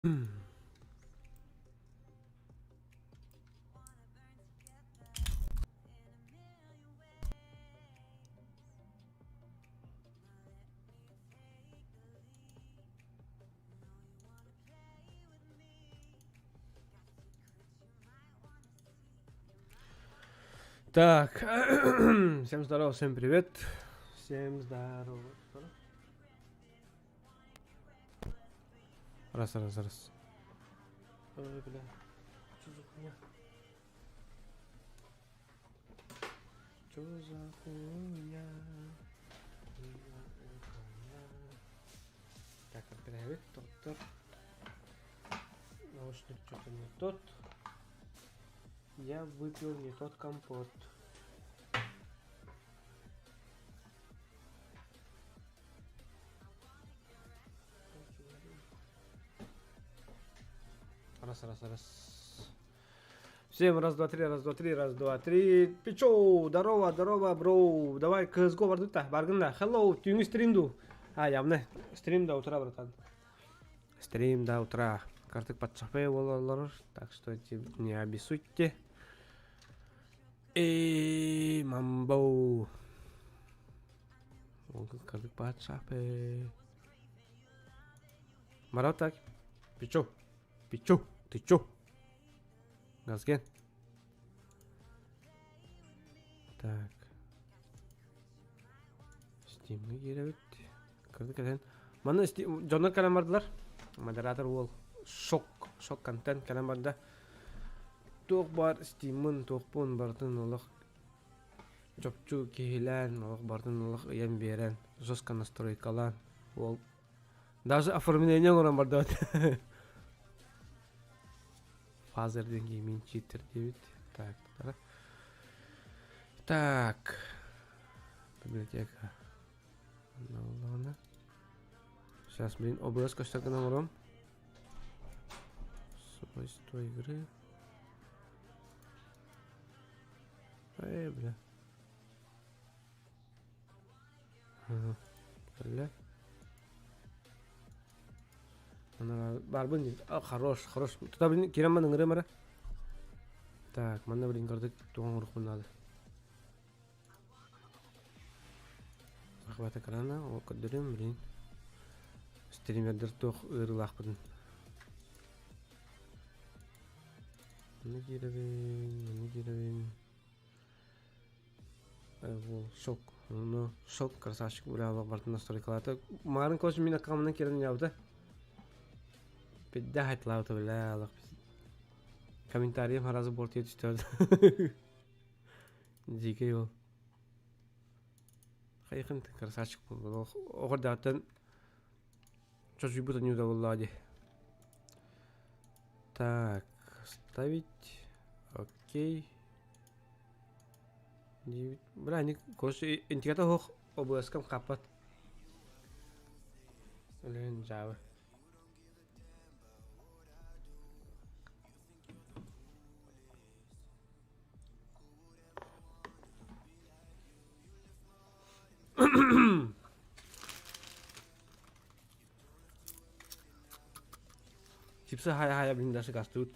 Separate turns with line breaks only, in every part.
Так, всем здорово, всем привет. Всем здорово. Раз, раз, раз. Ой, бля. Что за хуйня? Что за хуйня? Так, привет, доктор. Наушник что-то не тот. Я выпил не тот компот. Раз, раз, раз. Всем раз, два, три, раз, два, три, раз, два, три. Пичоу, здорово, здорово, бро. Давай, CSGO бардыта, баргында. Hello, түүҥҥү стрим ду. А, явно. Стрим до утра, братан. Стрим до утра. Картык подшапе болалар, так что не обессудьте. Эй, мамбо. Картык подшапе. Марат так. Пичо. Пичо. Ты чё? Газген. Так. Steam'e киирэбит. Кырдык кэлэн. Манна дьоннор кэлэн бардылар. Модератор уол шок, шок контент кэлэн барда. Туох баар Steam'ын, туохпун барытын олох чопчу киһилээн, олох барытын олох ыйан биэрэн, жестко настройкалаан уол даже оформление оҥорон бардыбат. Фазер диэн гейминг читер диэбит. Так, так. Библиотека. Сейчас, блин, OBS көстөр гына оҥором. Свойства игры. Эй, бля. Бля. Барбын хорош, хорош. Туда, блин, киирэн ыҥырыам эрэ. Так, манна, блин, көрдүк туох оҥоруохпун наада. Захват экрана, ол көрдөрүм, блин. Стримердер туох ыарыылаахпытын. Манна киирэбин, манна киирэбин. Ол шок, ну, шок, красавчик, бля, бартын настройкалаата. Марын кош мин аккаунтынан киирэн ябыта. Пидда хайтлаабыта, бля, алах. Комментарием сразу бортуйа түстэ. Дьиикэй ол. Хайыхын красавчик буолла. Оҕордааттан чочуйбут аньыыта буоллаҕа дии. Так, ставить. Окей. Бля, не короче, интегата суох ОБС-кам хаппат. Блин, дьаабы. Чипсы хайа-хайа блин даже гастыбыт.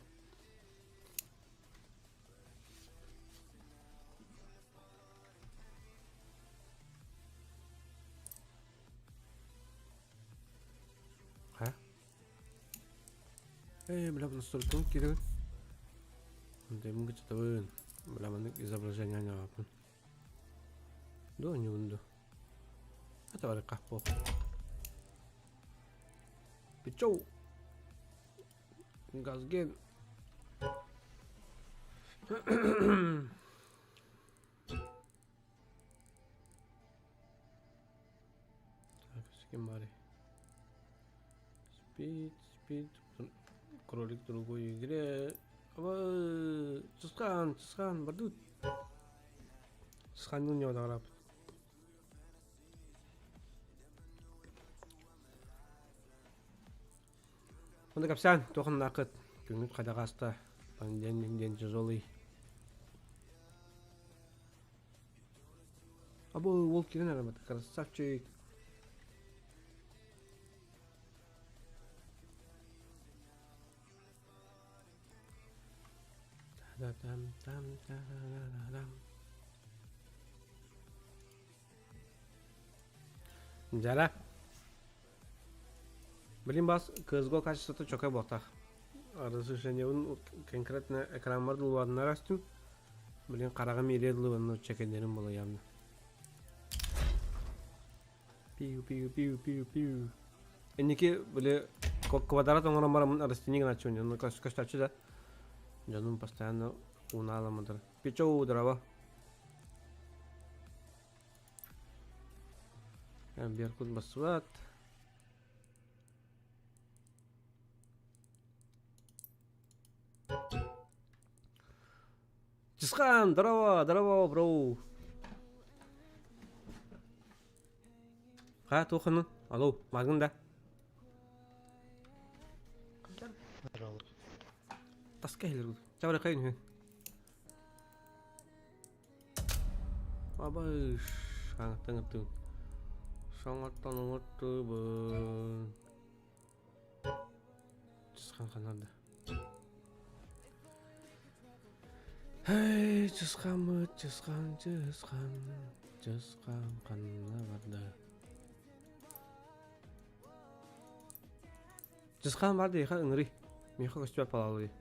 А? Эй, бля, настройкам киирэн. Дэмгэ чытабын. Бля, маннык изображение ньаҕаппын. Дуо ньуунду. Это бары каппо. Пичоу. Газген. Так, с кем барый? Спид, спид. Кролик в другой игре. Чысхан, чысхан, бардут. Чысханның не қарап. Онда капсян, тохан нақыт. Күнгүт қадағаста. Понедельник день тяжелый. Абы ол кирен арамат, красавчик. Дьара. Блин бас CSGO качествота чөкө буолтах. Разрешениебын конкретно экранмар дылуаннар астым. Блин хараҕым ириэ дылы чекенерим була явно. Пиу пиу пиу пиу пиу. Инники били квадрат оҥорон бараммын растение гыначчыбын дьону көстөөччү да. Дьонум постоянно ууналаммытар. Пичоу дрова. Беркут бассыбат. Чысхан, здорово, здорово, бро. Ха, туоххунун? Алло, мааргын да? Таска иһилэр Чабары кайын үһү. Абыш, аңаттан ыттыбын. Саҥаттан ыҥыттыбын. Чысхан ханарда. Эй, чысхаммыт, чысхан, чысхан, чысхан ханна барда? Чысхан бар диэхэ ыҥырый. Миэхэ көстүбэт палалый.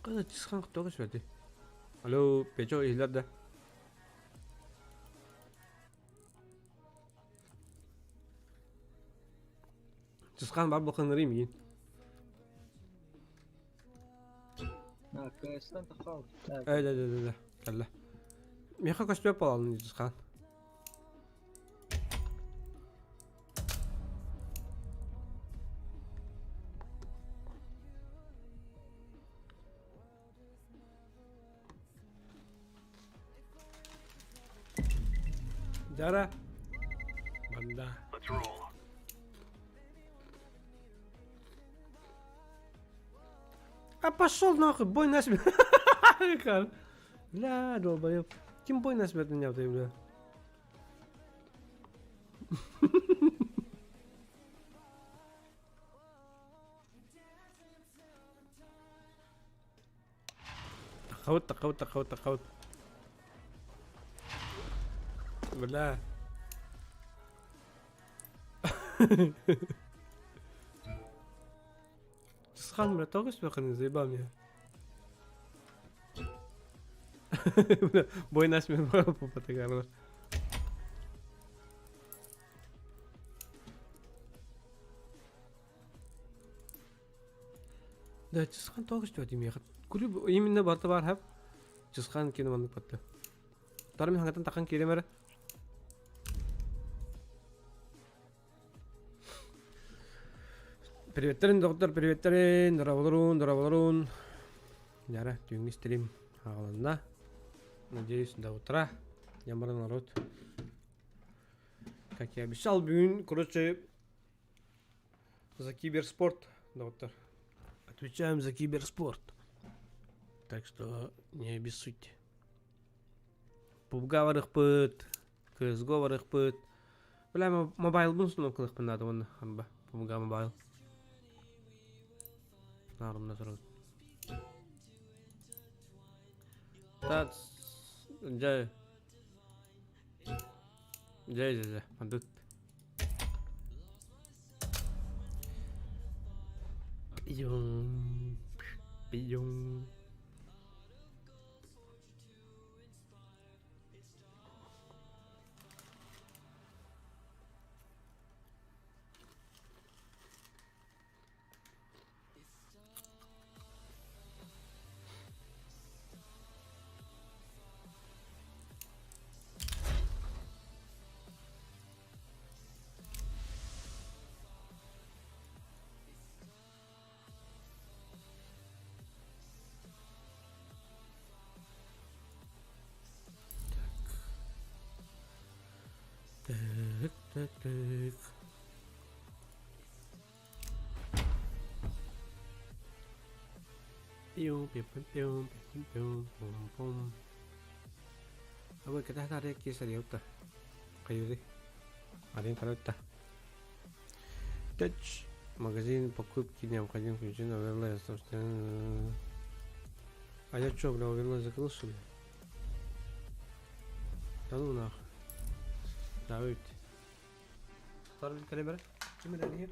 Кызы чысхан тоҕус бэрди. Алло, Печо иһиллэр да? Чысхан бар бакынырый миин. Э, да, да, да, да, кэллэ. Миэхэ көстүөп буолалын Чысхан. Дара. Манда. А пошел нахуй, бой на смерть. Бля, долбоеб. Ким бой на смерть меня бля? Тахабыт, тахабыт, тахабыт, тахабыт. Бля. Чысхан, бля, тоҕус бэхини заебал меня. Бля, бой на смерть попытыгарлар. Да, Чысхан тоҕус түөтүм яхат. Күлү именно барта бар хап. Чысхан кино маннык батты. Тарым хангатан тахан киирем эрэ. Приветтерин, доктор, приветтерин, дораболорун, дораболорун. Яра, түүҥҥү стрим аҕаланна. Надеюсь, до утра. Ямара народ. Как я обещал, бүгүн, короче, За киберспорт, доктор. Отвечаем за киберспорт. Так что не обессудьте. PUBG барыхпыт, CSGO барыхпыт. Бля, мобайлбын установкалыхпын надо уонна хамба. PUBG мобайл. Нарымна турабыт. Тац, дьэ. Дьэ, дьэ, дьэ, мандыт. Пиюм, пиюм. Пиу пиу пиу пиу пиу пум пум. Абы кэтэһэ таарыйа киэсэрийэ утта. Хайыырый? Арыйан көрө утта. Тэч. Магазин покупки необходим включен оверлей собственно. А я чё, бля, оверлей закрыл, что ли? Да ну нахуй. Да ведь. Второй калибр. Ким это?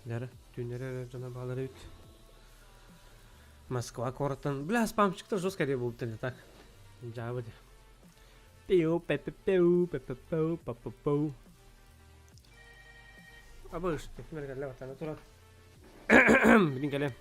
Лера, түүннэри эрэ дьоно баалар эбит. Москва куораттан, бля, спамчиктар жестко буолбуттар не так. Дьаабы дии. Пиу, пэ пэ пэу, пэ пэ пэу, па па пэу. Абыш, кэллэ баттана туран. Билин кэлэм.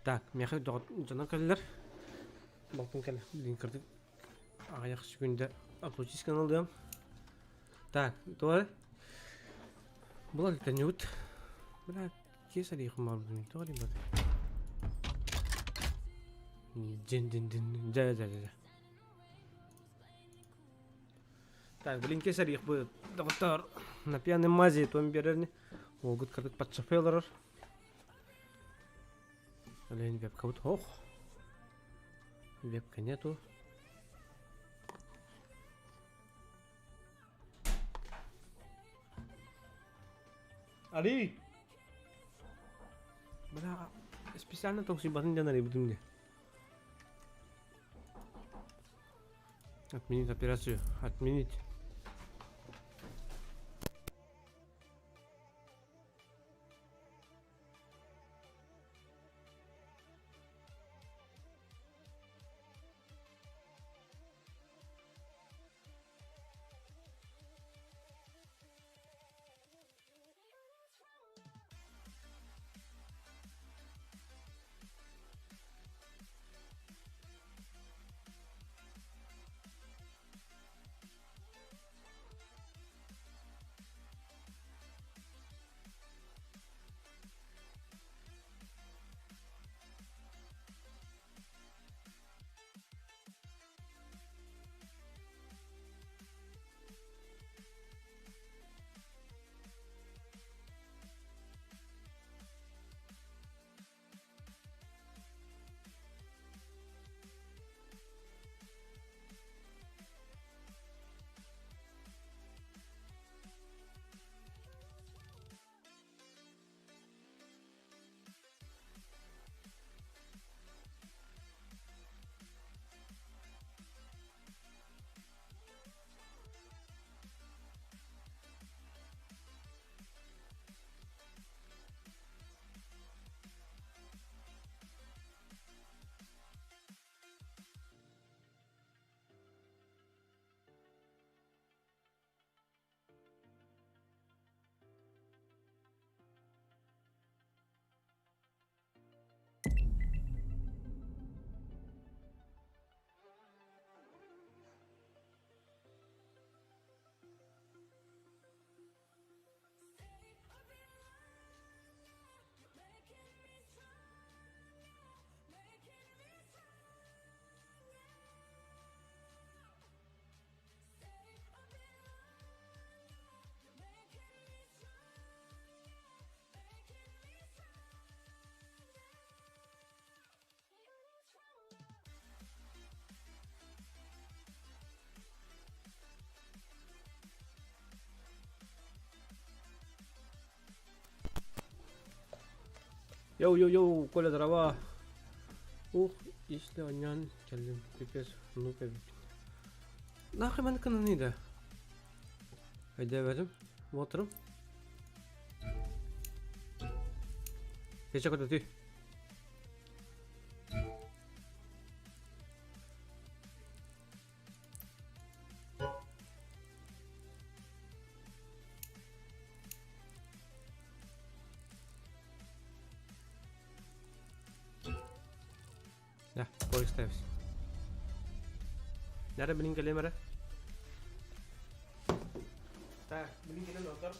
Так, миэхэ дьоно кэллэр. Балтым кэлэ. Билин кырдык аҕыйах секунда отлучись ылыам. Так, туора. Була төннүбүт. Бля, киэс арыйхым баар тоҕо диэн бат. Дин дин дин дьэ дьэ дьэ. Так, блин, киэс арыйхбыт. Доҕоттор, на пьяной мази туом биэрэрни. Уолгут кырдык подшофе олорор. Блин, вебка вот. Ох. Вебка нету. Али! Бля, специально тоқсибатын диэн арыйбытым дии. Отменить операцию. Отменить. Йоу-йоу-йоу, Коля, здорово! Ух, истэ онньоон кэллим, пипец, нууп эбиппин. Нахуй маннык гынаны да? Өйдөөбөтүм, уотурум. Кече көтөтүй. Да, поезд Нары билин кэлиэм эрэ. Так, билин кэлэн отор.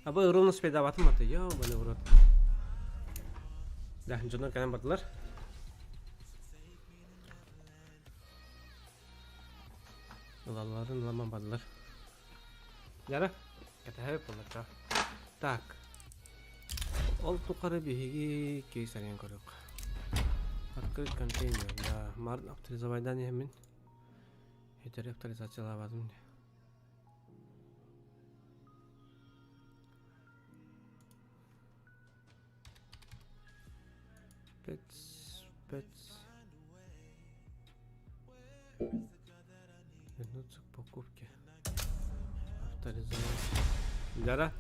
Абы ровно спайдаабатым аты, ёбаный в рот. Да, дьоннор кэлэн бардылар. Ылалларын ыламан бардылар. Яра, кэтэһэбит буоллар Так. Ол тухары биһиги кейс арыйан көрүөх. Открыть контейнер, да. Марын авторизовайдан иһэммин. Этери авторизациялаабатым. Пять, пять. Вернуться к покупке. Авторизовать. Дьара.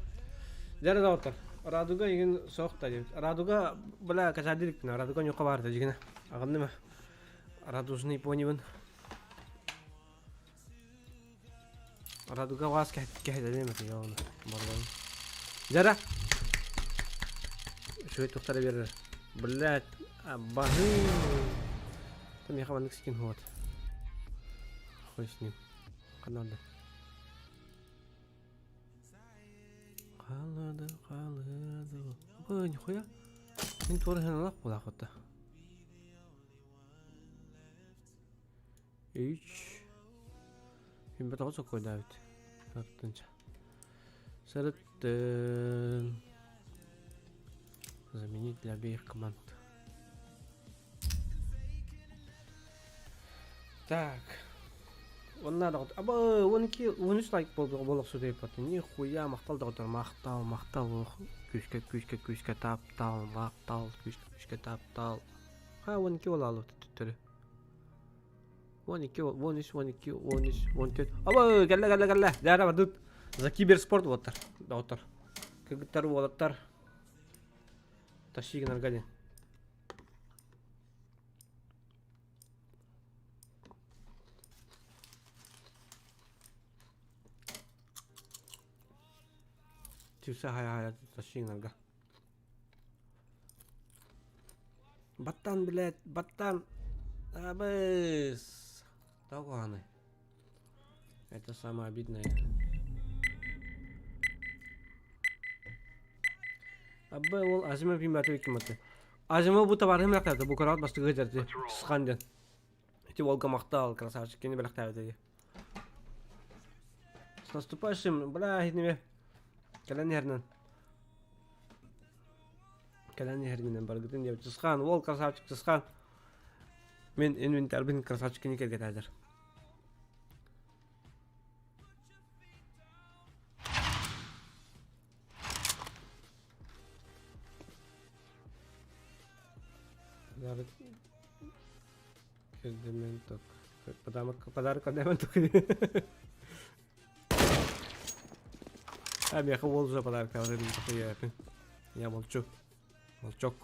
Дьара доҕоттор. Радуга игин суох да диэбит. Радуга бля качаадиликпин. Радуга ньука баар да дьигинэ. Аҕынным Радужный понибын. Радуга вас кэһэтэлиэм этэ оны. Барбан. Дьара. Үчүгэй туктара биэрэр. Блядь, баһы. Там миэхэ маннык скин вот. Хуй с ним. Канада. Қалады, қалады. Бы, нихуя. Мин туора ханалах буолаахыта. Үч. Бөтөҕө сокуойдаабыт. Артынча. Сырыттын. Заменить для обеих команд. Так. Онна доҕот. Аба 12 13 лайк болду болохсу дейпатын. Нихуя махтал доҕоттор махтал махтал күүскэ күүскэ күүскэ таптал махтал күүскэ күүскэ таптал. Ха 12 болалып төттөрү. 12, 13, 12, 13, 14. Аба, кэллэ, кэллэ, кэллэ. Дьара бардыт. За киберспорт уоттар. Доҕоттор. Кыргыттар, уолаттар. Тащи гынарга диэн. Түсэ хайа-хайа тащи гынарга. Баттан, блядь, баттан. Абыс. Тоҕо Это самое обидное. Абы ол Азима пиматы киматы. Азима бу товарым лактады, бу карат бастыгы жерди. Сысхан ден. Эти волга мактал, красавчик, кени белэхтээбит С наступающим, бля, хитнеме. Кэлэн иһэринэн. Кэлэн иһэринэн баргытын диэбит. Сысхан, уол красавчик, Сысхан. Мин инвентарбын красавчик кини кэргэтээдэр. Подарок Кэрдэмэн ток. Подарок подарок кэрдэмэн ток. А миэхэ уол уже подарок Я молчу. Молчок.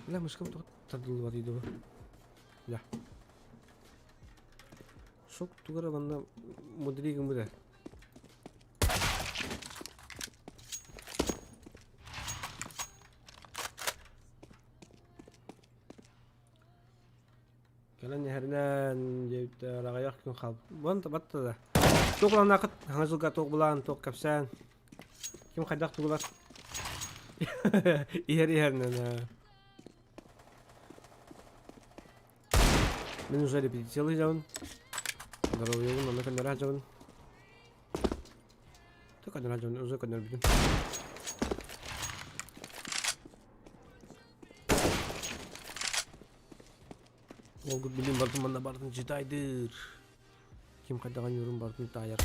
Бля, мышкам тоҕо тардыллыбатый дуо? Бля. Шок тугара манна мудрый гыммыта. Кэлэн иһэринэн диэбиттэр аҕыйах күн хаалбыт. Бон батта да. Туох улааннаахыт хаҥа сылга туох былаан, туох кэпсээн. Ким хайдах тугулар. Иһэр иһэринэн. Мин уже репетициялыы дьабын. Здоровьебын онно көннөрө сылдьабын. Көннөрө сылдьабын, уже көннөрбүтүм. Уолгут билим бардым манна бардын читайдыр. Ким хайдаҕын юрун бардын таайар.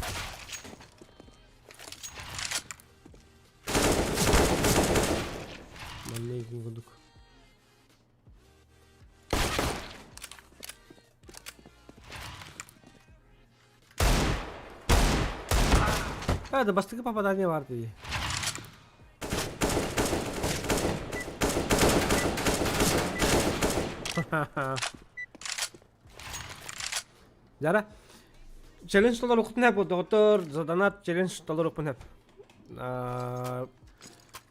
Манна игин курдук. А, да бастакы попадание бар дии. Жара, челлендж толоруохпун сөп доҕоттор, заданат челлендж толоруохпун сөп.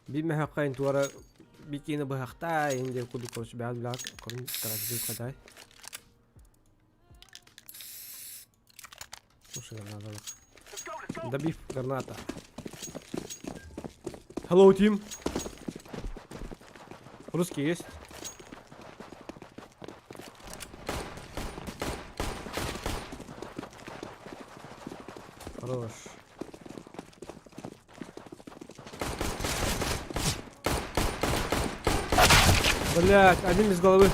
Биир мөһөөххө туора бикини быһахтай диэн курдук короче бэҕэ билэҕит корун тараджы хадай. Слушай, надо Добив граната. Hello, team. Русский есть? Хорош. Блять, один без головы.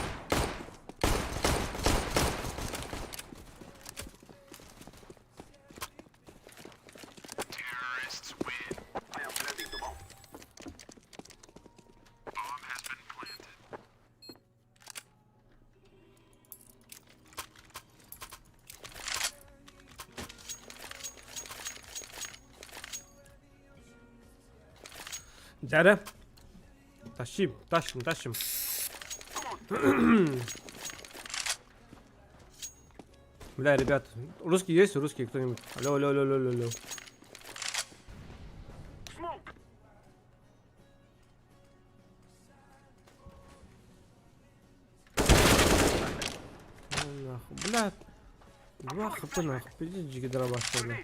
Дьэ Тащим, тащим, тащим. Бля, ребят, русский есть? Русский кто-нибудь? Алло, алло, алло, алло, алло. Нахуй, бля. Два хп нахуй, пиздец, джиги дробаш бля.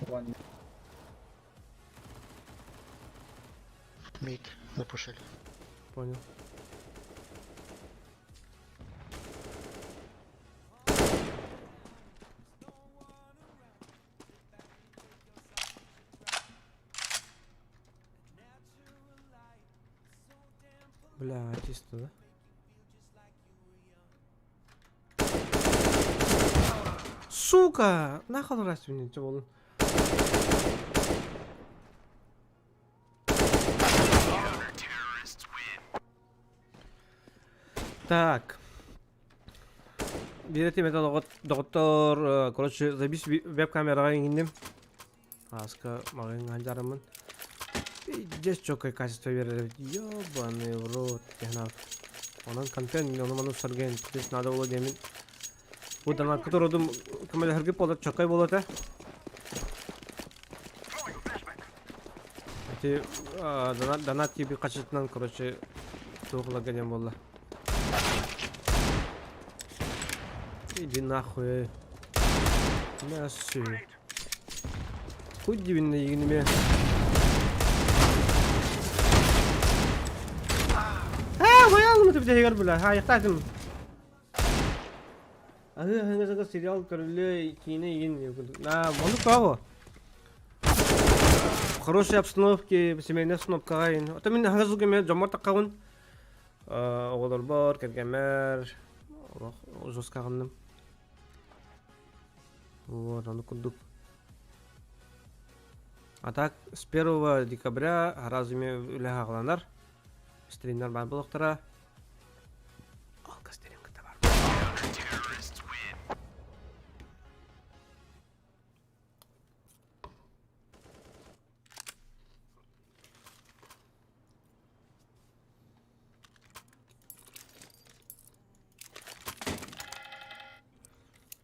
One.
Мид запушили.
Понял. Бля, чисто, да? Сука! Нахуй родственница болун. Так. Биир этим это доҕоттор, короче, забись веб-камераҕа иҥинним. Ааска маҕын ханжараммын. Пиздец чёткое качество берер эбит. Ёбаный в рот. Онон контент ону ману саргын плюс надо было диэмин. Бу донатка турудум көмөлөһөргө буолар чоккай буолуо этэ. Ити донат донат тиби хачытынан короче туох ыларга диэн буолла. Иди нахуй. Мясо. Хуй дивинне игиниме. Аа, ваялым тибитегер бля. Хайықтадым. Аһыы аһыҥа сериал көрүллүө киинэ игин На, ону кого? В хорошей обстановке, семейная обстановкаҕа ин. Ото мин аһыҥа сылга мен дьоммор таххабын. Оҕолорбор, кэргэммэр олох жестко аҕынным. Вот, ону курдук. А так, с 1 декабря разве үлэ хаҕаланар. Стримнар баар буолуохтара. Алгас кытта бар.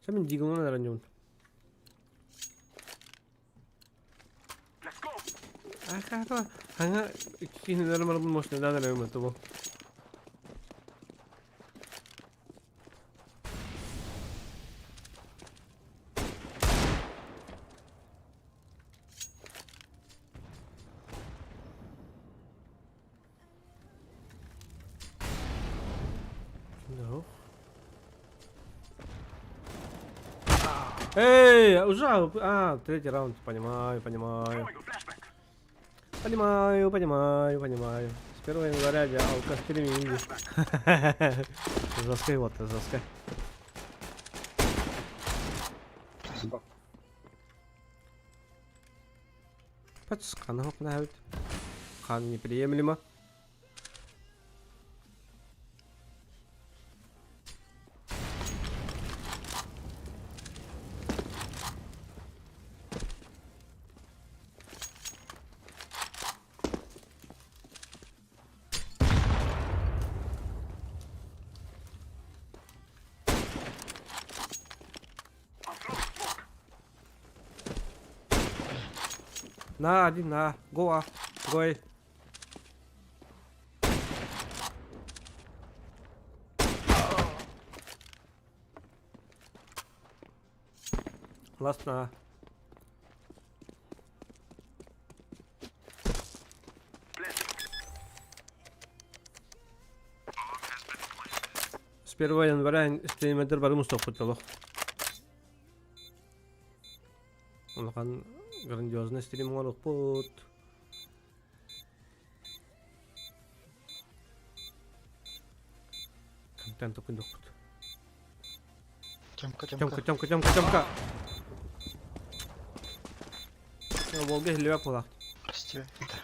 Чэ мин Диглынан эрэнньэбин. Хаҥа киһилэрим барбын мощныйдаан эрэбим это бу. No. Эй, уже, а, третий раунд, понимаю, понимаю. Понимаю, понимаю, понимаю. С 1 января я алкаштерим инди. Жесткий вот, жесткий.
Спасибо.
Пацкана хопнают. Хан неприемлемо. На, один на. Go A. Go A. Last на. С 1 января стримердэр бары мустуохпут олох. Улахан грандиозный стрим оҥоруохпут. Контент окуйдуохпут.
Тёмка,
Тёмка,
Тёмка.
Тёмка, Тёмка, Тёмка! Волга иһиллибэт буолаахт.
Прости. Да.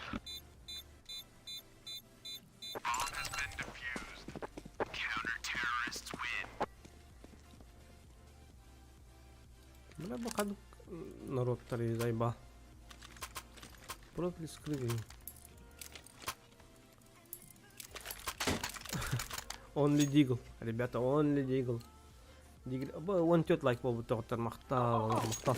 Бля, бу ханнык норуоттар заеба. Профиль скрытый. Only Deagle. Ребята, only Deagle. Deagle. Бу 14 лайк буолбут доҕоттор махтал, махтал.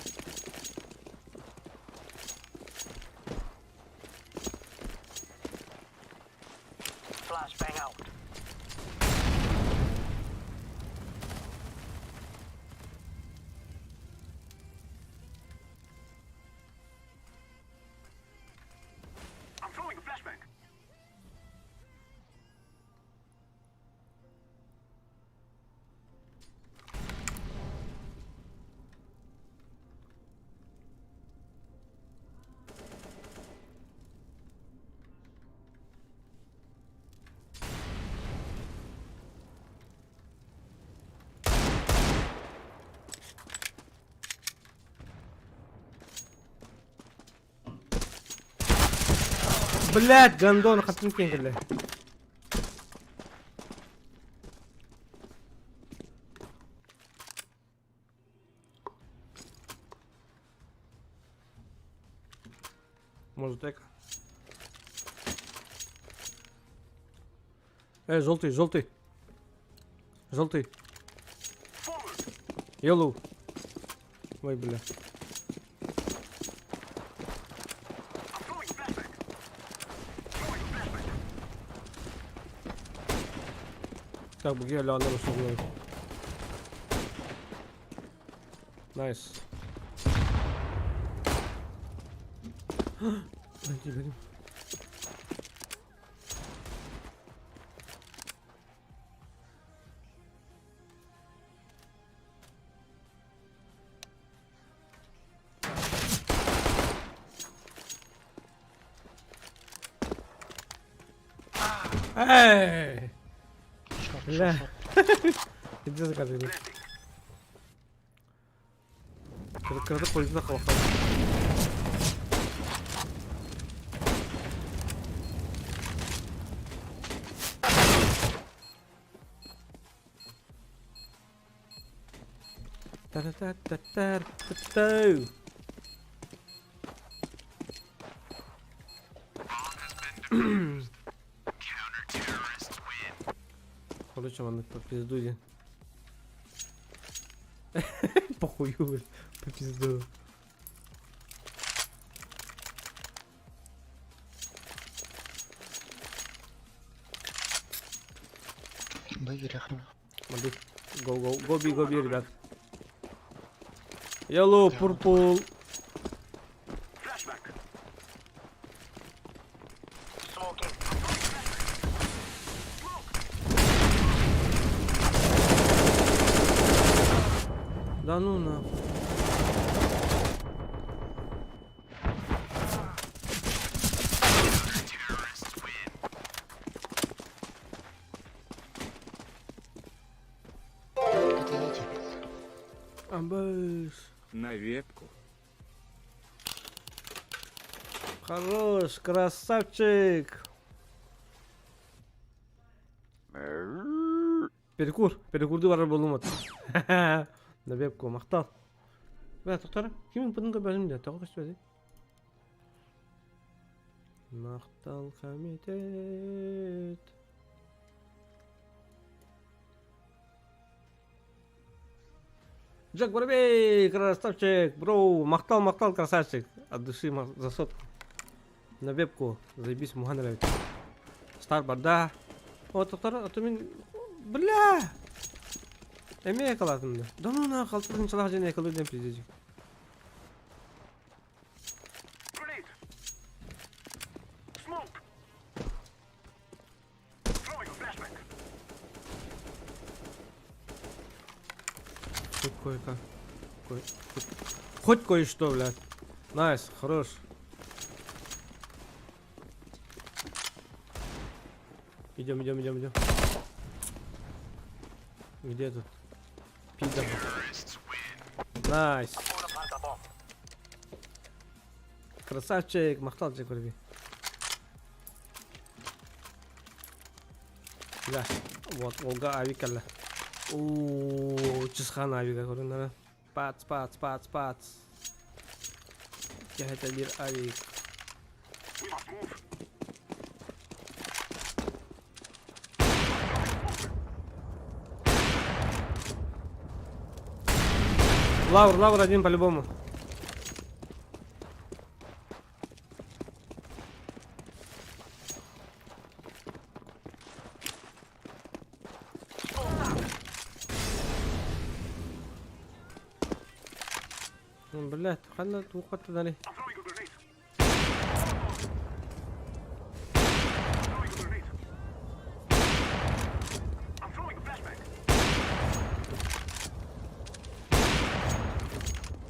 Блять, гондон хатын кэллэ. Может так? Эй, желтый, желтый. Желтый. Yellow. Ой, бля. Так, буги ля Nice. Бери. Эй!
Шорт,
Бля.
шорт, шорт.
Иди закажи. Кырата польза халахан. Та-та-та-та-та-та-та. Короче, маннык по пизду. Хую, блядь, по пизду.
Быйрахна.
Смотри. Go, go, go, би, go, би, ребят. Yellow, purple. Да ну на. Амбаш.
На ветку.
Хорош, красавчик. Перекур, перекурду барар болумат. Набепко, махтал. Бә, тоқтар, кимин бұның көбәлім де, тоғы көспәді. Махтал комитет. Джек Воробей, красавчик, бро, махтал, махтал, красавчик. От души за сотку. На вебку, заебись, муха нравится. Стар барда. О, тоқтар, а то мен... Бля! Эме калатымды. Да ну на, қалтырын чалақ және экалы ден пиздец. Хоть кое-как. Кое... Хоть, хоть кое-что, блядь. Nice, хорош. Идем, идем, идем, идем. Где тут? Пидор. Nice. Красавчик, махтал Джек Воробей. Да, вот, Олга авик кэллэ. Оо, чысхан авига көрүннэрэ. Пац, пац, пац, пац. Кэһэтэ биир авик. Лаур, Лаур один по-любому. Блядь, ханна туохаттанарый.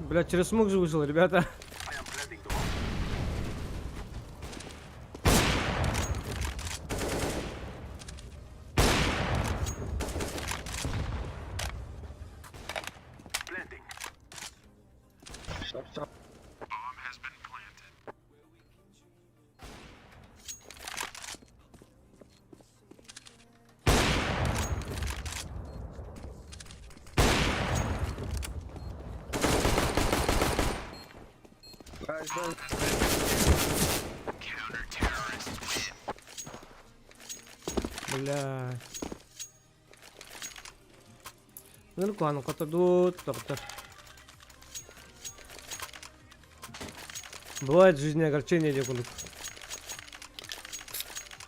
Блядь, через смог же вышел, ребята.
Стоп, стоп. Guys, guys.
Бля. Ныркуан котодут, доктор. Бывает в жизни огорчение, декулик.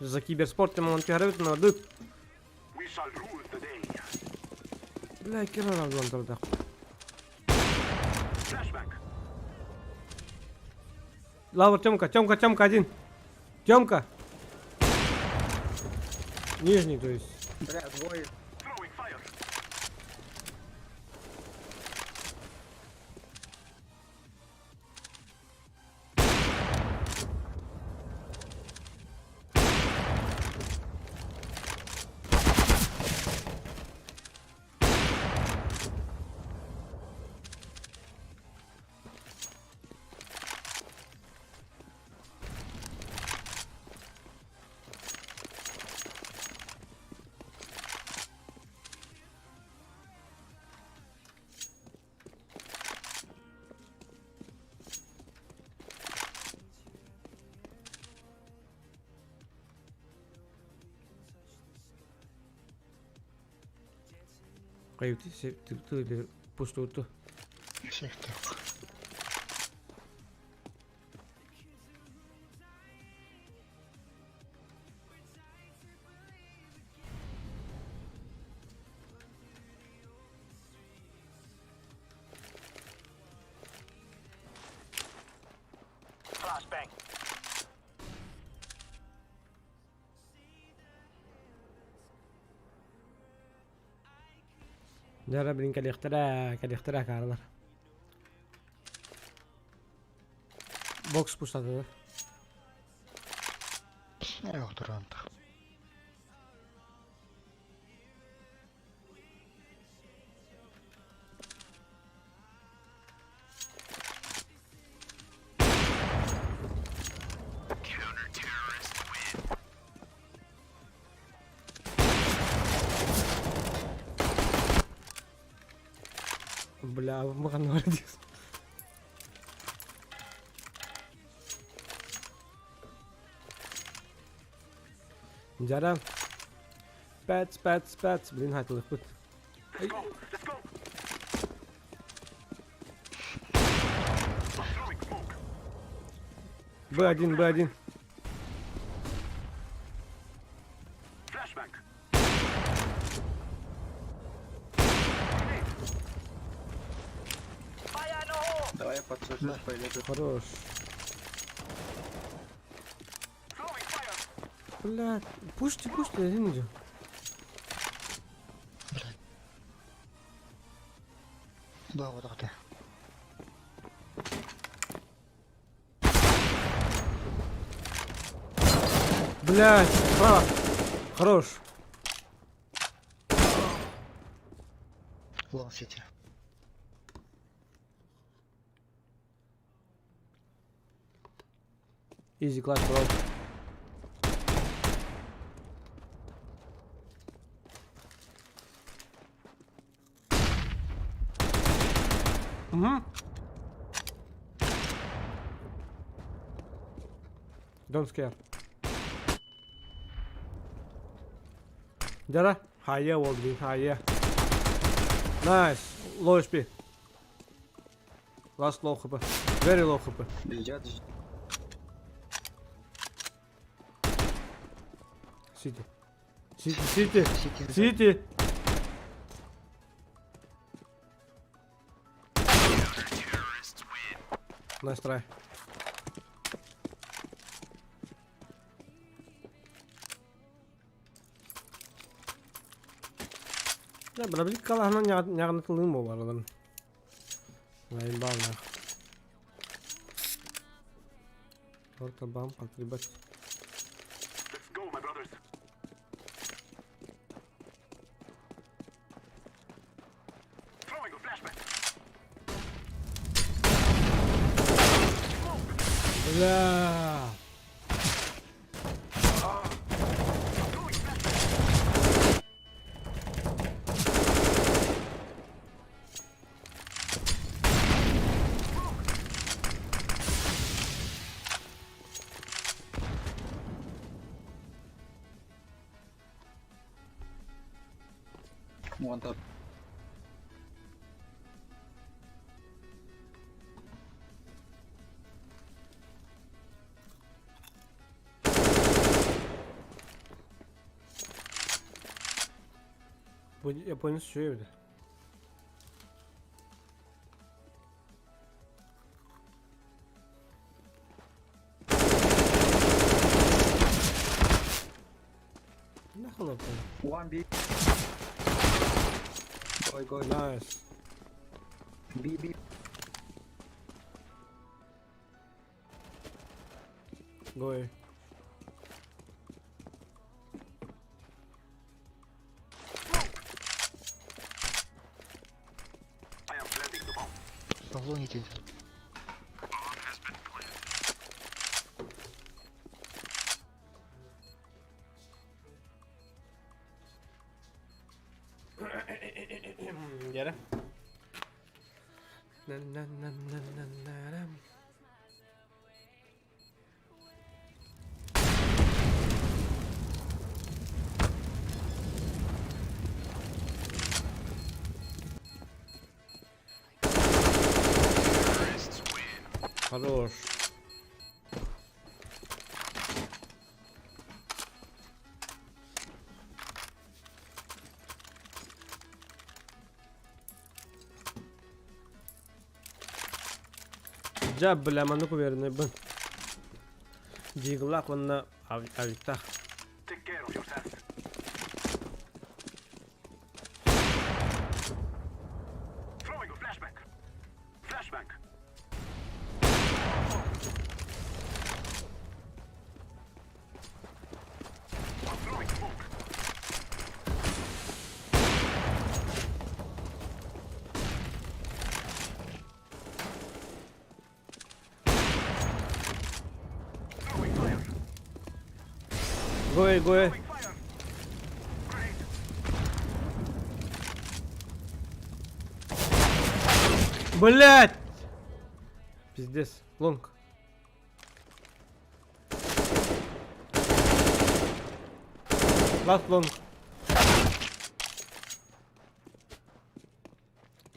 За киберспорт он но дык. Бля, кира тогда. Лавр, Тёмка, Тёмка, Тёмка один. Тёмка. Нижний, то есть.
Бля, двое.
Каюты пустоту.
Сектор.
Дьара блин кэлиэхтэрэ, кэлиэхтэрэ акаарылар. Бокс пустатыгар.
Отуруонтах.
Бля, маған бар дейсің. Дьара. Пэц, пэц, пэц. Блин, хатылыкпыт. Б1, Б1.
Давай я подсажу, полезу.
Хорош. Бля, пушьте, пушьте, один идет.
Блядь. Да, вот так.
Блядь, справа. Хорош.
Лон Сити.
Easy clap, bro. Угу. Don't scare. Дьара, хайа уол блин, хайа. Nice. Low HP. Last low HP. Very low HP.
Бежат.
Сити. Сити, Сити.
Сити.
Сити. Nice try. Дьэ, бырабилик халаһынан ньаҕынатылыым буоларынан. Айын бааллаах. Орто бам хатрибат. Бля!
One top.
Бу японец үчүгэй эбит. Нахуй
One B. Go, go.
Nice.
B, B.
Go away.
Павло не тянет.
Дьэрэ. Хорош. Дьэ, бля, маннык уверенныйбын. Диглах уонна авиктах. Go go. Блять! Пиздец. Лонг. Last long.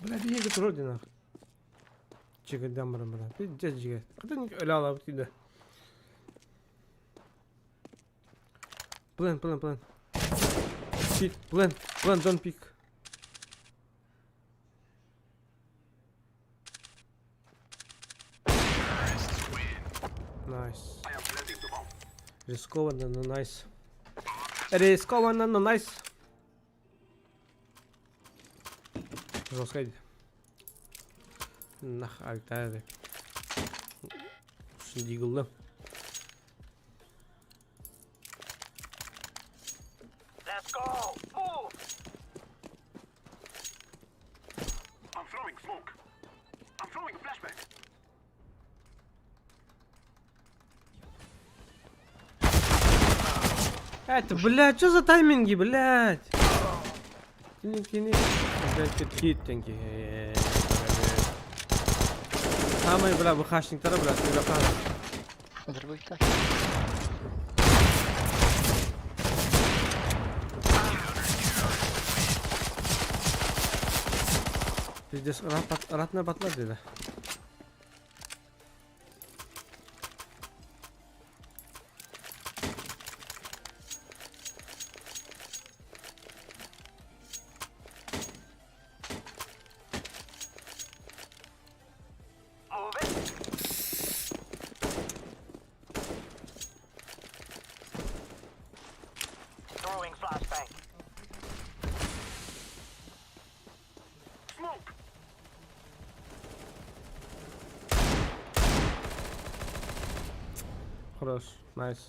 Бля, биһиги турар динах. Чигирден баран бара. Пиздец жиге. Кытын өлө алабыт үйдө. План, план, план. Пик, план, план, don't pick. Nice. Рискованно, но nice. Рискованно, но nice. Жестко. Нах, альтаре. Дигл.
Let's go! Move! I'm throwing smoke. I'm throwing a flashbang.
Это, блядь, что за тайминги, блядь? Кини, кини. Блядь, киттен ки. Самый, бля, ВХшниктара, блядь, игрока.
Взрывай.
Пиздец, ратная батла деди.
Move it. Throwing flashbang. Smoke.
Хорош, nice. Nice.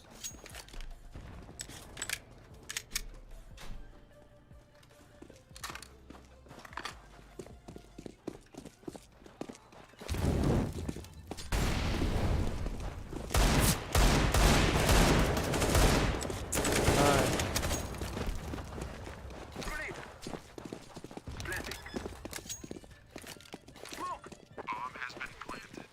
Grenade. Planting. Smoke. Bomb has been planted.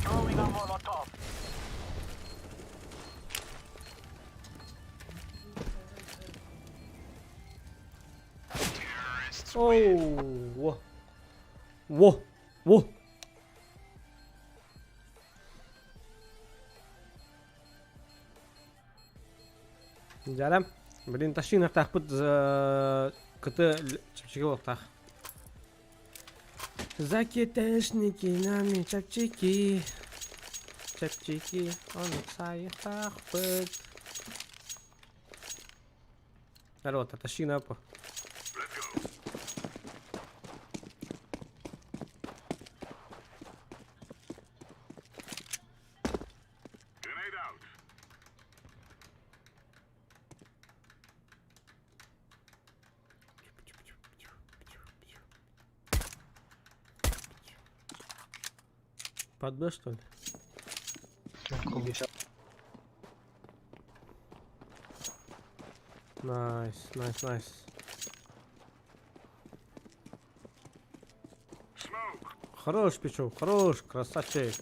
Throwing a Molotov.
Оу, во. Во, во. Дьэ, блин, тащыыныахтаахпыт кыты чэпчэки буолуохтаах. За КТшники нами чэпчэки. Чэпчэки, оннук сайыахтаахпыт. Народ, тащи по.
Let's go. Grenade out.
Под Б, что ли?
Тёмка.
Nice, nice, nice.
Smoke.
Хорош, Пичук, хорош, красавчик.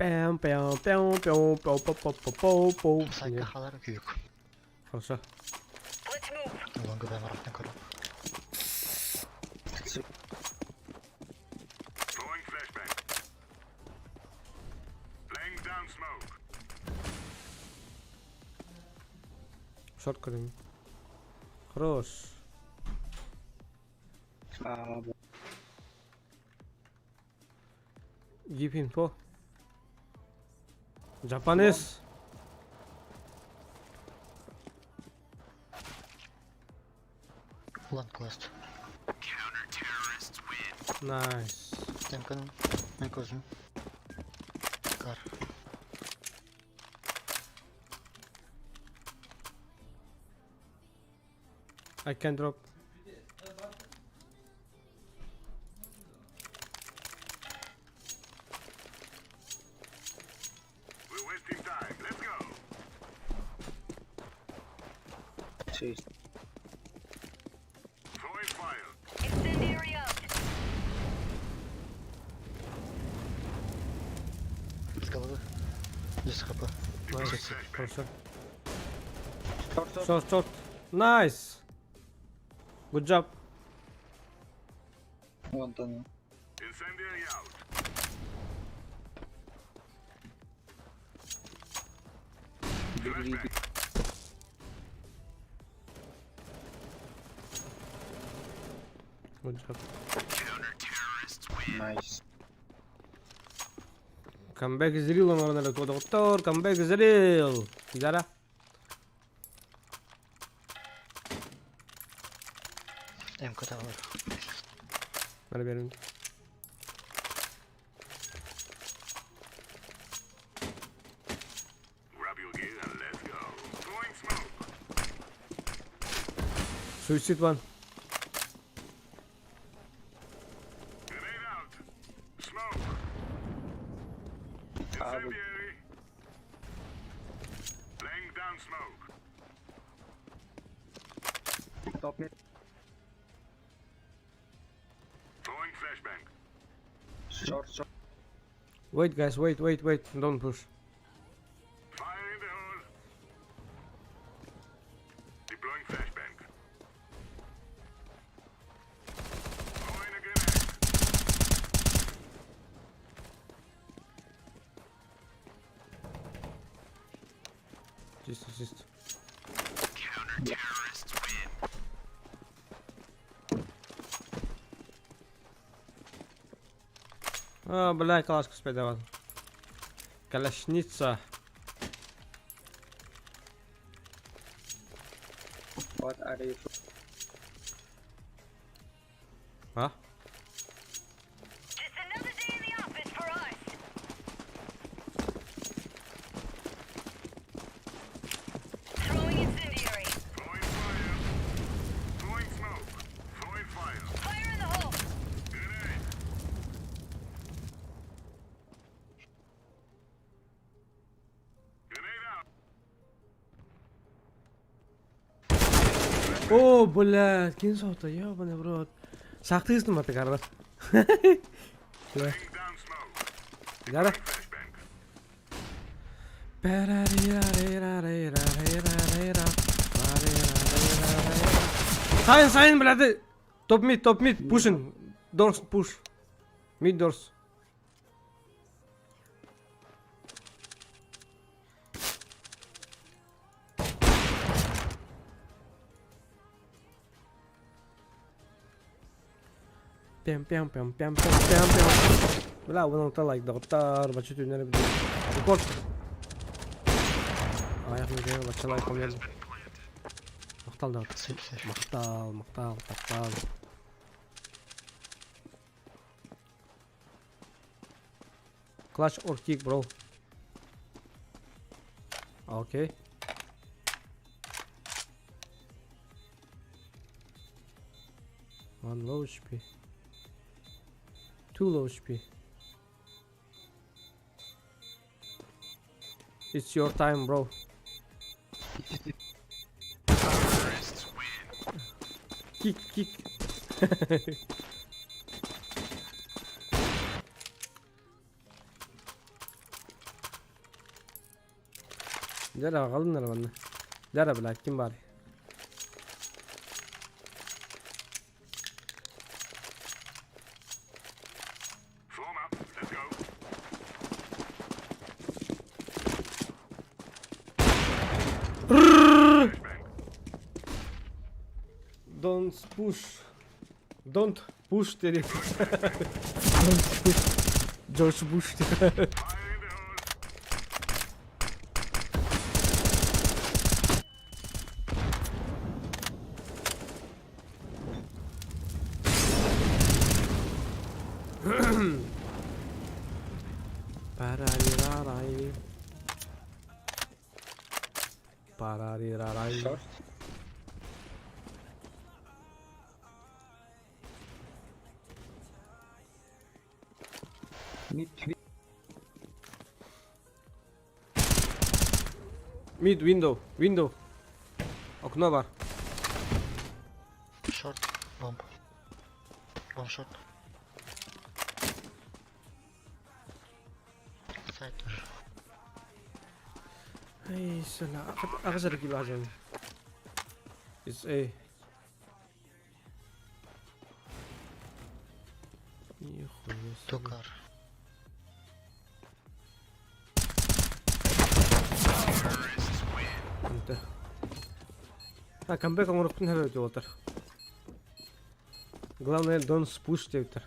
Пэм пэм пэм пэм пэм пэм пэм пэм пэм.
Сайка халар күйүк.
Хорошо.
Лонга бэм арахтан көрө.
Throwing flashbang. Laying down smoke.
Шорт көрүҥ. Хорош.
А,
Give him four. Japanese.
Long last.
Nice.
Темкан. Мен көзүм. Кар.
I can drop.
We're wasting time. Let's go.
Chase.
Throwing fire.
Incendiary out.
С головы. 10 хп.
Nice. Хорошо.
Short, short.
Short, short. Nice. Good job.
One tunnel.
Incendiary out.
B, B, B.
Good job.
Nice.
Comeback is real оҥорон эрэ доҕоттор. Comeback is real. Дара.
МК бар.
Бары берем.
Grab your gear and let's go. Throwing smoke.
Suicide one.
Grenade out. Smoke.
Ah,
Incendiary. Laying down smoke.
Top mid.
Throwing flashbang.
Short, short.
Wait guys, wait, wait, wait. Don't push.
Fire in the hole. Deploying flashbang. Throwing a grenade.
Just, just. А, бля, калашка спайдавал. Калашница.
What are you?
А?
Just another day in the office for us. Throwing incendiary.
Throwing fire. Throwing smoke. Throwing fire.
Fire in the hole.
Grenade. Grenade out.
О, блядь, ким соһутта, ёбаный в рот. Сахтыыстым аты карда.
Laying down smoke.
Дара.
Flashbang.
Сайн, сайн, блядь. Топ mid, top mid, pushing. Doors, push. Mid doors. Пям пям пям пям пям пям пям. Бля, вон та лайк доҕоттор, бачча түүннэри билигин. Рекорд. Аяқ мүмкін бачча лайк қойып Мақтал да.
Сейф, сейф.
Мақтал, мақтал, тақтал. Clutch or kick, bro. Okay. One low HP. Two low HP. It's your time, bro. Kick, kick. Дьэ эрэ аҕалын эрэ манна. Дьэ эрэ блядь ким баарый?
Form up. Let's go. Flashbang.
Don't push. Don't push дири. Don't push. George Bush дири.
Fire in the hole.
Парарирарай. Парарирарай.
Short. Mid, mid.
Mid window, window. Окно бар.
Short. Bomb. Bomb short. Side тоже.
Эй, сана, аҕыс эрэ киилээх дьон. It's A. Нихуя
Two
себе.
car.
Онто. А, камбэк оҥоруохпун сөп эбит уолаттар. Главное, don't push диэбиттэр.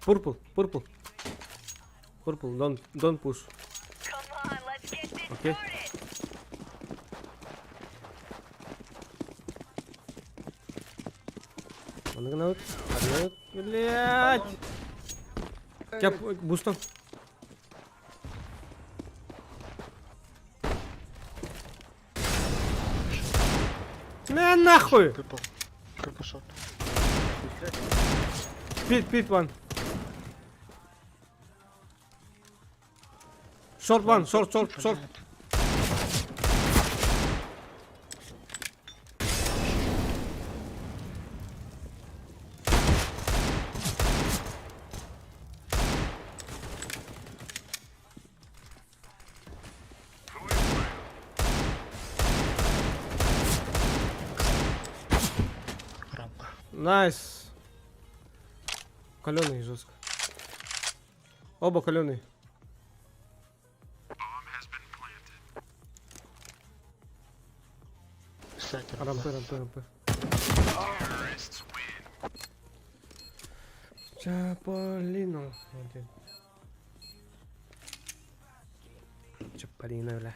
Purple, purple. Purple, don't push.
Come on, let's get this
Okay.
started.
Маннык гынабыт, арыйабыт. Блять! Кеп, бустан. На нахуй!
Purple. Purple short.
Pit, pit one. Short one, short, short, short.
Блядь.
Throwing fire.
Рампа.
Nice. Каленый жестко. Оба каленые.
Side рампа.
Рампы, рампы, рампы. Чаполино. Один. Чаполино, бля.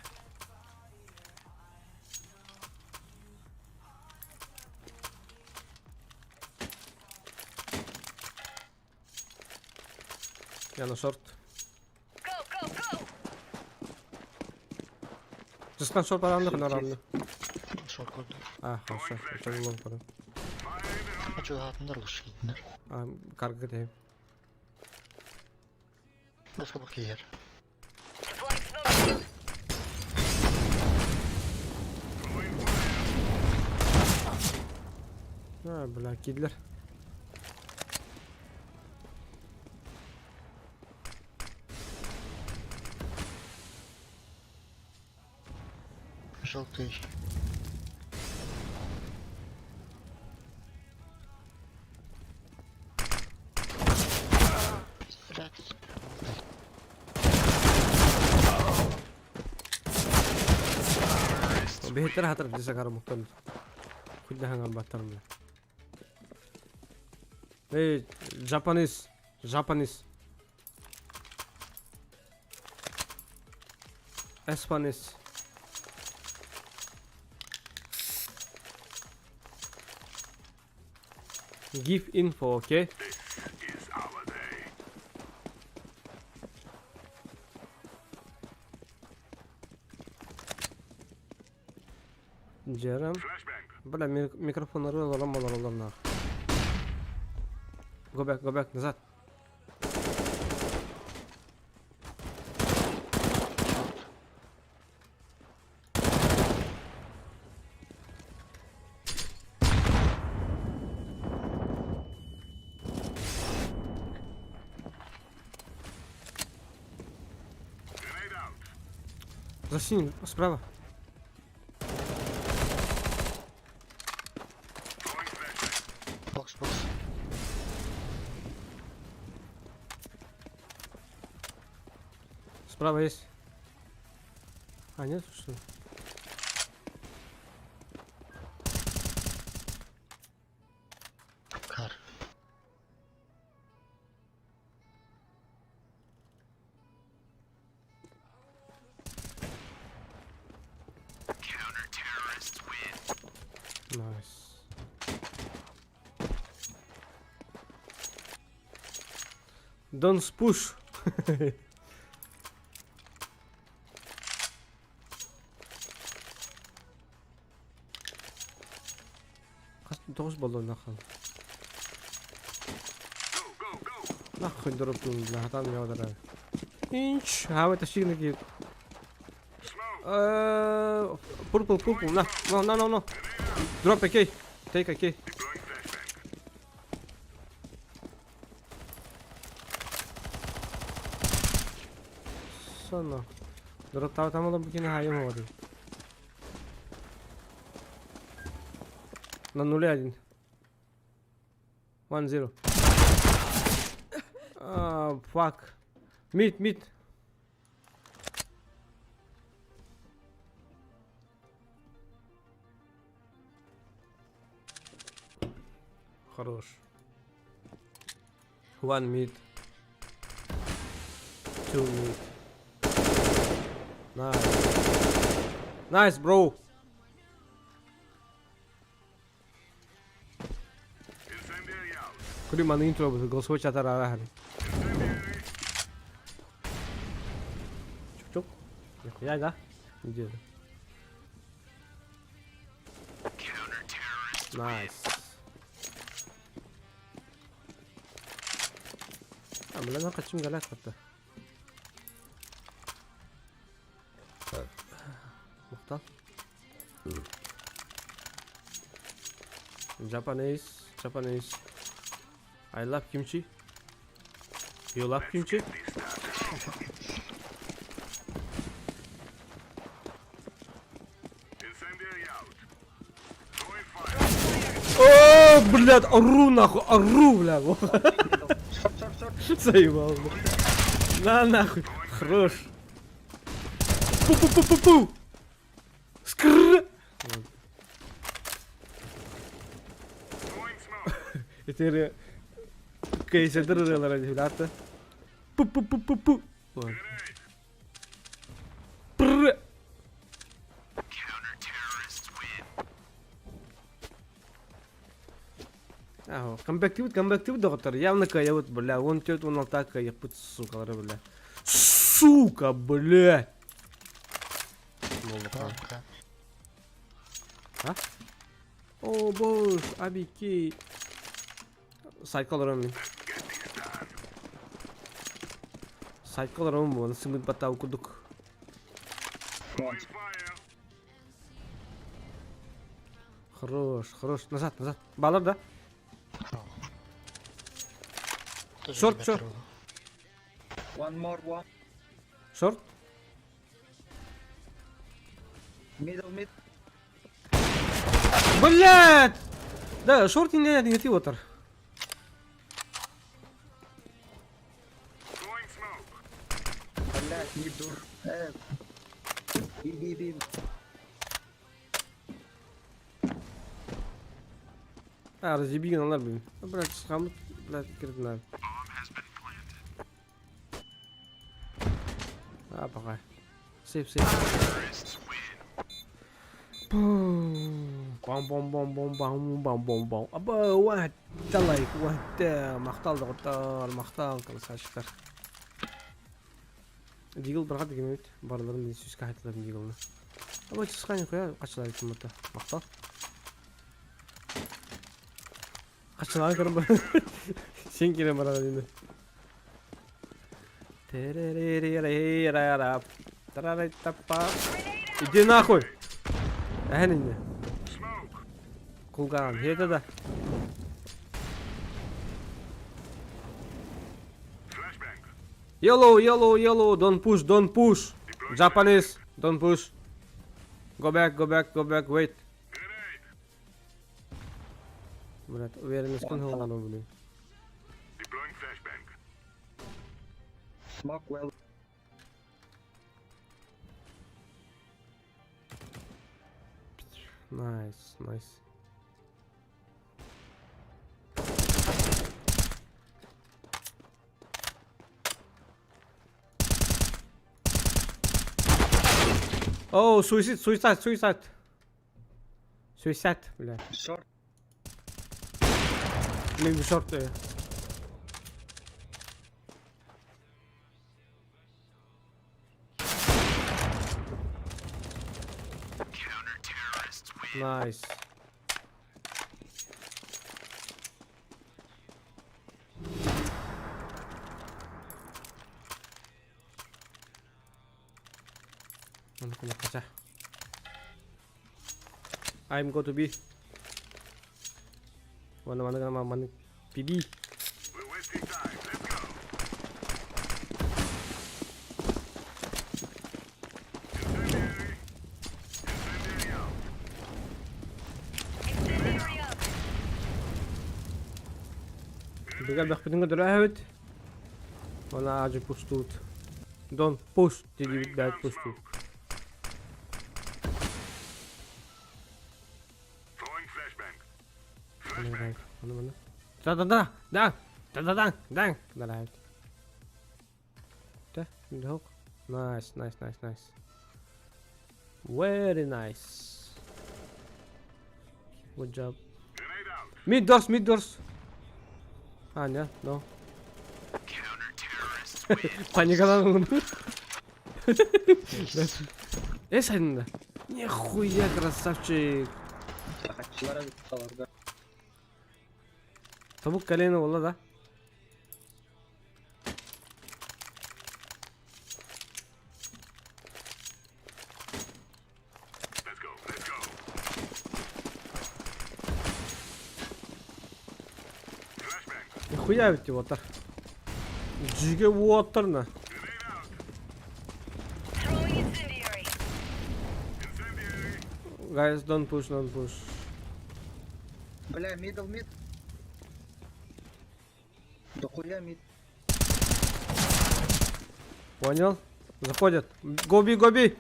Я на short.
Go, go, go.
Застан short баранды, ханаранды.
Short көрдүм.
А, хорошо. Это long баран.
Чугаһаатыннар лучше киирдилэр.
А, карга дейм.
Баска бак киирэр.
Deploying smoke.
Throwing fire.
А, бля, киирдилэр.
Желтый. Блядь.
Биһиттэр хатар десе карамуктан. Кудда ханган баттарым бля. Эй, Japanese, Japanese. Spanish. Give info, okay?
This is our day.
Джерем.
Flashbang.
Бля, микрофон арыйан олорон нах. Go back, назад.
Short.
За синим, справа.
Box, box.
Справа есть. А, нет, что ли?
Car.
Nice. Don't push. Хас тоҕус баллон хаал. Нахуй дроптун, бля, хатан я удараю. Инч, а это сигна киит. Purple, purple, на, no, no, no, no. Drop a key. Take a key. Сонно. Дроптаабатам олом бикини хаайым оҕо дии. На нуле один. 1-0. Ah, fuck. Mid, mid. Хорош. One mid. Two mid. Nice. Nice, bro. Күрү маны интро бу голосовой чатар ара хали. Чук-чук. Нихуя, да? Где это? Nice. А, бля, нахуй чим галак хатта. Махтал. Japanese, Japanese. I love kimchi. You love kimchi? О, блядь, ору нахуй, ору, бля.
Short, short, short.
Заебал, бля. На нахуй, хорош. Пу-пу-пу-пу-пу. Скр. Этери кейсердер ырыалара дии Пу-пу-пу-пу-пу. Пр. Аһо, камбэктибит, камбэктибит доҕоттор. Явно кыайабыт, бля, 14 16 кыайыахпыт, сукалары, бля. Сука, блядь!
Рамка.
А? О, боже, абики. Сайтка олороммун мин. Сайтка олороммун буолан сымыт баттаабыт курдук. Хорош, хорош. Назад, назад. Балар да? Short, short.
One more, one.
Short.
Middle, mid.
Блядь! Да, short иннэ диҥэтии отар.
Блядь, не дур. B, B, B.
А, разъеби гыналар блин. Блядь, схамут, блядь, кирдинар. А, пока. Сейф, сейф. Бам бом бом бом бам бам бом бом. Аба, what the like, what the махтал доҕоттор, махтал красавчиктар. Дигл бырҕат дегемебит, барыларын мин сүүскэ хайтыларын диглны. Аба, чысхани хуя качылар итим Махтал. Качыларын көрөн бар. Сен кирен барар енді. Иди нахуй! Эһэн инне. Кулгаан, это да. Yellow, yellow, yellow, don't push, don't push. Japanese. Don't push. Go back, go back, go back, wait. Блядь, уверенность кун хылган блин.
Deploying flashbang.
Smoke well.
Nice, nice. Oh, suicide, suicide, suicide. Suicide, бля.
Short.
Maybe short. Nice. I'm go to B. Mana mana mana mana PD.
We're wasting time. Let's go. Incendiary. Incendiary out.
Incendiary up.
Бега бэхпитин көрдөрөөбүт. Она ажы пустут. Don't push диди блядь пустут.
Throwing flashbang.
Мана мана мана. Да да да да да да да да да. Да, да. Nice, nice, nice, nice. Very nice. Good job.
Grenade out.
Mid doors, mid doors. А, нет, no. Паникадан ылым. Э, сайдында. Нихуя, красавчик.
Сахачылар аларда.
Тобук колено буолла да.
Let's go. Let's go. Flashbang.
Нихуя ведь вот. Жиге уоттар на.
Grenade out.
Throwing incendiary.
Incendiary.
Guys, don't push, don't push.
Бля, middle mid. Дохуя mid.
Понял? Заходят. Go B, go B.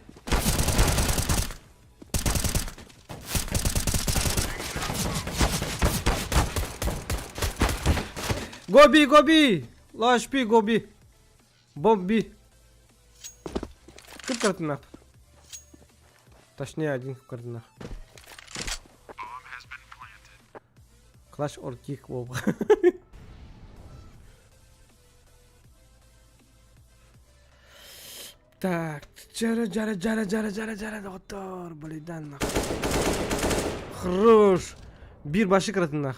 Go B, go B. Low HP, go B. Bomb B. В координатах. Точнее, один в координатах. Clash or kick, оба. Так, жара жара жара жара жара жара доктор, блин, нах. Хорош. Бир башы кыратын нах.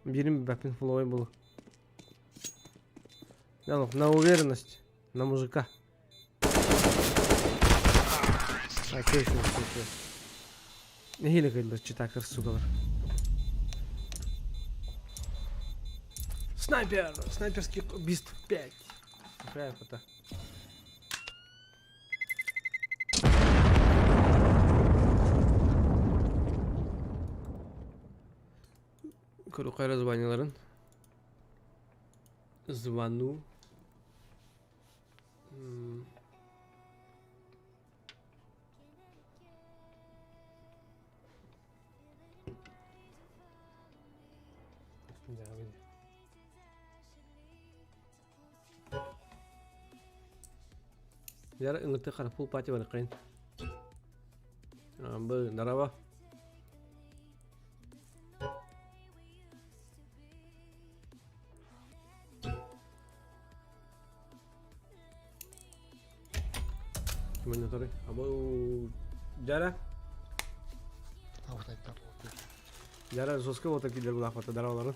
Бирим бәпин фуловой был. На уверенность, на мужика. А, чё ещё, чё ещё? Нехиле кыйлар, читакер, сукалар. Снайпер! Снайперский убийств 5. Нахуя это? Көрү звониларын. Звону. Яра ыңырты қара пул пати бар қайын. Бұл дараба. Кимэн торы? Абу жара. Жара соска ота килер булак бата дарабаларын.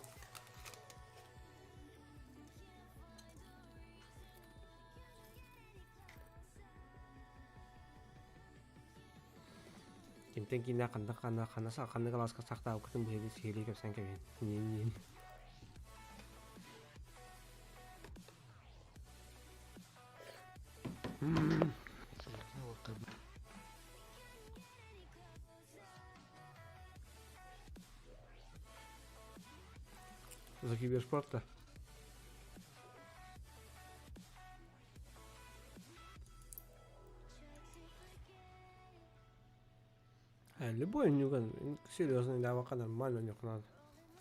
Кимтен кинә канда кана кана са канда каласка сакта укытын бу хеди сихили кепсән кебен. Нин нин. За киберспорта. Любой нюган, серьезно, давака нормально нюк надо.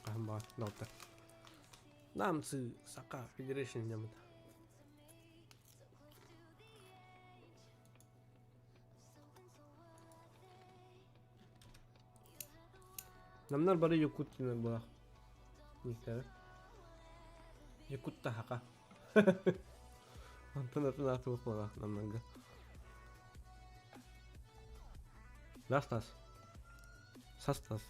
Хаһан баар, доктор. Намцы, Сака, Federation дэмит. Намнар бары якут диэн буолах. Никтэрэ. Якут таһака. Онтон атын аатыбыт буолах намнарга. Настас. Састас.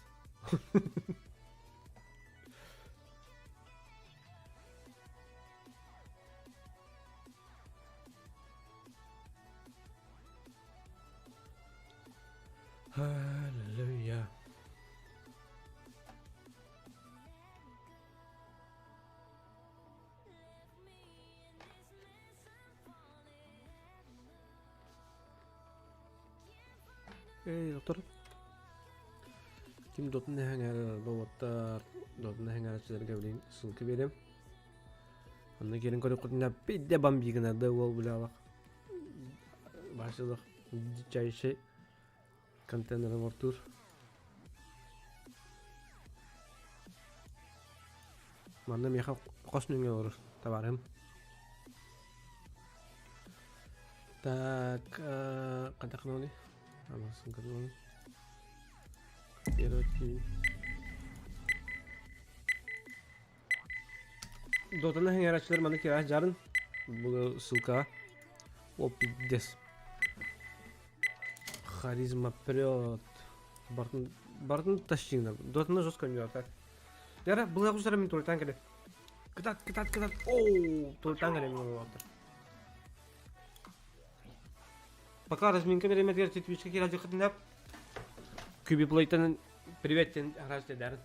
Аллилуйя. Эй, доктор. Ким дотун эһэҥэр доҕоттор, дотун эһэҥэр билин ссылка биэриэм. Онно киирэн көрүөххүтүнэ пидде бамби гынарды уол булаалах. Башылых дичайший контейнеры ортуур. Манна миэхэ хос нөҥүө олорор табаарым. Так, хайдах гынабыный? Амасын көрүҥ. Дотаны хеңәрәчилер маны кирәк жарын. Бу ссылка. О, пиздец. Харизма прет. Бартын, бартын тащина. Дотаны жестко не так. Яра, была кусара мен толтан келе. Кытат, кытат, кытат. Оу, толтан келе мен олар. Пока разминка береметгер Твичке кире жакытындап. Кюби Плейтен привет тен раз дедер.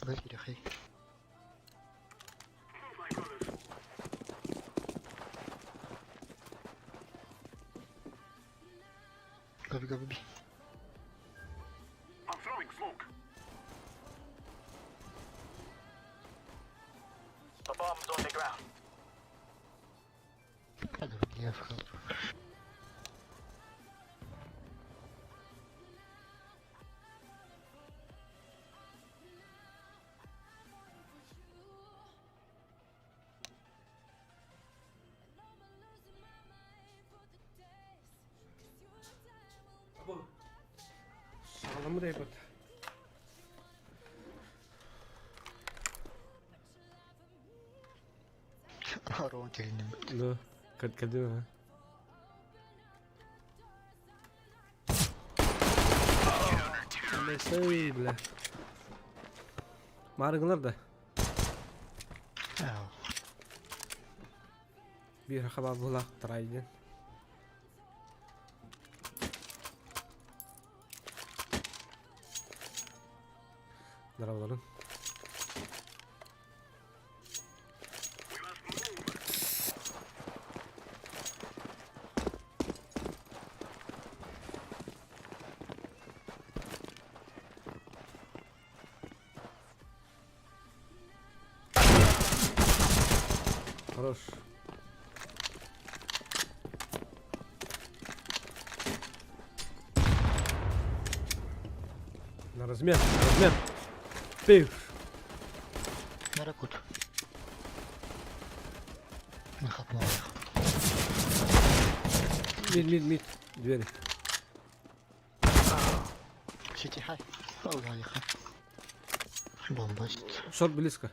Б кирэхэй.
Move, my brothers.
Go B, go B.
I'm throwing smoke.
The bomb's on the ground.
I don't give a fuck.
Саҕаламмыт айбыт.
Арон кэлиним.
Да, кэдим Сэй, бля. Маарыгылар да.
Ау.
Биир хабар булах трайден. Здраволарын.
We must move.
Хорош. На размен, на размен. Пив.
Наракут. Нахапнул их.
Мид, мид, мид. Двери.
Сити хай. Аллах. Бомба.
Шорт близко.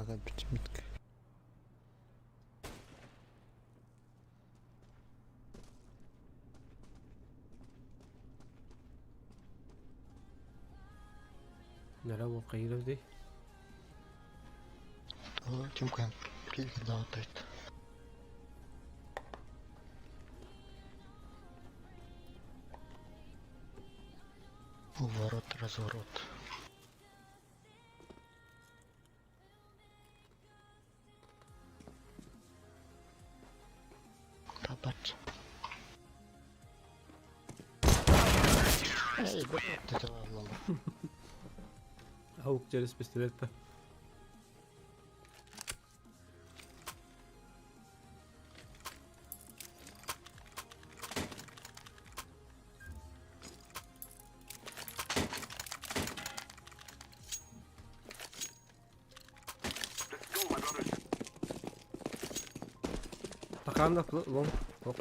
Да, бит.
Нара кайыров дей.
Тимка килдатайт. Поворот, разворот. Табач. Эй, это лала.
Аук через пистолет-то.
Let's go, my brothers.
Таканда лон. Лох.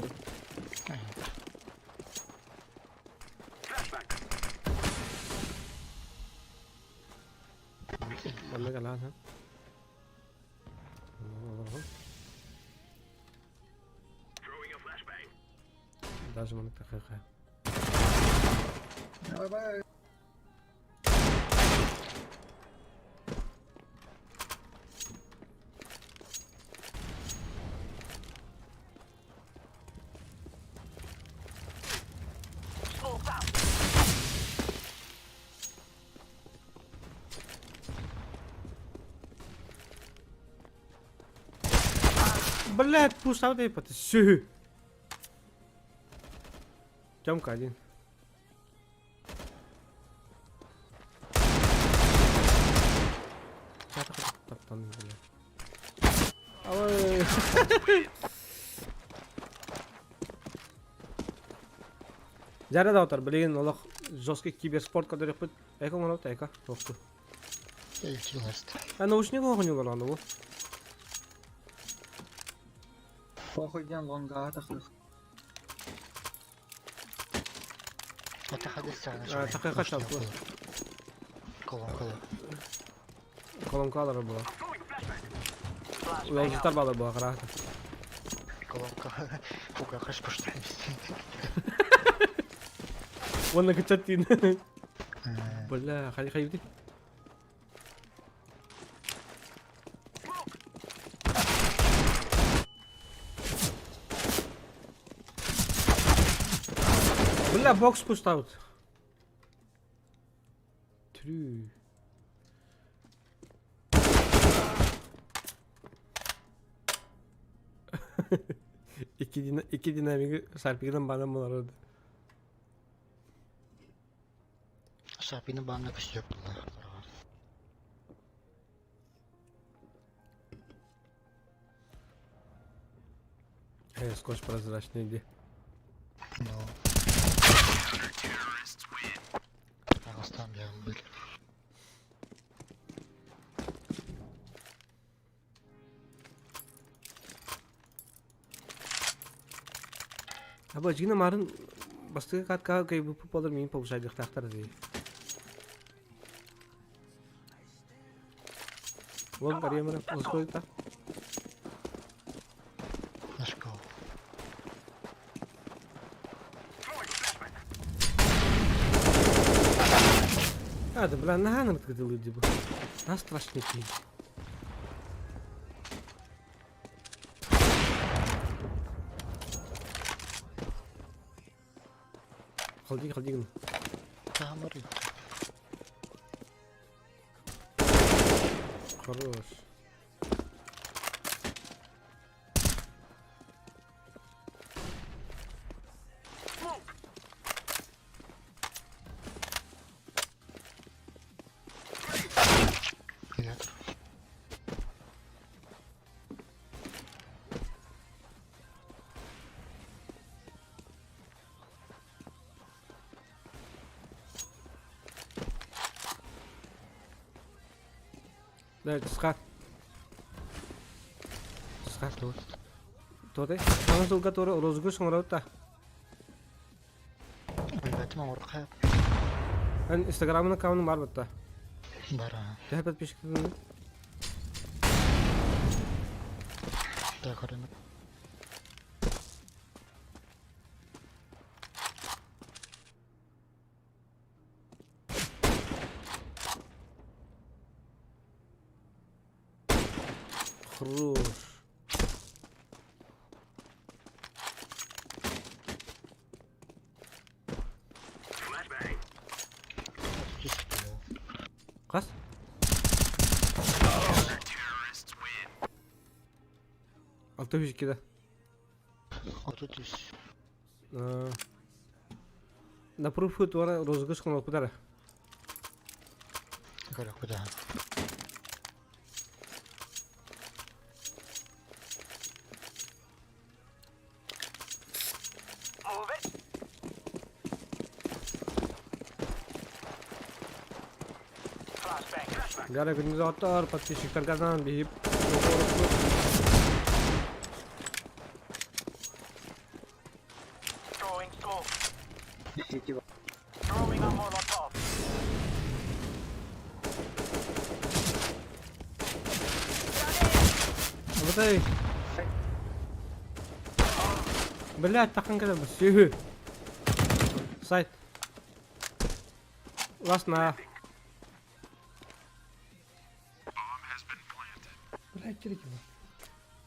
Flashbang.
Манна калаан ха.
Throwing a flashbang.
Даже манна тахаха.
Давай, давай.
Smoke out.
Блять, пусть там Сю. Тёмка один. Таптан, блядь. Ой. Жара да отар, билигин олох жесткий киберспорт который пыт. Эко монот, эко. Тохту.
Эй, киласт.
А наушник оҕонньулар аны бу.
Похуй ден лонга тахлых.
Это хадис
А, такая шалпы.
Колон, колон.
Колонкалары була.
Throwing a flashbang.
Уялжытар балы була караата.
Колонка. Фуга, хаш поштаймся.
Уонна кычаттин. Бля, хай хай бити. Бля, бокс pushed out. True. İki dinamiki Sarpig'den bana mı aradı?
Шапины банна костюм.
Hey, скотч прозрачный иди.
Ну. Астам я был.
Аба жигина марын бастыгы катка кай бу болар мин повышайдык тактар ди. Вон карьемара узгойта.
На школу.
Throwing a flashbang.
А, да бля, наһаа кытылы ди бу. На страшный кий. Халдик, халдик.
Камеры.
Хорош. Да, тысқа. Тысқа. Тоты. Саҥа сылга туора розыгрыш оҥоробут да.
Билбэтим оҥорохха
Эн инстаграмын аккаунун баар батта.
бара.
Төһө подписчиктарын?
Да көрүнүп.
Хорош. Хас? 602 да.
33.
На пруфу туора розыгрыш кылмаппытара.
Көрөхпүт аһа.
Move it. Flashbang. Flashbang.
Гара күндүз подписчиктарга биһип
Throwing smoke.
Сити
Throwing a Molotov.
Абытай. Блядь, тахан кэлэ сүһү. Сайт. Лас на. Блядь, кирики.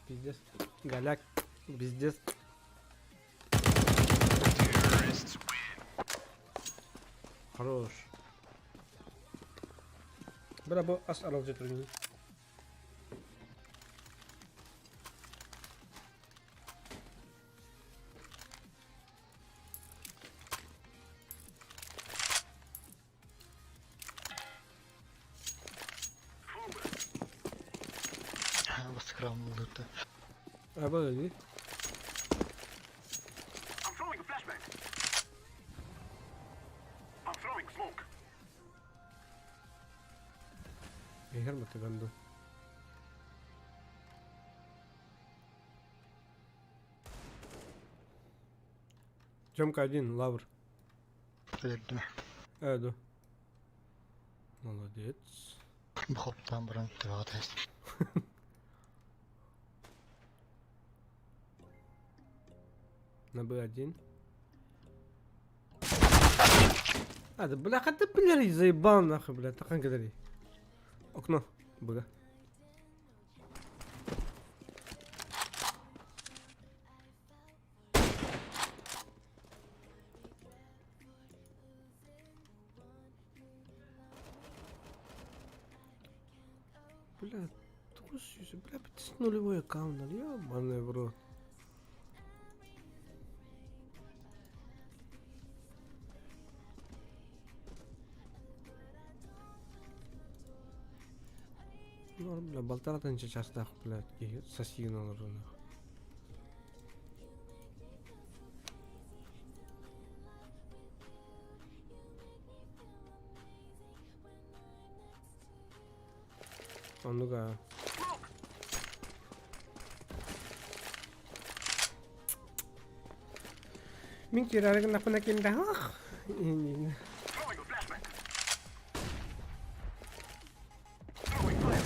Пиздец. Голяк. Пиздец. Хорош. Бля, бу ас аралжы тургун.
Баскрамлыты.
А, подожди.
I'm throwing a flashbang. I'm throwing smoke.
Эхер матыганду. Тёмка один, лавр.
Өлдүм.
Эду. Молодец.
Бу хоптан баран төбөҕө тэс.
На Б1. А, да бля, ты блядь, заебал нахуй, бля, тахан кадари. Окно, бля. Бля, 900, бля, это нулевой аккаунт, ёбаный в рот. Ну, бля, балтаратан частах, блядь, и сосигн олорор нахуй. Оннуга. Мин кирарыгын напына кимдэ ах.
Throwing a flashbang. Throwing fire.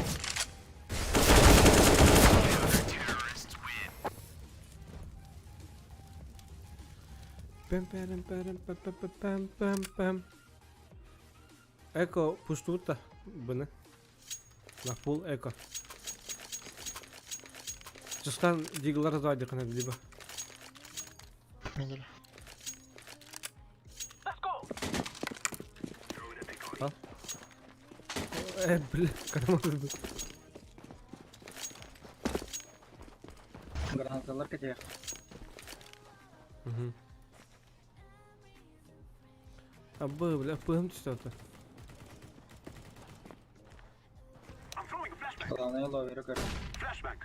Пам пам пам пам пам пам пам пам. Эко пустута бына. На фул эко. Чыстан диглар сзади кана либо.
Менде.
Let's go.
А? Бля, когда может быть?
Гранаталар кэтиэх.
Угу. А б, бля, пым что-то.
I'm throwing a flashbang.
Главное ловеру көр.
Flashbang.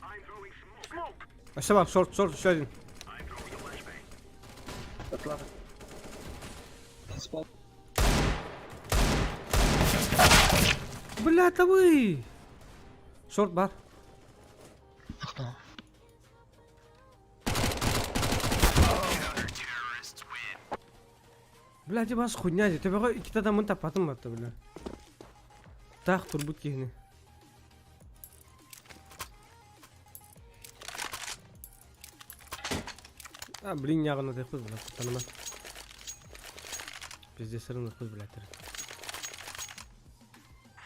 I'm throwing smoke. Smoke.
А все, шорт, шорт, еще один.
I'm throwing a flashbang.
Атлар. Спал.
Бля, это вы! Шорт бар.
Ахта.
Бля, ти бас хуйня дии. Төбөҕө иккитэ адаммын таппатым батта, бля. Таах турбут киһини. А, блин, яҕына тыхпыт, бля, куттаныма. Пиздец, сырыныкпыт, бля,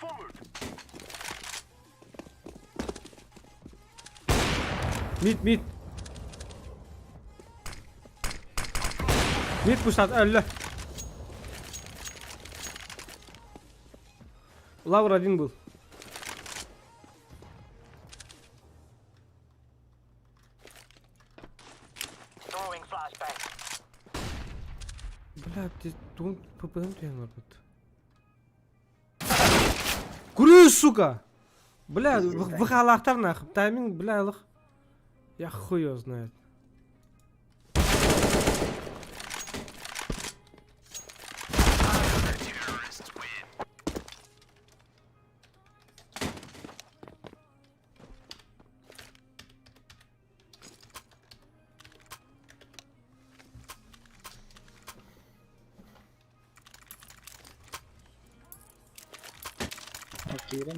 Forward.
Мид, мид. Мид пустат, өллө. Лавр один был.
Throwing flashbang.
Бля, ты тугун ППМ түһэн барбыт. Курю, сука! Бля, выхалаахтар нах. Тайминг, бля, лох. Я хуй его знает.
Киирэн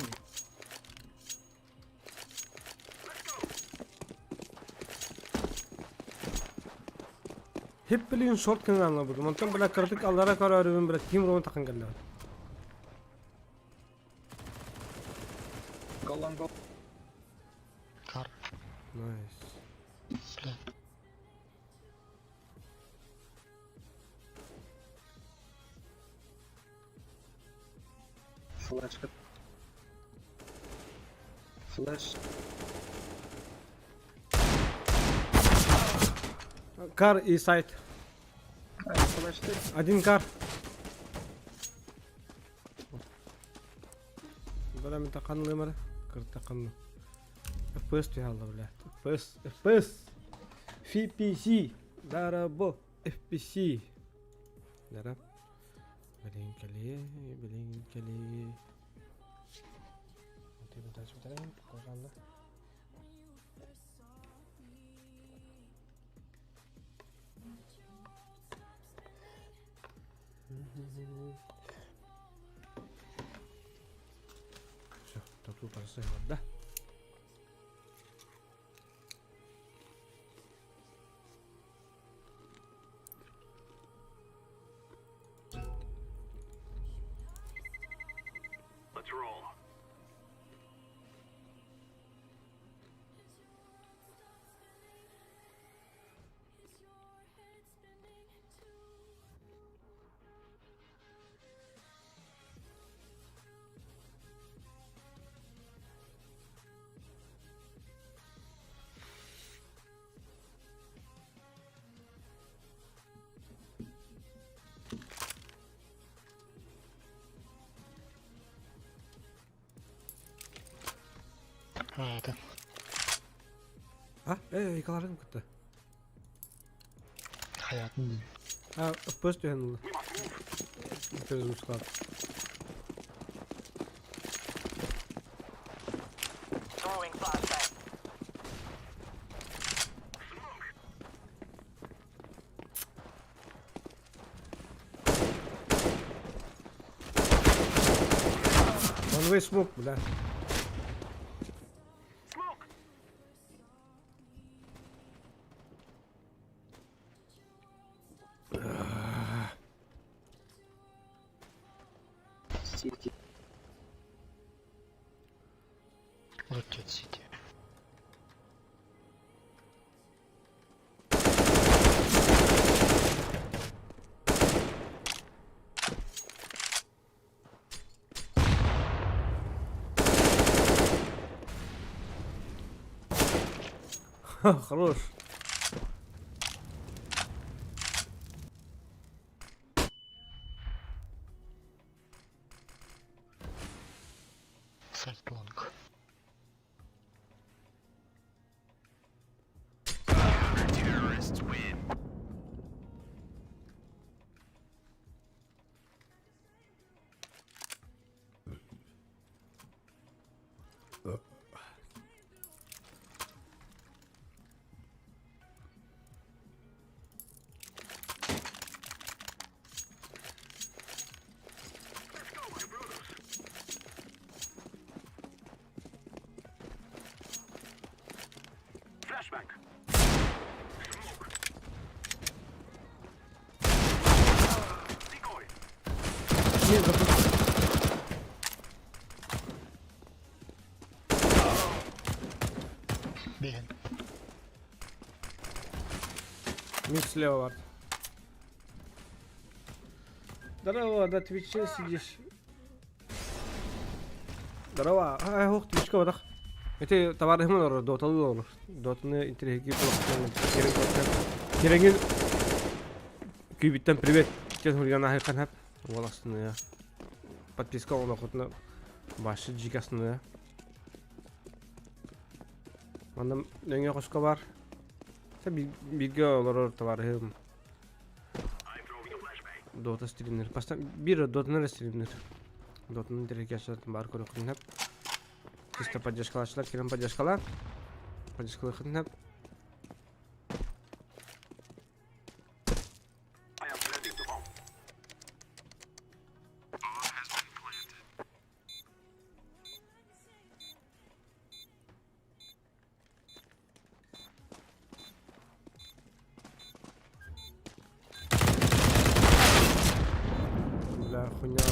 Хеп билигин шорт гынан ылбытым. Онтон бля кыратык аллара көрөөрүбүн бля Тим Рон тахын кэллэҕим.
Go long go.
Кар.
Найс.
Бля.
Флешка. Флеш.
Кар и сайт.
Флеш ты.
Один кар. Бля, мен тақанлы мара. Кыр тақанлы. FPS түһалла, бля. FPS, FPS. FPC. Дарабо. FPC. Дара. Билин кэлиэ, билин кэлиэ. Все, тату да?
Let's roll.
А, это.
А, э, икаларым кытта.
Хаятын дии.
А, FPS түһэн ылла.
We must move.
Перезапускал.
Throwing flashbang.
Smoke.
One way smoke, бля.
Smoke.
Сити.
Вот Сити.
Хорош.
Сайт лонг. Биһин.
Мид слева бар. Здорово, на Твиче сидишь. Здорово. А, ох, Твичка бадах. Эти товарищым олорор, доталы олорор. Дотаны интеллигенти Кереңин күйбүттен привет. Тен хулиган ахайхан хап. Уол астына. Подписка олохутна башы жикасына. Манна нөҥүө хоско бар. Бииргэ олорор товарыһым. Дота стримнер. Поста бир дотаны эрэ стримнер. Дотаны интэриэһиргээччилэртэн баар көрүөххүтүн сөп. Чисто поддержкалааччылар кэлэн поддержкалаан. Поддержкалыаххытын сөп. Бля, хуйня.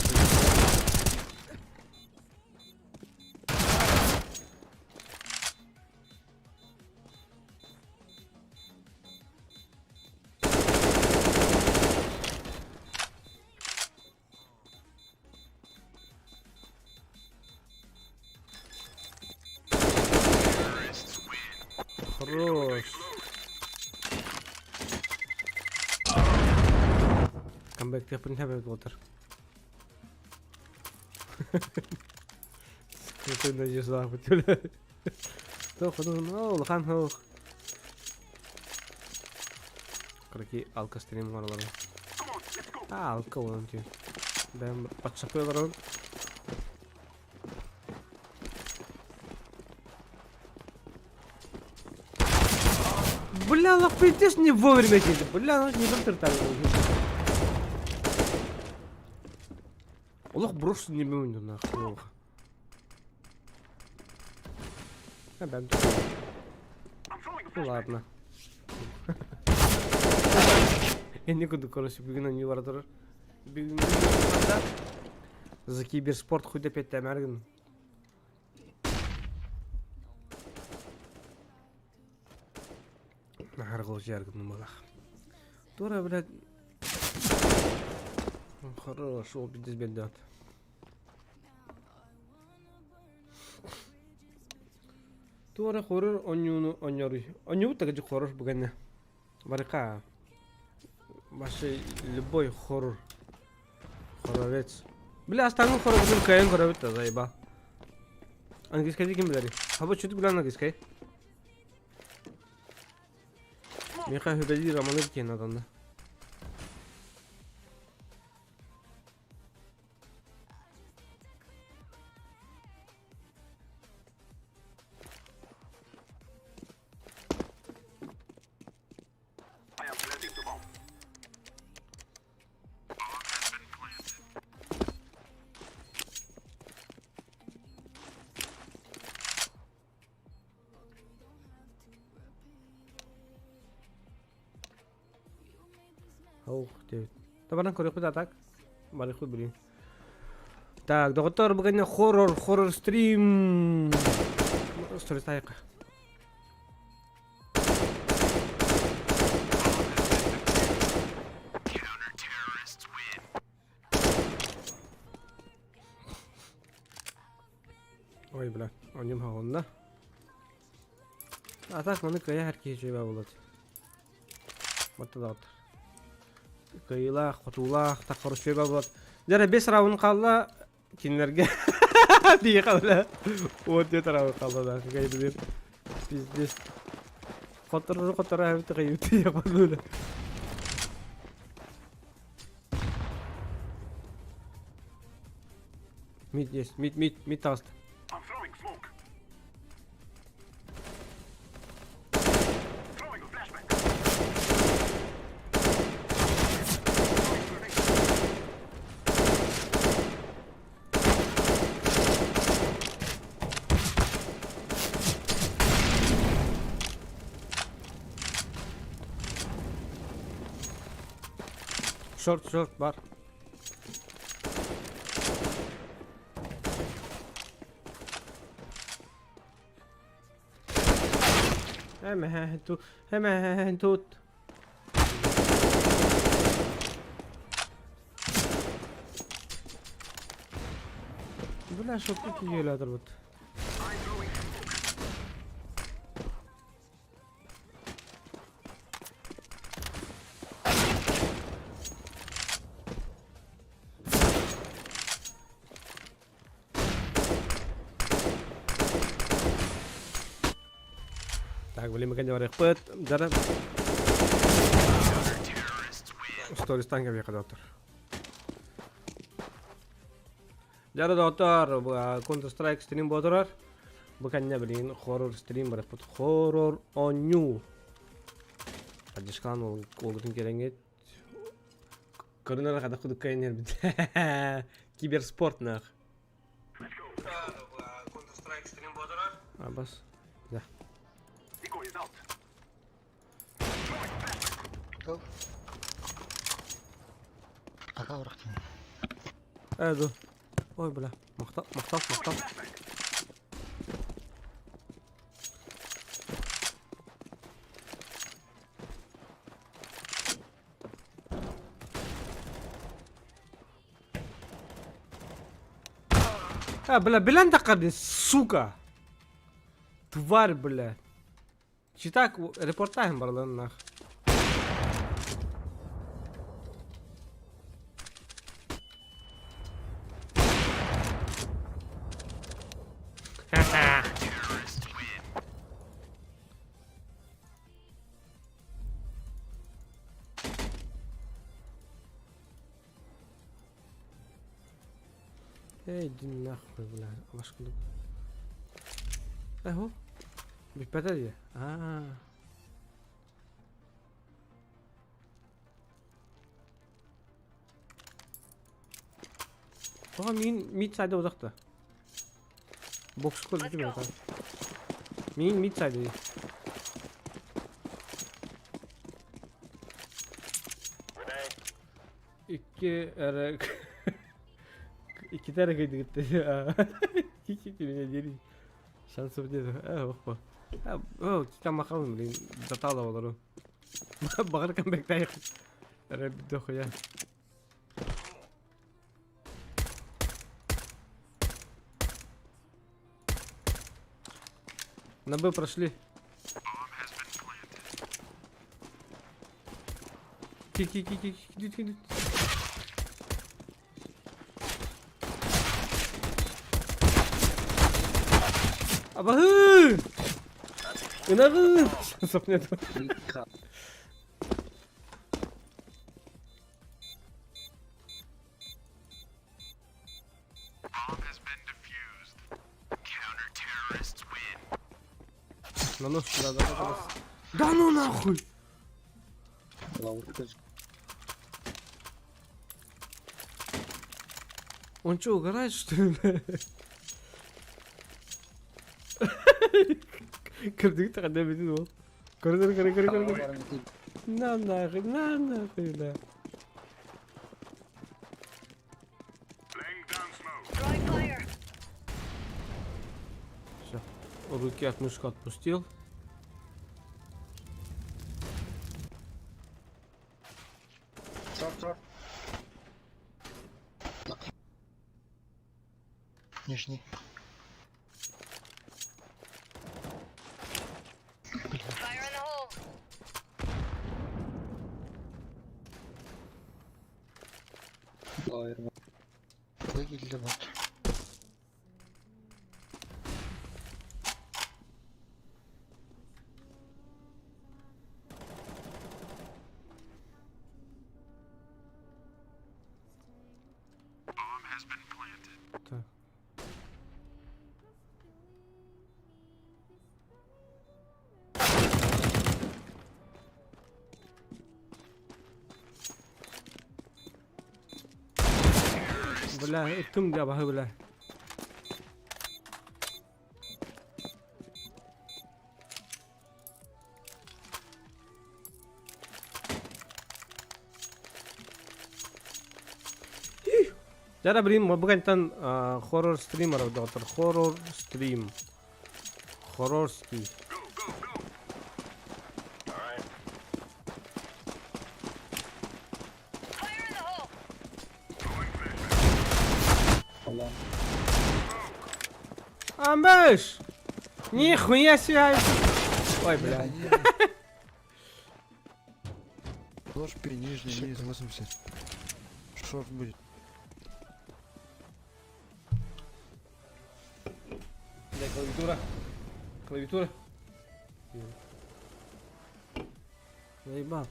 Хорош. Камбэктиэхпин сөп буолтар. Какой надежда бля. Туох улахан суох. Кыракый алка стрим оҥоролорун. А, алка буолан түүн. Бэйэм подшапы олоробун. Бля, лох пиздец не вовремя келді. Бля, ну не білдір там. Олох брошен не ойнады нахуй. Олох. А, бәм Ну ладно. Энни курдук короче бүгүн оонньуу бара турар. Бүгүҥҥү За киберспорт хуй да эпиэттээмээр гынным. Наһаа кылдьар гынным быһыылаах. Туора, блядь, хорошо, пиздец бэрдэҕит. Туора хоррор оонньууну оонньооруй. Оонньуубут да кырдьык хоррор бу кэннэ. Барыка. Вообще любой хоррор. Хоррорец. Бля, астааҥҥы хоррорбутун кыайан көрөбүт да, заебал. Английскайдыы ким билэрий? Хаба чуть билэн английскай. Миэхэ сүбэлиир амалыыр диэн наданна. Ох, диэбит. Табаран көрүөхпүт а так. Барыахпыт билигин. Так, доҕоттоор, бу кэннэ хоррор, хоррор стрим. Сторитайка. Ой, бля, онньум хаҕынна. А так маны кыайа эр киһи үчүгэй буолуо. Батта доҕоттор. Кыайыылаах, хотуулаах, таххар үчүгэй буолуо. Дьэ, бес раунд хаалла кинилэргэ. Биһиэхэ бля. Вот диэт раунд хаалла да. Кыайдыбыт. Пиздец. Хоттору хоттору эбит кыайбыт диye Мид есть, мид, мид, мид таҕыста. Short, short бар. Hemen тут, hemen тут. Бля, шоп киһи өлөтөрбүт. Так, блин, мы барыахпыт. Дара Стористан кэбиэхэ доктор. Дьара доктор, Counter Strike стрим буолар. Бу кэннэ билигин хоррор стрим барыахпыт. Хоррор оонньуу. Поддержкалаан уолгутун кэлэҥҥит Көрүнэр хата кудукка иһэрбит. Киберспорт нах. Абас. Да.
Go. Ага урахтын.
Ээ Ой, бля. Махтал, махтал, махтал. А, бля, билэн таххар сука! Тварь, бля. Читак репортажын барыларын нах. Эй, иди нахуй, бля, алаш курдук. Эһу. Бүппэтэ дии. Аа. Тоҕо миин мид сайды удахта. Бокс көрдүм это. Миин мид сайды. Икки эрэ иккитэ эрэ кыйдыгыт Кики меня дери. Шансов нет. Э, охпа. О, тамахабын, блин, датала олору. Баҕар камбэктаах. Эрэ дохуя. На Б прошли. Ки ки ки ки ки ки Абаһыы! Ынаҕы! Сопнет. На нос, да, да, да, да. Да ну нахуй! Он что, угорает, что ли? Кырдык тахада битин ол. Көрө көрө көрө көрө көрө. На нахуй, на нахуй, да. Все. Руки от мышку отпустил.
Short, short.
Нижний.
Fire in the hole.
Выгелли вот.
Так. Бля, ыттым дьэ баһы бля. Дьэ блин, бу кэнтэн хоррор стрим доктор. Хоррор стрим. Хоррорский. Амбыш! Нихуя себе! Ой, бля.
Ложь пи, нижний, низ 80. Шорт будет.
Бля, клавиатура. Клавиатура. Заебал.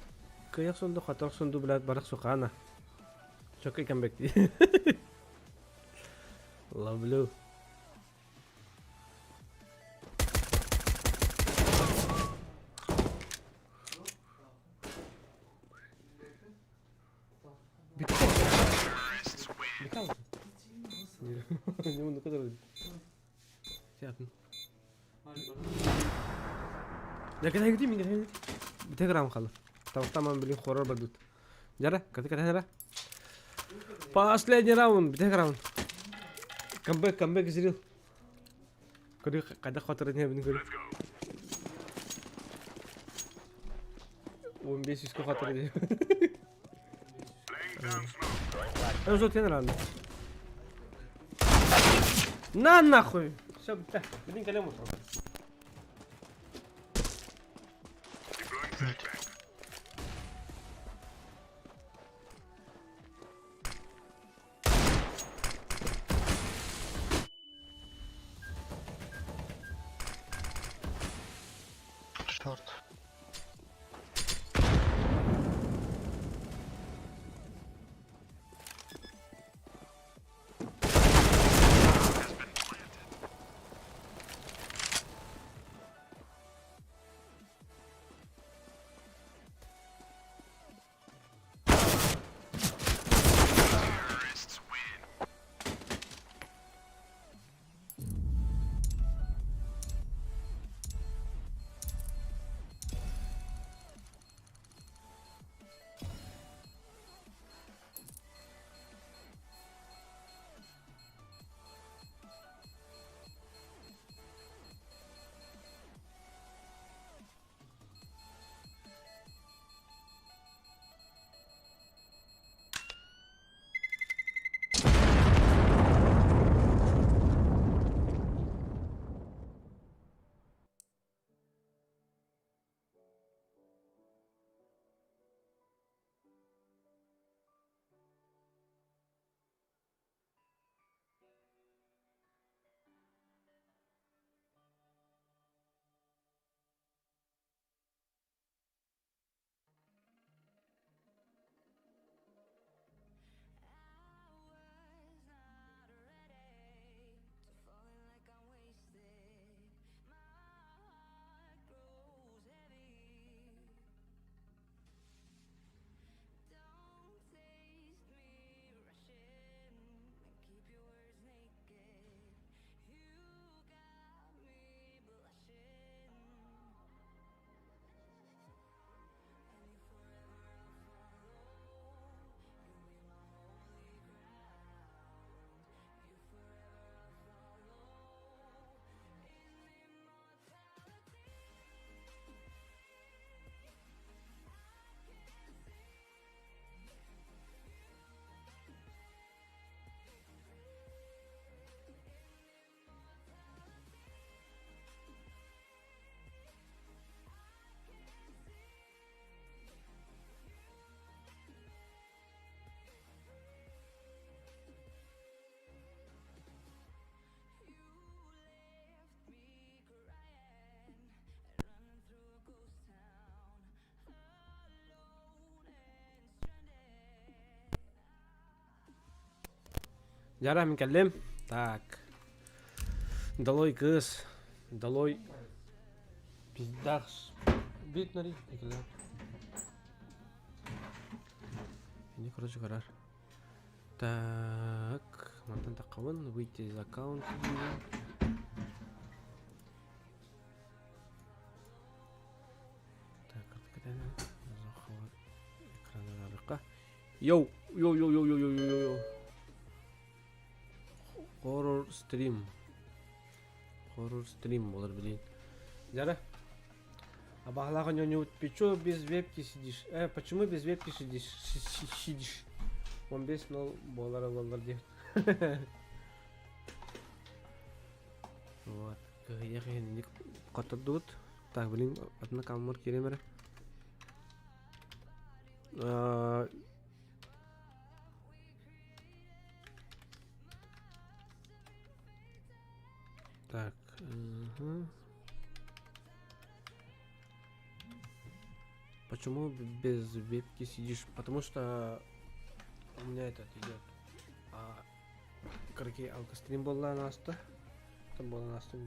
Кыйах сонду, хатах сонду, блядь, барах сухана. Чокай камбэк дии. Ловлю. Бүтэ грамм хаалла. Табахтаан билин хоррор барбыт. Дьара, каты каты эрэ. Последний раунд, бүтэ раунд. Камбэк, камбэк зрил. Көрү хайдах хотор диэбин көрү. 15 үскэ хотор диэ. Уже раунд. На нахуй! Все, бүттэ. Билин кэлем утро.
Шорт. Дьара мин кэллим. Так. Долой кыыс. Долой пиздах. Бит нари. Ini короче карар. Так, мантан таххабын, выйти из аккаунта. Так, Йоу, йоу, йоу, йоу, йоу, йоу, йоу, йоу. Horror stream. Horror stream буолар билин. Дьара. Абаһалаах ньоньут, ты без вебки сидишь? Э, почему без вебки сидишь? Сидишь. 15 нол буолар буолар диэн.
Вот. Кыһыйах иһинник хоттордубут. Так, блин, атына каммар киирем эрэ. Так, угу. Почему без вебки сидишь? Потому что у меня этот идет. А, Кыракый алкастрим буоллаан ааста. Буолан ааста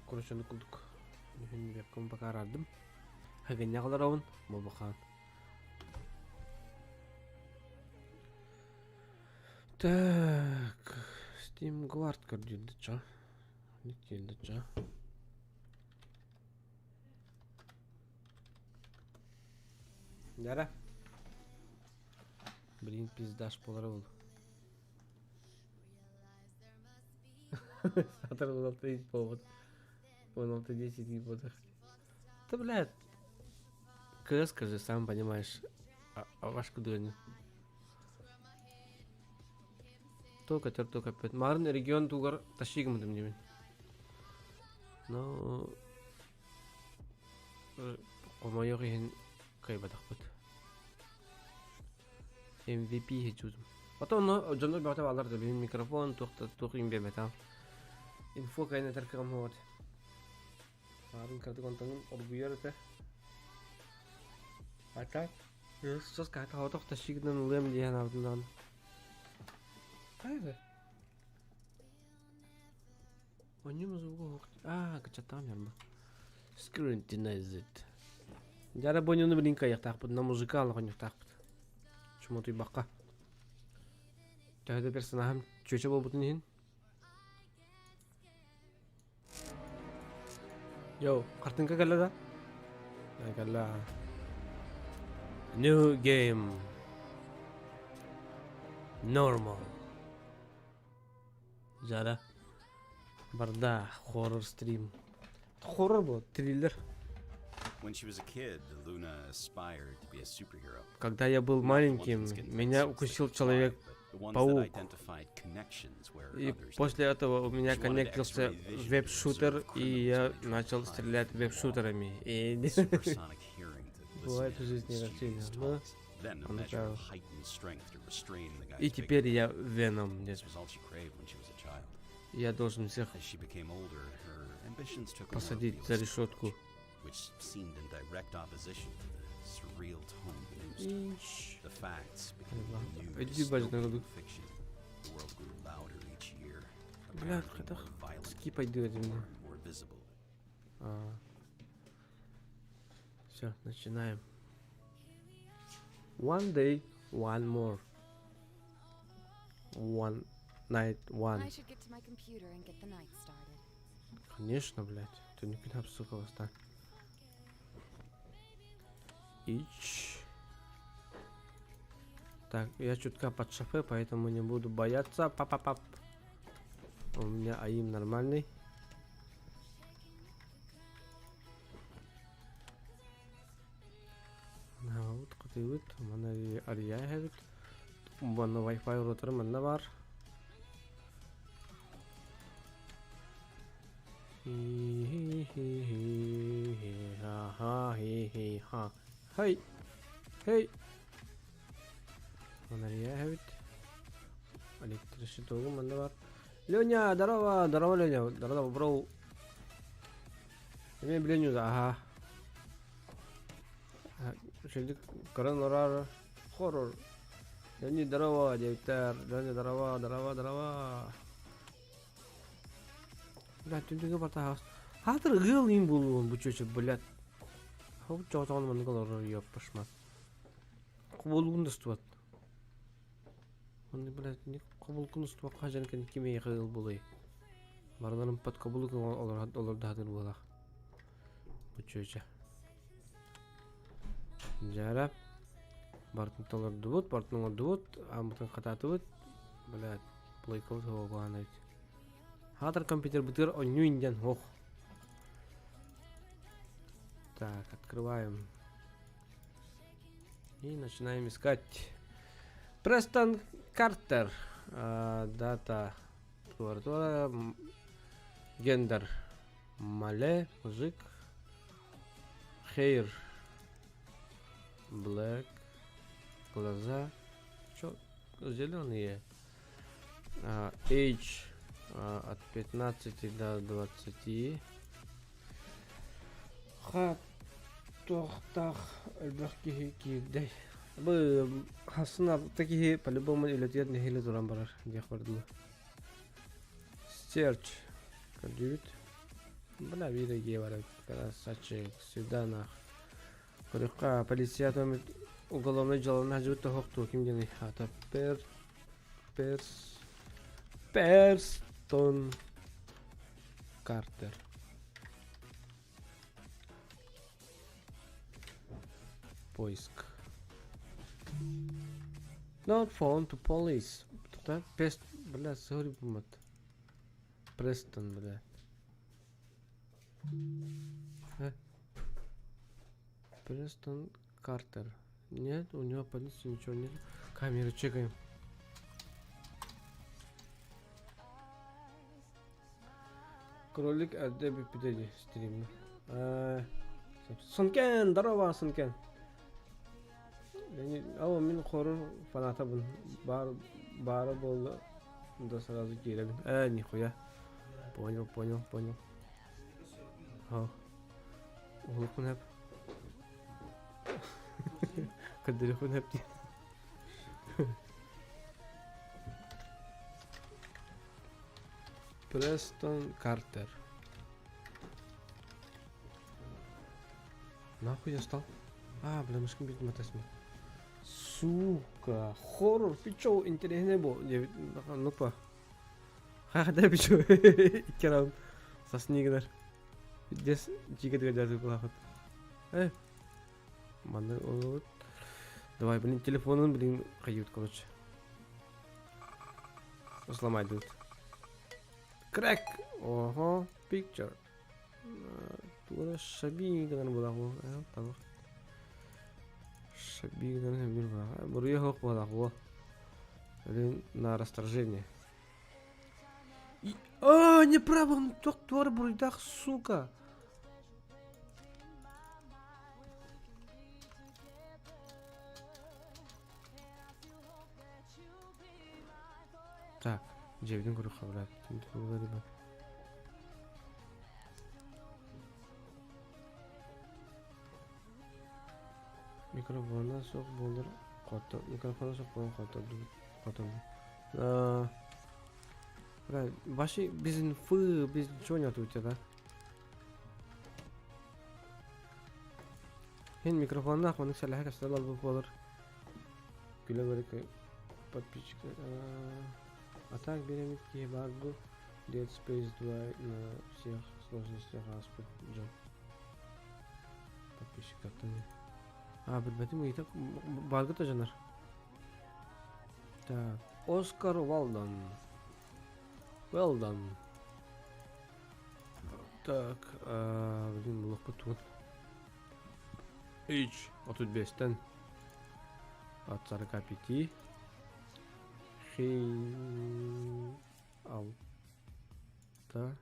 Короче, курдук Нүһүн вебкам пока араардым. Хагынньах олоробун, буолбахаан. Так, Steam Guard көрдүүрдү чо. Никкиэлдэ чо. Дара. Блин, пиздаш буолара буолуо. Сатар 16 повод. 16-10 буолар. Да, блядь. КС, скажи, сам понимаешь. А, а ваш кудыганы. Только төр только опять. Марын регион тугар ташигым дим. Но хомойуох иһин кыайбатахпыт. MVP иһиччибитим. Потом онно дьоннор бөҕөтө бааллар да билин микрофон туох да туох иһин биэрбэтэҕим. Инфо кайын этэр кыам суох этэ. Аарын кыратык онтон оргуйар этэ. А так, сос каата хотох тащигынан ылыам дии санаабытым даҕаны. Хайа Онньум звугу суох. Аа, кычаттаҕым ярма. Scrutinize it. Дьара боньону билин кыайыахтаахпыт, на музыкал оонньуохтаахпыт. Чумотуйбакка. Төһө да персонаһым чүөчэ буолбутун иһин. Йоу, картинка кэллэ да? Кэллэ. New game. Normal. Жара. Барда хоррор стрим. Хоррор был, триллер.
When she was a kid, Luna aspired to be a superhero.
Когда я был маленьким, меня укусил человек-паук. И после этого у меня коннектился веб-шутер, и я начал стрелять веб-шутерами. И бывает в жизни растения, но он это... И теперь я Веном. Нет. Я должен всех посадить за решетку.
which seemed in direct opposition to the surreal tone of the news. The facts became the new
Иди бать на
dystopian fiction. The world grew louder each year,
Бля,
apparently
это
more violent,
скип пойду
more and more visible.
Все, начинаем. One day, one more. One night, one.
I should get to my computer and get the night started.
Конечно, блядь. Ты не куда, сука, вас так. Ич. Так, я чутка под шофе, поэтому не буду бояться. Пап-пап-пап. У меня aim нормальный. Вот кытыыбыт, мана ария эбит. Манна Wi-Fi роутер манна бар. Хи-хи-хи-хи-ха-ха-хи-хи-ха. Хей! Хей! Манна ария эбит. Электрощитогу манна бар. Леня, здорово! Здорово, Леня! Здорово, бро! Эмиэ билэн ага. Үчүгэйдик көрөн олорор хоррор. Леонид, здорово, диэбиттэр. Леня, здорово, здорово, здорово. Блядь, түнтүгэ бартаһаас. Хаатыр ыал иин буолуон бу чүөчэ, блядь. Хоп чоҕотоҕун маннык олорор ёппашмат. Кубулугун да устубат. Онно, блядь, кубулукун устубакка дьон ким эйиэхэ ыал буолуой? Барыларын под кубулук олордоһатыр буолаах. Бу чүөчэ. Дьара. Барытын толордубут, барытын оҥордубут, ааммытын хатаатыбыт. Блядь, плойкабыт суоҕа эбит. Хаатар компьютер бытыгар онньуу диэн ох. Так, открываем. И начинаем искать. Престон Картер.
Дата туора-туора гендер male мужик hair black глаза чё зеленые age от 15 до 20 Ха туохтаах элбэх киһи киирдэй. Бу хасын алта киһи по-любому үлэтигэр нэһиилэ туран барар диэх бардылар. Search көрдүүбүт. Бля биир гея бар красавчик сюда нах. Көрүөххэ полиция томит уголовный дьыаланы хажыбыт тоһохтуу ким диэний аата пер перс Перстон Картер. Поиск. Not phone to police. Тута пест, бля, сори бумат. Престон, бля. Э? Престон Картер. Нет, у него полиции ничего нет. Камеру чекаем. Кролик эрдэ бүппүтэ дии стримҥэ. Сункен, здорово, Сункен. Оо, мин хоррор фанатабын. Баар, баара буолла да сразу киирэбин. Ээ, нихуя. Понял, понял, понял. Ха. Уһулукпун эп. Көрдөрүөхпүн эп дии. Престон Картер. Нахуй я стал? А, бля, мышкин бит матасми. Сука, хоррор, пичо, интересный был. Ну-па. Ха-ха, пичо. Иккерам. Сасни гынар. Дес жиге дыгадарды булахыт. Э. Манны вот. Давай, блин, телефонун, блин, хайют, короче. Сломать тут. Crack! Ого, picture. Тура шаби гынан булах бу. Шаби гынан бир булах. Буруйа хок булах бу. Блин, на расторжение. И... А, неправо, тох туар буруйдах, сука. Так, дьиэбитин көрүөххэ быраат. Микрофона суох буолар хото микрофона суох буолан хотордубут хотордум. Бля, вообще без инфы, без ничего нету у тебя, да? Һин микрофоннаах маннык сэлэһэ кэпсэтэ олорбут буолар. Күлэ подписчик а так биэрэммит киһи баар бу Dead Space 2 на всех сложностях ааспыт дьон подписчиктартан а билбэтим ыйыта бааргыт дьоннор так Оскар Валдан Well Так, блин, булуохпут тугун. H 35-тэн от 45 Хей алта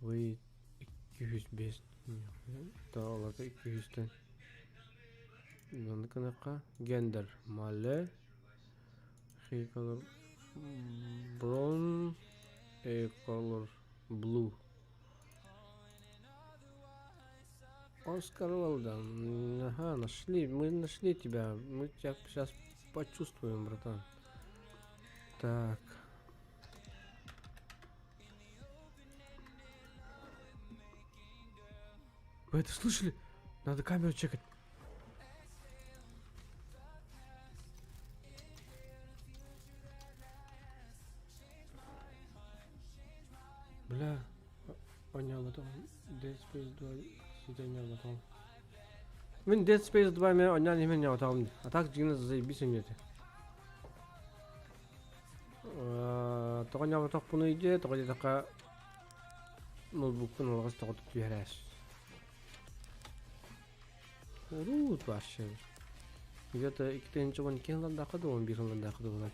Вы 205 Таалата 200-тэн Маннык гынахха Гендер Male Hair color brown Hair color blue Оскар Уэлдон. Ага, нашли. Мы нашли тебя. Мы тебя сейчас почувствуем, братан. Так. Вы это слышали? Надо камеру чекать. Бля, оонньообатом Dead Space 2 ситэ оонньообатом. Мин Dead Space 2 эмэ оонньоон иһин оонньообатаҕым дии. А так дьиҥинэ заебись оонньуу этэ. Тоҕо оонньооботохпунуй диэ, тоҕо диэтэххэ ноутбукпун алҕас тоҕо түһэрээс. Урут вообще. Где-то 2012 сыллардаахха да 11 сыллардаахха да буолар.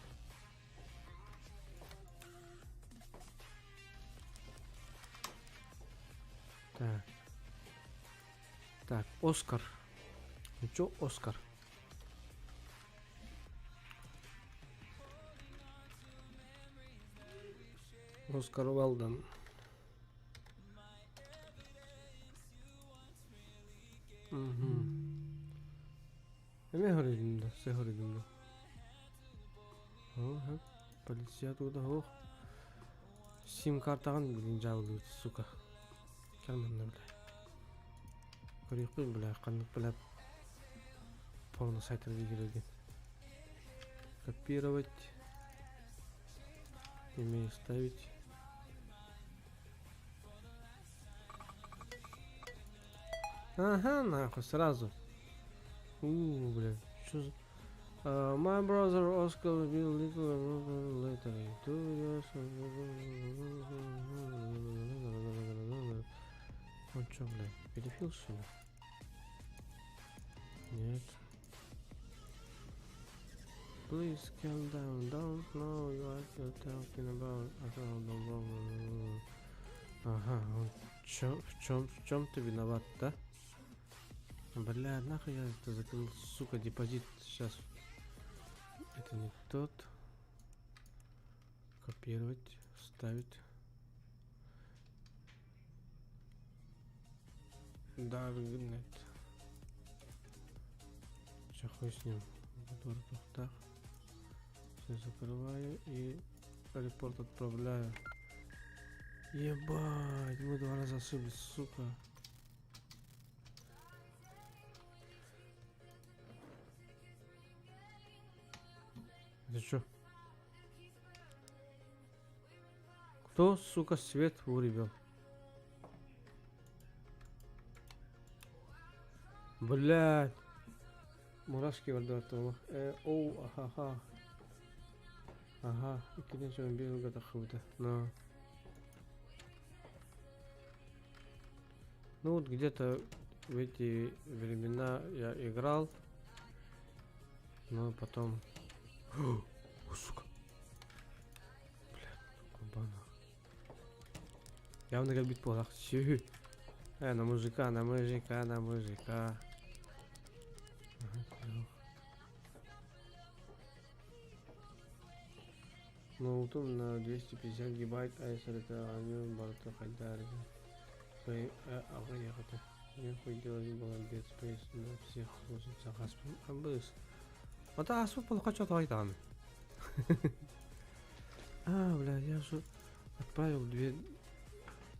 Так, Оскар. Ну чё, Оскар? Оскар Уэлдон. Угу. Эмиэ хоруйдум да, все хоруйдум да. О, полиция туда, ох. Сим-картаҕын билин дьаабылыыр, сука. Кэл манна, бля. Көрүөхпүн, бля, ханнык, бля, порно сайтарга киирэргин. Копировать. Имею ставить. Ага, нахуй, сразу. У, бля, что за... My brother Oscar will be little later. 2 years. Он что, блядь, педофил, что ли? Нет. Please calm down. Don't know what you're talking about. Ага, он чё, в чем ты виноват, да? Бля, нахуй я это закрыл, сука, депозит сейчас. Это не тот. Копировать, вставить. Darknet. Сейчас хуй с ним. Так. Все закрываю и репорт отправляю. Ебать, мы два раза ошиблись, сука. Это что? Кто, сука, свет вырубил? Блядь. Мурашки барда Э, оу, аха. Ага, иккитин сүүс биир сылга тахсыбыта. Но. Ну вот где-то в эти времена я играл, но потом... О, сука. Блядь, кубана. Явно как бит полах. На мужика, на мужика, на мужика. Ага, Ноутум на 250 гигабайт айсарыта аню барыта хайдар. Аҕыйаҕыта. Нехуй делать было Dead Space на всех 80 абыс. Ата асып полка что айтан. А, бля, я же отправил две,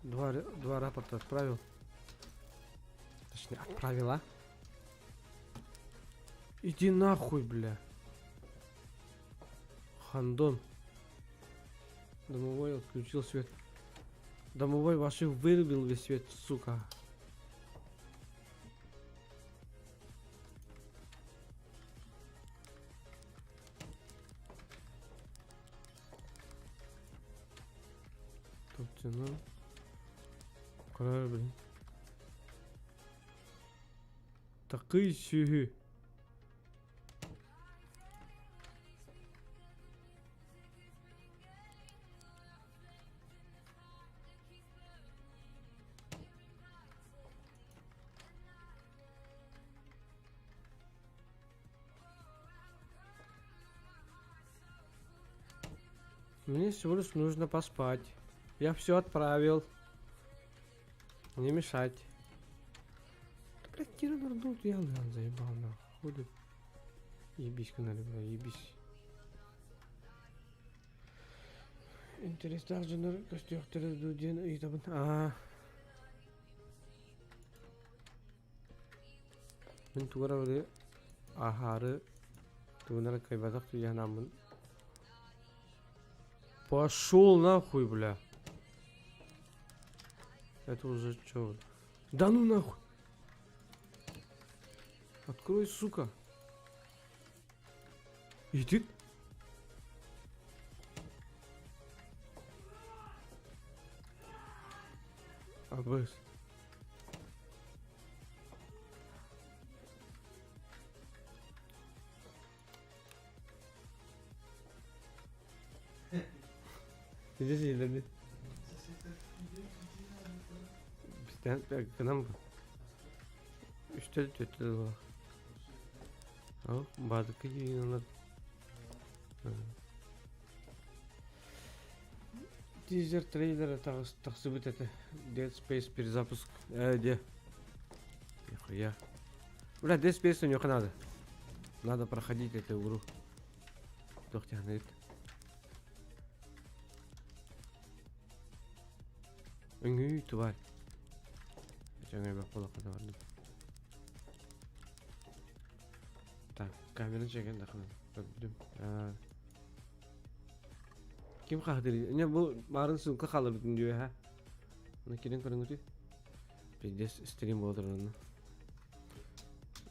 два, два рапорта отправил. Точнее, отправила. Иди нахуй, бля. Хандон. Домовой отключил свет. Домовой вообще вырубил весь свет, сука. Тут тяну. Край, блин. Такой сюхи. Мне всего лишь нужно поспать. Я все отправил. Не мешать. Да, блядь, Кира Нордут, я наверное, заебал нахуй. Хули. Ебись, канале, бля, ебись. Интересно, дьоннор көстүөхтэрэ дуу диэн ыйытабын. Аа. Мин тугара били аһаары тугунара кыайбатах түһэнааммын. Пошел нахуй, бля. Это уже чё? Да ну нахуй. Открой, сука. Иди. Абыс. Иди сюда, Бистен гынан бу.
Түөттэ буолар. Ол баадыкка киирэн Тизер трейлера тахсыбыт этэ. Dead Space перезапуск. Э, где? Нихуя. Бля, Dead Space у него надо. Надо проходить эту игру. Туох тяхнет. Үҥүү, тварь. Так, камера чеген дахын. Көрдүм. Ким хаһдыр? Не бу марын ссылка халабытын диye ha. Оны кирен көрүңүтү. Пиздец стрим болдыр оны.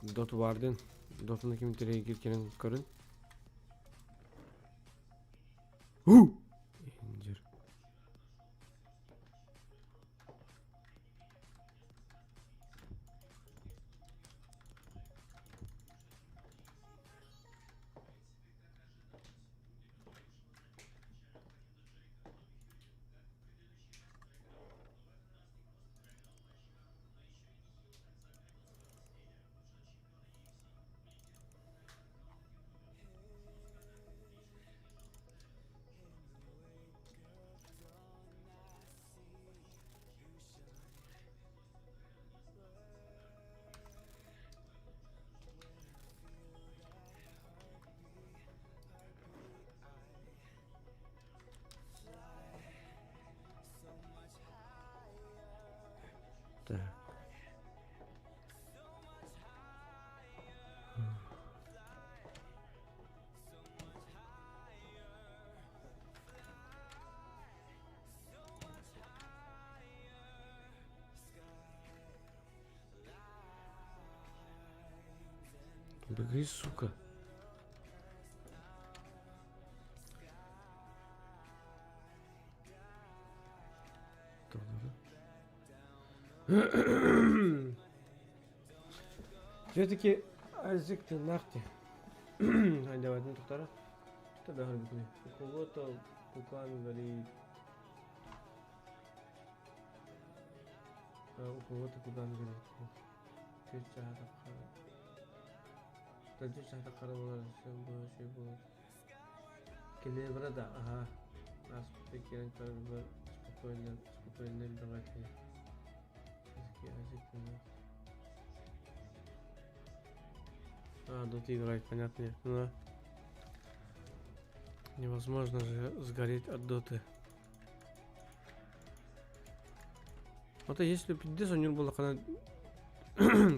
Дот бардын. Дотуну ким терегир кирен көрүн. Ху! Инжир. Так. Беги, сука. Все-таки Айзек ты нахти. Ай, давай, ну тоқтара. Что да, У кого-то кукан горит. А, у кого-то кудан горит. Şey болар. Киневра да, ага. Спокойно, спокойно давайте. А, тут играть, понятно. Ну да. Невозможно же сгореть от доты. Вот а если пиздец у него было,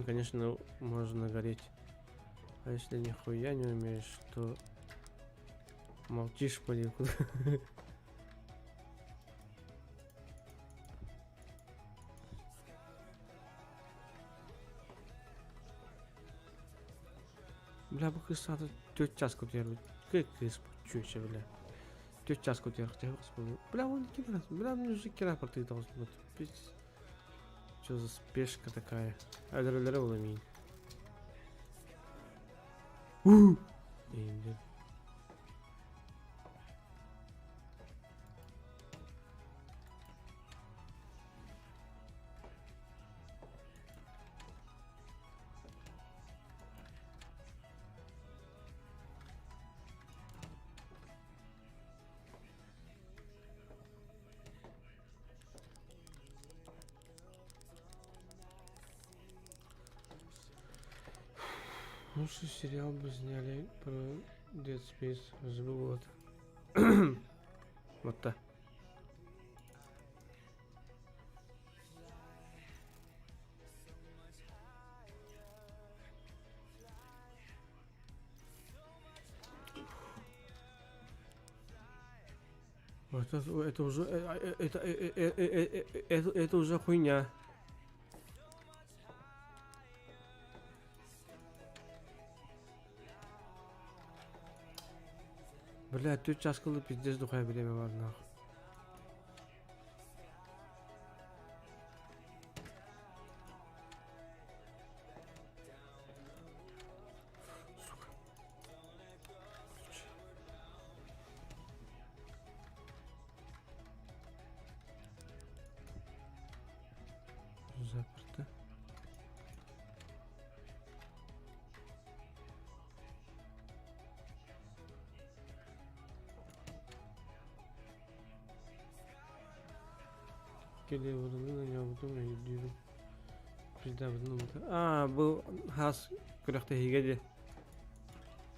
конечно, можно гореть. А если нихуя не умеешь, то молчишь поди куда. Бля, бу кыз сааты 4 час көтер. Кы кыз чүче бля. 4 час көтер. Бля, он кирас. Бля, мне уже кира порты должен быть. Что за спешка такая? Өлөр була мин. Инде. Лучше сериал бы сняли про Dead Space. Вот. Вот так. Это уже это уже хуйня. Бля, тут час кылы пиздец духай время бар нахуй. Сука. Включи. Заперто.
Икки левелынан оонньообутум өйдүүбүн. Пиздабытын умута. Аа, бу хас күрэхтэһиигэ дии.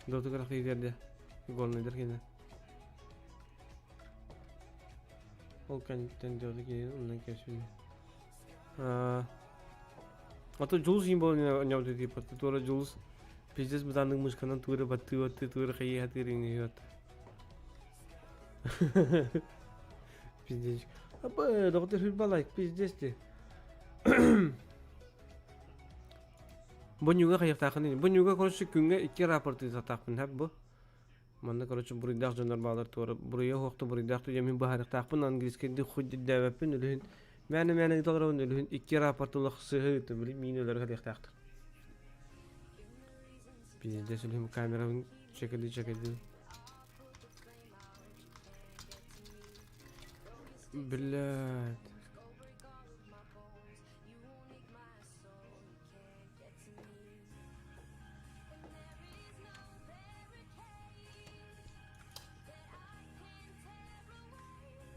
Доту күрэхтэһиитигэр дии. Горнайдар кини. Ол кэнниттэн дьоду киһи оннан кэпсиир. Аа, а то Джулс им был оонньообут типа туора Джулс пиздец бытааннык мышканан туора баттыы баттыы туора хайыы хатыыр иҥниһиот. Пиздец. Абы, доҕотор хүрбэ лайк, пиздец ти. Бу ньуга хайыахтаахын Бу ньуга, короче, күҥҥэ икки рапорт ыытыахтаахпын, һэп бу. Манна, короче, буруйдаах дьоннор баалар туора буруйа суохта буруйдаах туйа мин быһаарыахтаахпын английскайдыы хуйдээбэппин үлүһүн мээнэ мээнэ ыыталарабын үлүһүн икки рапорт улах сыһы ыыттым били миин өлөрө кэлиэхтээхтэр. Пиздец үлүһүн камерабын чекэди чекэди. Блядь.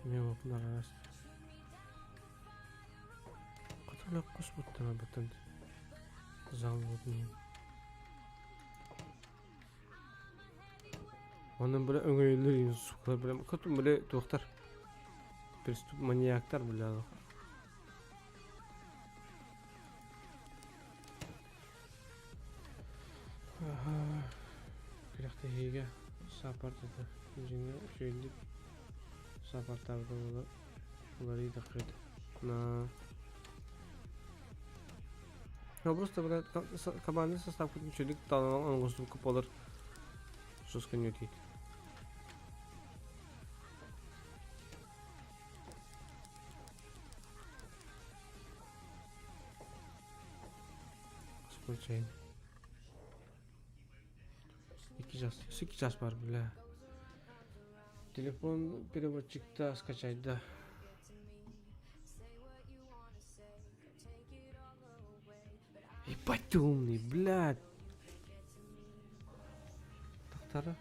Мен опынар Каталак кус буттан бутан зал бутун. Онон бile өҥөйөллөр сукалар бile көтүм бile туохтар преступ маньяктар бile Күрэхтэһиигэ саапарт этэ. Дьиҥэ үчүгэйдик саапартаабыта буоллар уларыйдаххыт. На просто бля командный составкытын үчүгэйдик талан оҥостубукка буолар жестко не өтейт. Случайно. Икки час. Икки час бар, бля. Телефон переводчикта скачать, да. Ебать ты умный, блядь. Тахтара.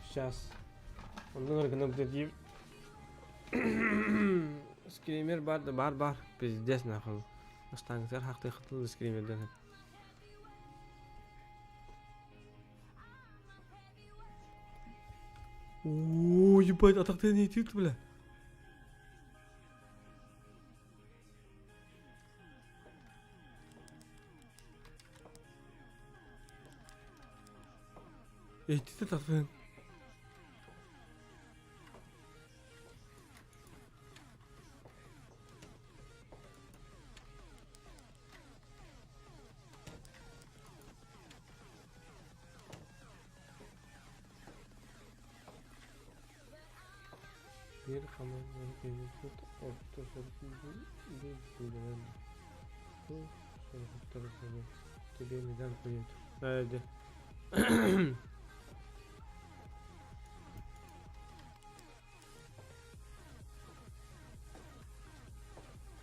Сейчас. Оннук гына бүтэтиим. Скример бар да бар бар. Пиздец нахуй. Ыстааңсар хахты хатыл скримерден. О, ебать, атахтан не бля. Эйтите тахтан. Биир хамаанданы киирбиппит орто сорукун бу сорукуттары тебе не дам привет. Ээ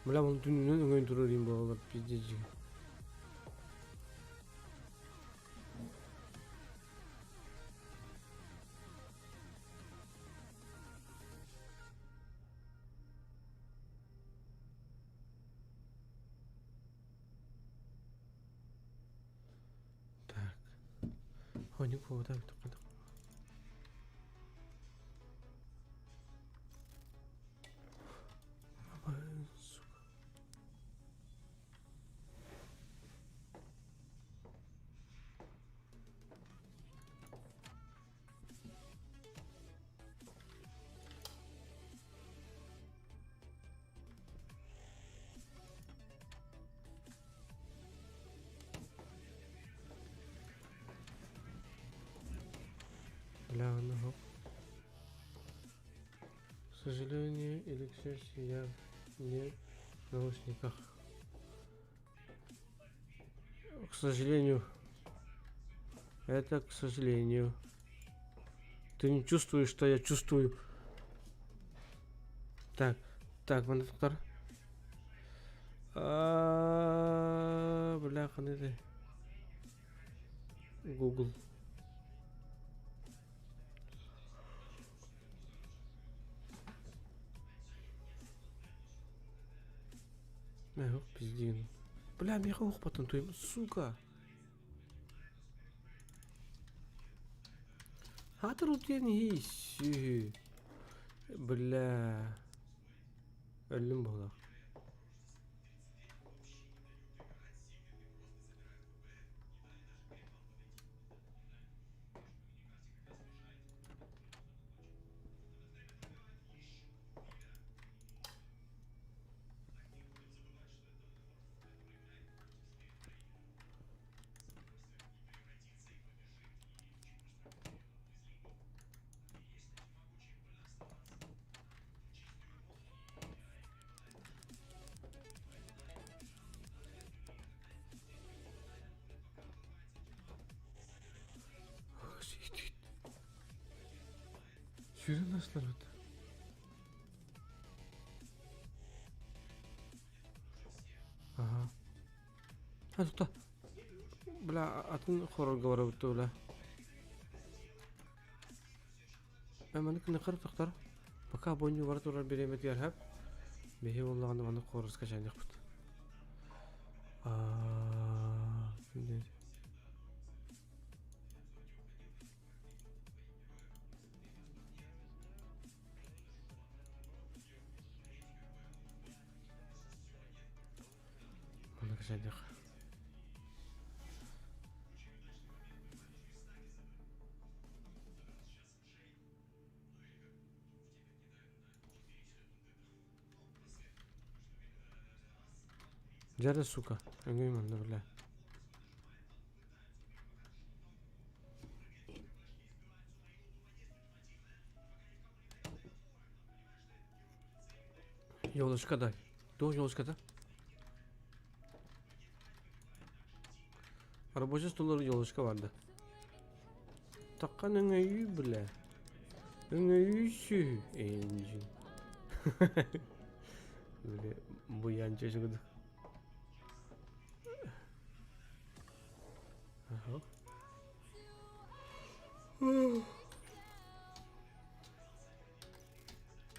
Бля, оны түнүнөн өҥөйөн турар им буолалар пиздец Так. Хонюк повода Сука. Бля, ну К сожалению или к счастью, я не в наушниках. К сожалению. Это к сожалению. Ты не чувствуешь, что я чувствую. Так, так, манна тохтор. Бля, ханны. Google. Эх, пиздин. Бля, меха ух потом сука. Хатыр утен иһи. Бля. Өллүм буолар. Сүүрэн асларбыт. Ага. А, тохто. Бля, атын хоррорга барабыт бля. Мен маны кыныкыр тохтор. Пока бонню бара турар бириэмэтигэр хөп. Биһи буоллаҕына маны хоррор скачайныахпыт. Аа, Маны качайдых. Дьэ сука, өҥөй манна бля. Елочка дай. Туох елочката? Рабочий столлар елочка барда. Таккан өҥөйүү бля. Өҥөйүүсү энжин. Бля, буянча курдук. Ага.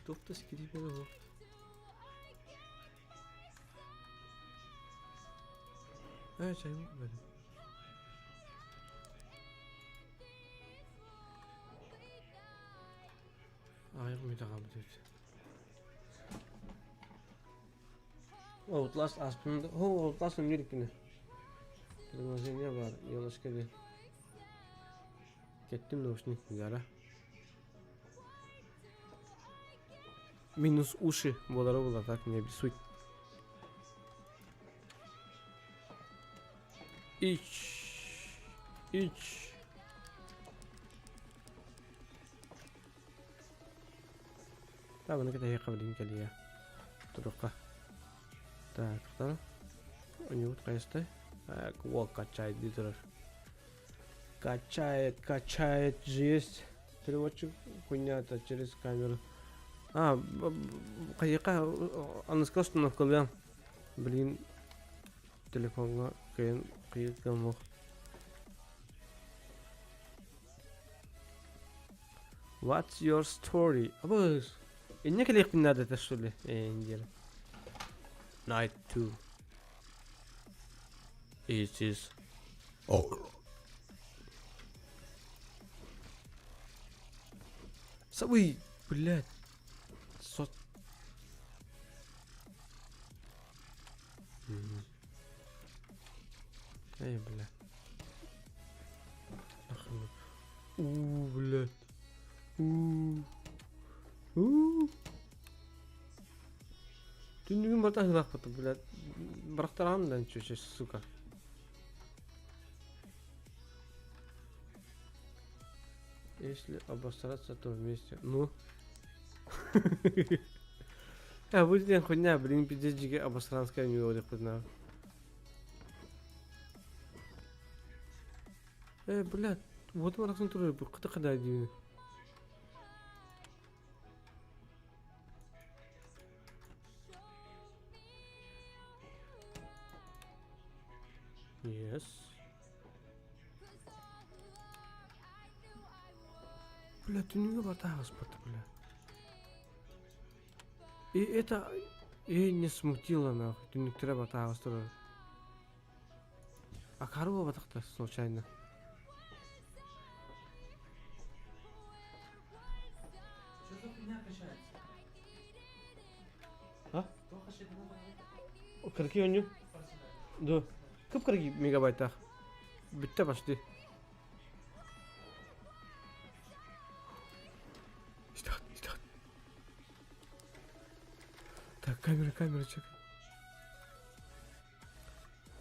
Туох да скрипе суох. Ээ, чайым бэрин. Аҕыйах мүнүүтэ хаалбыт эбит. Outlast ааспытын О, Outlast эмиэ иликпинэ. Приложение баар, елочка диэн. Кэттим наушник Зара. Минус уши буолара буолла так не обессудь. Ич. Ич. Так, маны кэтэһиэххэ билигин кэлиэ. Туруохха. Так, тохтоо. Онньугут хайыстай? Так, уол качает дии турар. Качает, качает жесть. Переводчик хуйня-то через камеру. А, хайыка аныска установкалыам. Блин, телефоҥҥа кыайан кыйыт гаммох. What's your story? Абыс. Инне кэлиэхпин наада этэ что ли? Ээ, Night 2. It is Сабый, блядь. Сот. Эй, бля. Уу, блядь. Уу. Уу. Түннүгүн барыта аһыылаахпыт, блядь. Бырахтараҕын да ничего, сука. Если обосраться, то вместе. Ну. А будет диэн хуйня, блин, пиздец дьигэ обосранская ньуо диэхпит Э, блядь, вот барахсан турар бу кыта кыда диибин. Yes.
Бля, түннүгэ батааҕыспыт, бля. И это и не смутило, нахуй, түннүктэрэ батааҕыстар. Акары буолбатахтар случайно.
Что за хуйня качается?
А? Кырки онньу? Да. Кып-кырки мегабайтах. Бүтте почти. Идет, идет. Так, камера, камера, чекай.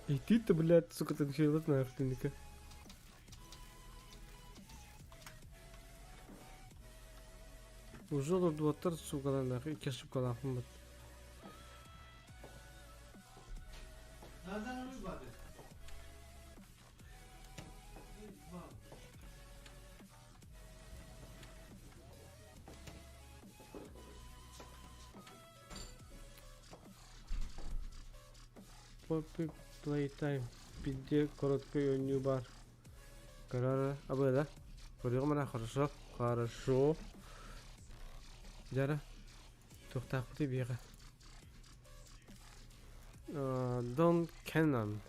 И ты-то, блядь, сука, ты еще и нахуй, Уже олордубаттар суукалаах икки ошибкалаахпын бат. Poppy Playtime биирдэ короткай оонньуу баар. Көрөр абыда. Көрүөҕүм эрэ хорошо. Хорошо. Дьара. Туохтаахпытый биһиэхэ. Дон Кеннон.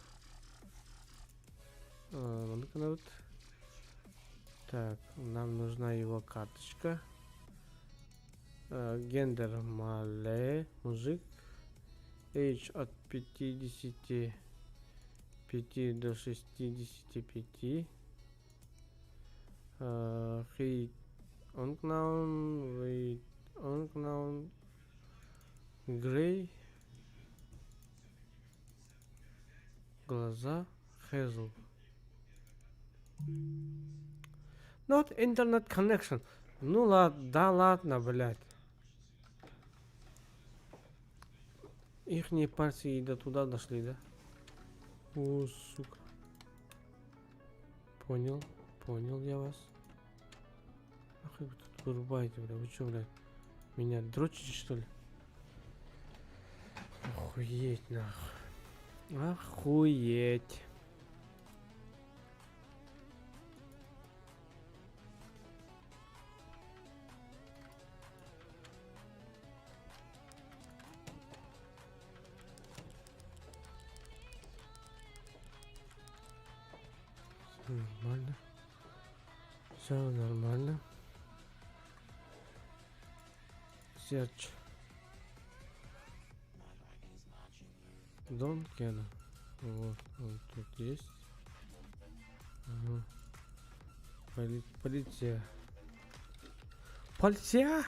Маннык гынабыт. Так, нам нужна его карточка. Гендер male, мужик. Age от 55 до 65. Height unknown, weight unknown, gray, глаза hazel. Not internet connection. Ну ладно, да ладно, блядь. Ихние пальцы и до туда дошли, да? О, сука. Понял, понял я вас. Нахуй вы тут вырубаете, бля? Вы чё, блядь? Меня дрочите, что ли? Охуеть, нахуй. Охуеть. Все нормально. Все нормально. Search. Дон Кена. Вот, он тут есть. Ага. Полиция. Полиция!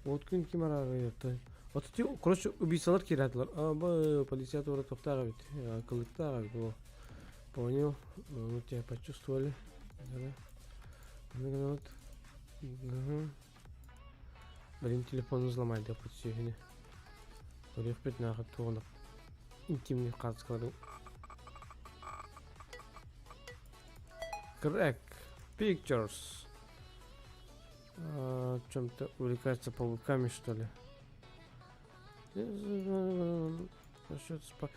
Вот күн ким араарыйта. Вот эти, короче, убийцалар киирдилэр. А, б, полиция тура туохтаах эбит. Кылыктаах эбит. О. Понял. Мы тебя почувствовали. Да. Вот. Ага. Блин, телефон взломали, да, путь Көрүөхпүт нахуй тугунак интимный хаартыскаларын. Crack Pictures. А, чем-то увлекается пауками, что ли? Насчет спа...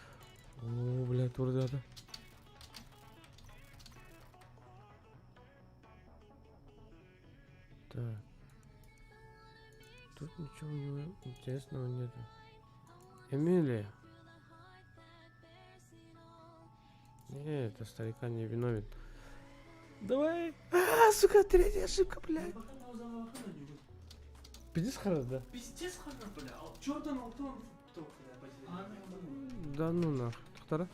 О, блядь, вроде Так. Тут ничего у него интересного нету. Эмилия. Нет, это старика не виновен. Давай. А, сука, третья ошибка, блядь. Пиздец хорош, да?
Пиздец хорош, бля. Чё там, кто он?
Да ну нахуй. Тохтара.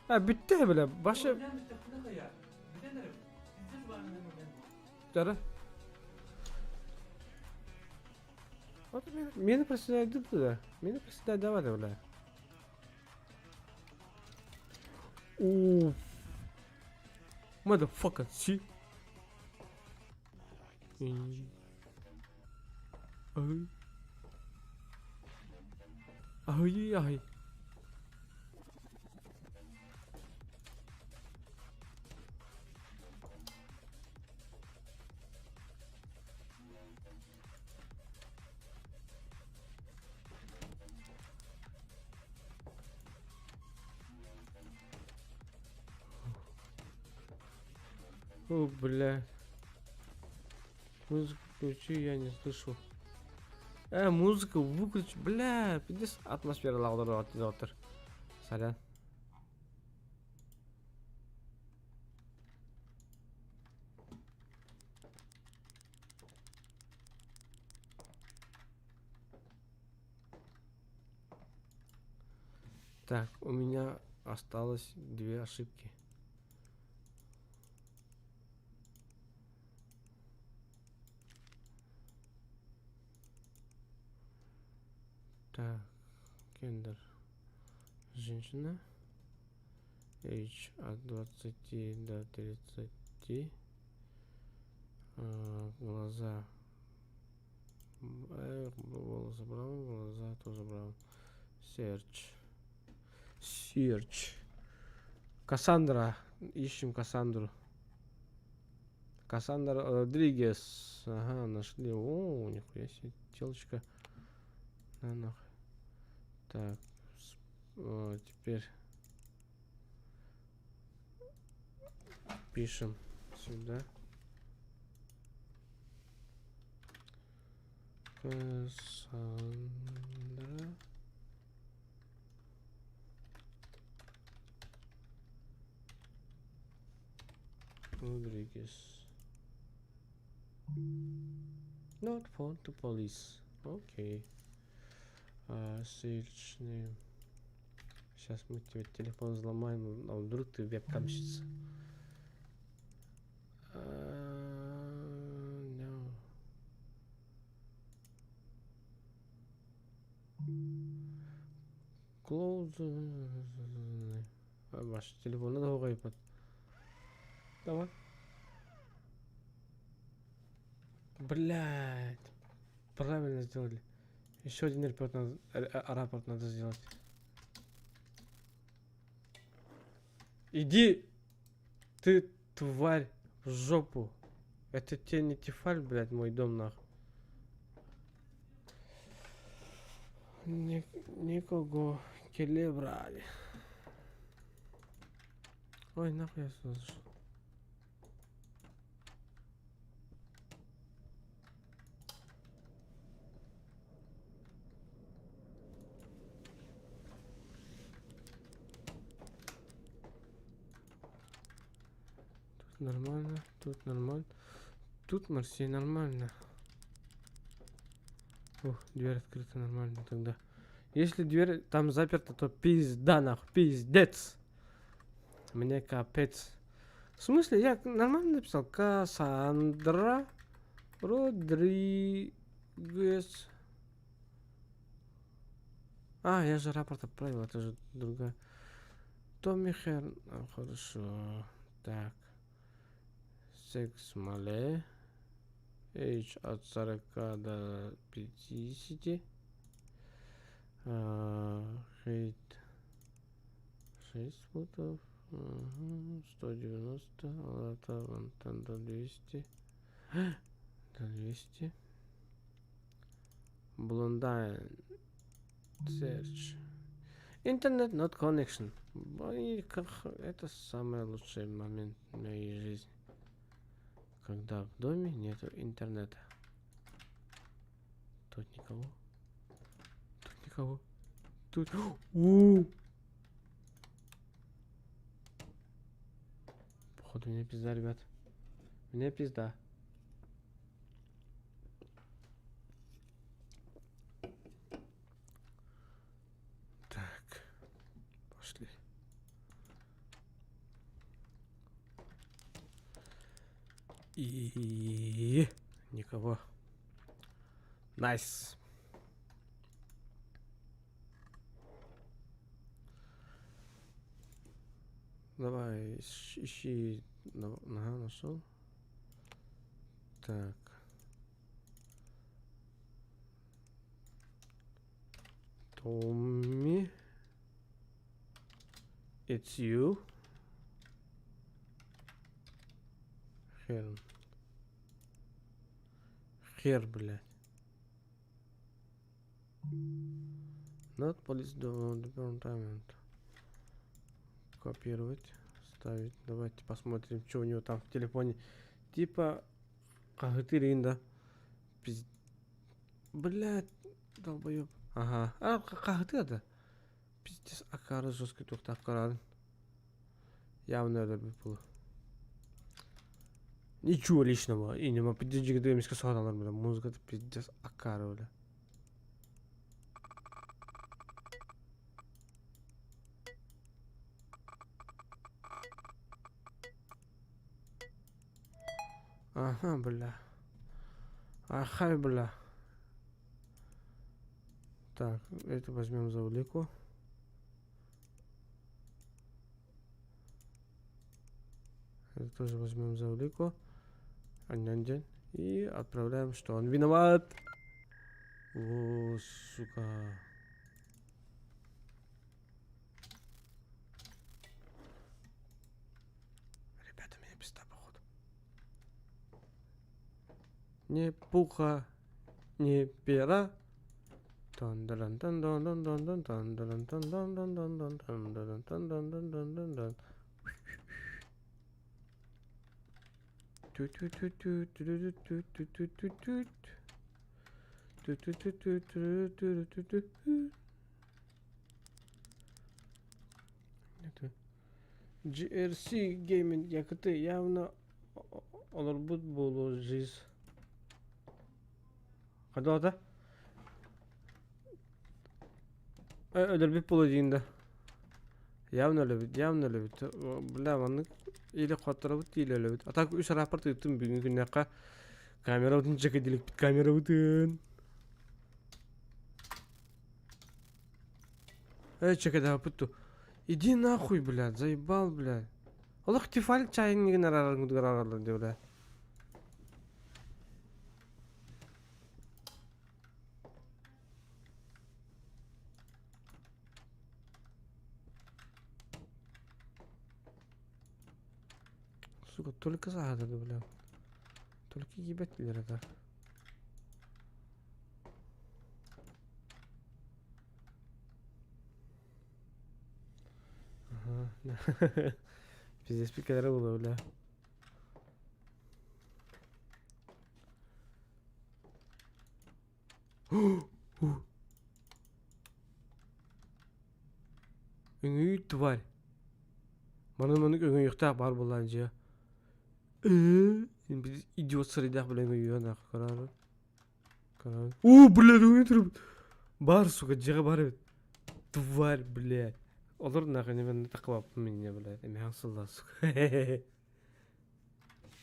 А, бүттэ, бля, баша. Тара. Вот мені просто йдуть туди. Мені просто давати, бля. Уф. Motherfucker, see? Ай. Ай, ай.
О, бля. Музыку включи, я не слышу. Музыку выключи, бля, пиздец, атмосфера лаудер. Сорян. Так, у меня осталось две ошибки. Так, гендер женщина. H от 20 до 30. Глаза. Волосы brown, глаза тоже brown. Search. Search. Кассандра. Ищем Кассандру. Кассандра Родригес. Ага, нашли. О, нихуя себе, телочка. На нахуй. Так, теперь пишем сюда. Кассандра. Родригес. Not phone to police. Окей. Search name. Сейчас мы тебе телефон взломаем, а вдруг ты вебкамщица. No. Close. Ваш телефон надо угайпать. Давай. Блять. Правильно сделали. Еще один рапорт надо сделать. Иди, ты, тварь, в жопу. Это тебе не Тефаль, блядь, мой дом, нахуй. Никого келебрали. Ой, нахуй я сюда зашел. Нормально, тут нормально, тут Марсей нормально. Ух, дверь открыта нормально тогда. Если дверь там заперта, то пизда нахуй, пиздец. Мне капец. В смысле, я нормально написал? Кассандра Родригес. А, я же рапорт отправил, это же другая. Томми Херн. А, хорошо. Так. Секс мале. H от 40 до 50. Хейт 6 футов. Угу, 190. Это вон там до 200. До 200. Блондайн. Search. Интернет not connection. Это самый лучший момент в моей жизни. Когда в доме нету интернета. Тут никого. Тут никого. Тут... У! Походу мне пизда, ребят. Мне пизда. Так. Пошли. И никого. Nice. Давай, ищи. Ага, нашел. Так. Томми. It's you. Хер. Хер, блядь. Not police department. Копировать.
Ставить. Давайте посмотрим, что у него там в телефоне. Типа, хаһытыыр да. Пиз... Блядь, долбоеб. Ага. А, хаһытыа да. Пиздец, акары жесткий туохтаах көрөөрүн. Явно өлөрбүт буолуо. Ничего личного. И не пиздец эмискэ соһуталар бля. Музыката пиздец акары бля. Ага, бля. Ахай, бля. Так, это возьмем за улику. Это тоже возьмем за улику. Аньян И отправляем, что он виноват. О, сука. Ребята, меня пизда, походу. Ни пуха, ни пера. Тан дан тан дан дан дан дан тан дан тан дан дан дан дан тан дан тан дан дан дан дан дан. Ту ту ту ту ту ту ту ту ту ту. Ту ту ту ту ту ту ту ту ту. Это GRC Gaming якыты явно олорбут буолуо жизнь. Хайдах Өлөрбүт буолуо диин да. Явно өлөбүт, явно өлөбүт. Бля, маннык или хотторобут или өлөбүт. А так үс рапорт ыыттым бүгүҥҥү күннээххэ камерабытын чэкэдиликпит камерабытын. Эй, чэкэдэхпит ту. Иди нахуй, блядь, заебал, блядь. Олох Тефаль чайнигин араараргытыгар араараллар дии, бля. Сука, только загадали, бля. Только ебать это. Ага. Пиздец, пикадера было, бля. Өҥүй тварь. Манан маннык өҥөйүөхтээх баар буоллаан дьиэ. Идиот сырыйдаах бля өҥөйүөн ах көрөөрү. Көрөөрү. Уу, блядь, өҥөй турбут. Бар, сука, дьиэҕэ бар эбит. Тварь, блядь. Олор нахуй мен тақыбаппын мине, блядь. Эмэһэн сылла, сука.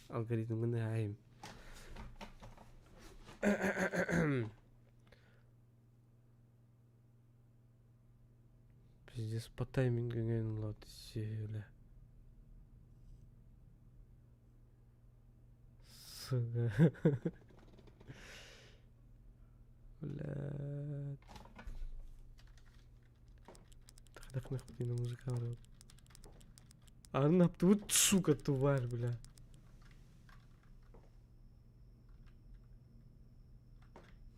Алгоритмын айым. Пиздец, по таймингу ылла бля. Сука. Блядь. Тахнах музыка. Арнап, вот сука, тварь, бля.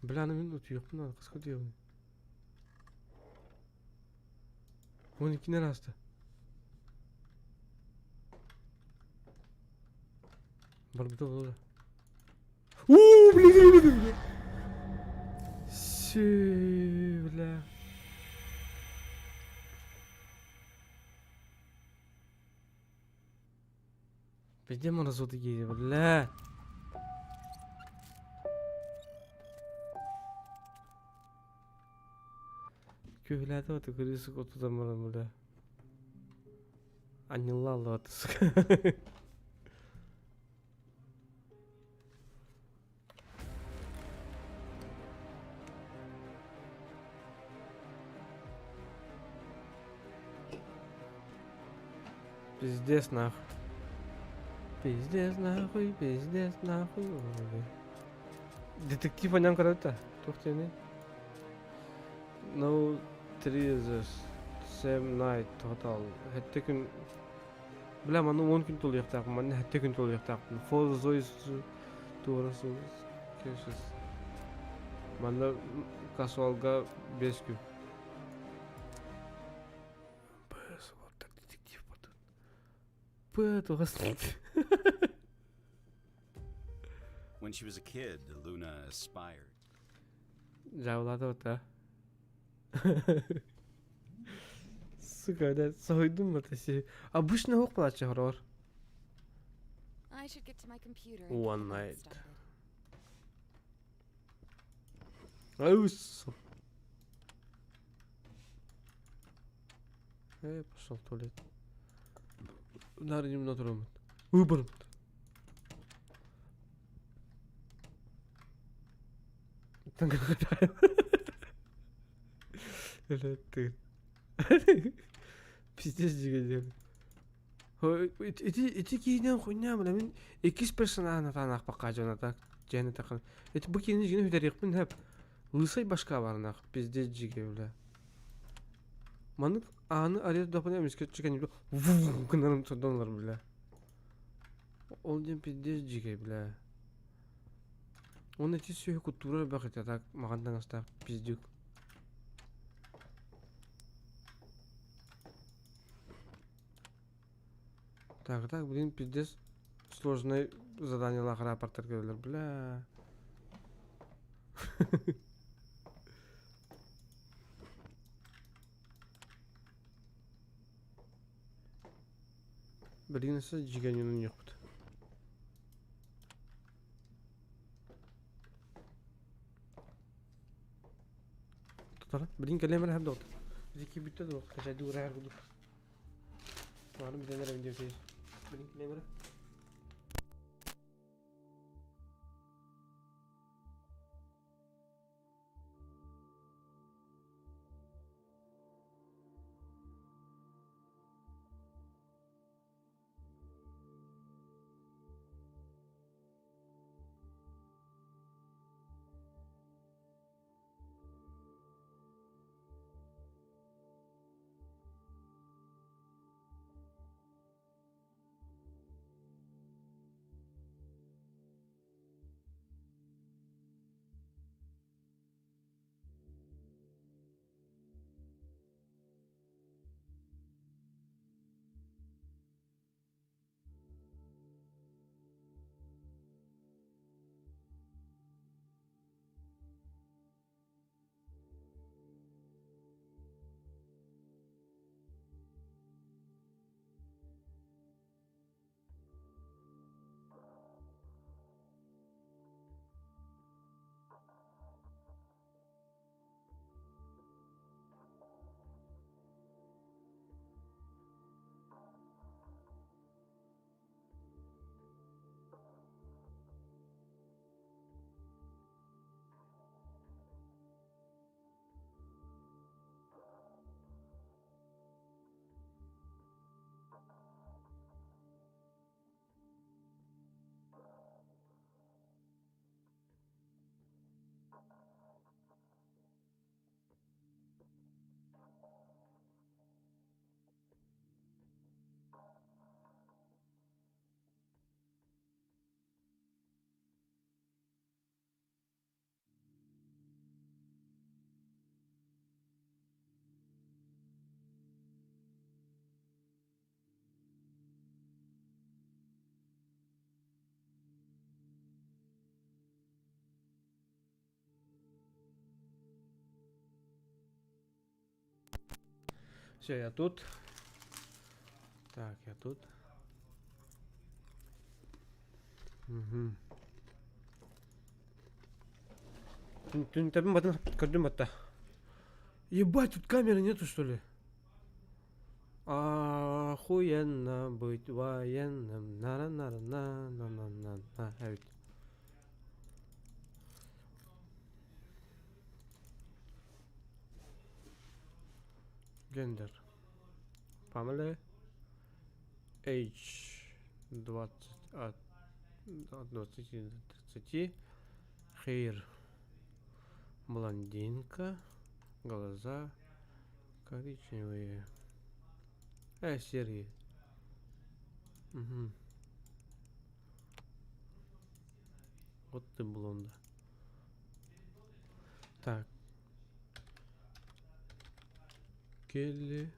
Бля, на минуту, ёпна, сколько делаю? Он не раз-то. Барбито было. Уу, блин, блин, блин, блин. Сü, бля. Везде морозоты гири, бля. Күһүлээтэ вот күрүс отутан баран бля. Анньылла сука. Пиздец нахуй. Пиздец нахуй, пиздец нахуй. Детектив аньан көрөтө. Туох диэний? No treasures. Same night total. Хэттэ күн Бля, маны 10 күн толуйахтаахпын, манна хэттэ күн толуйахтаахпын. Four Zoys туора caches. Манна касуалга 5 күн. БС, вот так детектив потом. Тупая тугас.
When she was a kid, Luna aspired.
Дьаабылаата да. Сука, да, соһуйдум бата си. Обычно суох буолааччы хороҕор.
I should get to my computer and get
One
the night
night.
started.
Ус. Э, пошел в туалет. Нары немного турумут. Выбор. Ты. Пиздец дьигэ Ити ити киинэн хуйня бля мин иккис персонажын атаан аахпакка дьон так дьиэни тахын. Ити бу киини дьиҥин сүтэриэхпин сөп. Лысай башка барынах пиздец дьигэ бля. Маннык ааны арыйа турдахпына эмискэ чеканиб вуу гынарым сордон ылар бля. Ол диэн пиздец дьигэ бля. Уонна ити сүөһү куттуура элбэх этэ так маҕан таҥастаах пиздюк. Так, так, блин, пиздец сложный заданиелаах рапортар көрөлөр, бля. Билигин өссө дьигэниэн оонньуохпут. Тутара. Билигин кэлиэм эрэ доҕот. Ити бүттэ дуо? Качайдыы ураһар курдук. Маны бүтэн эрэбин диэбитигэр. Билигин кэлиэм эрэ. Все, я тут. Так, я тут. Угу. Түнтэбин батын көрдүм батта. Ебать, тут камеры нету, что ли? Охуенно быть военным. на на на на на на на на Эбит. Gender. Family. Age 20 от, от 20 до 30. Hair. Блондинка. Глаза коричневые. Серые. Угу. Вот ты блонда. Так. Келли.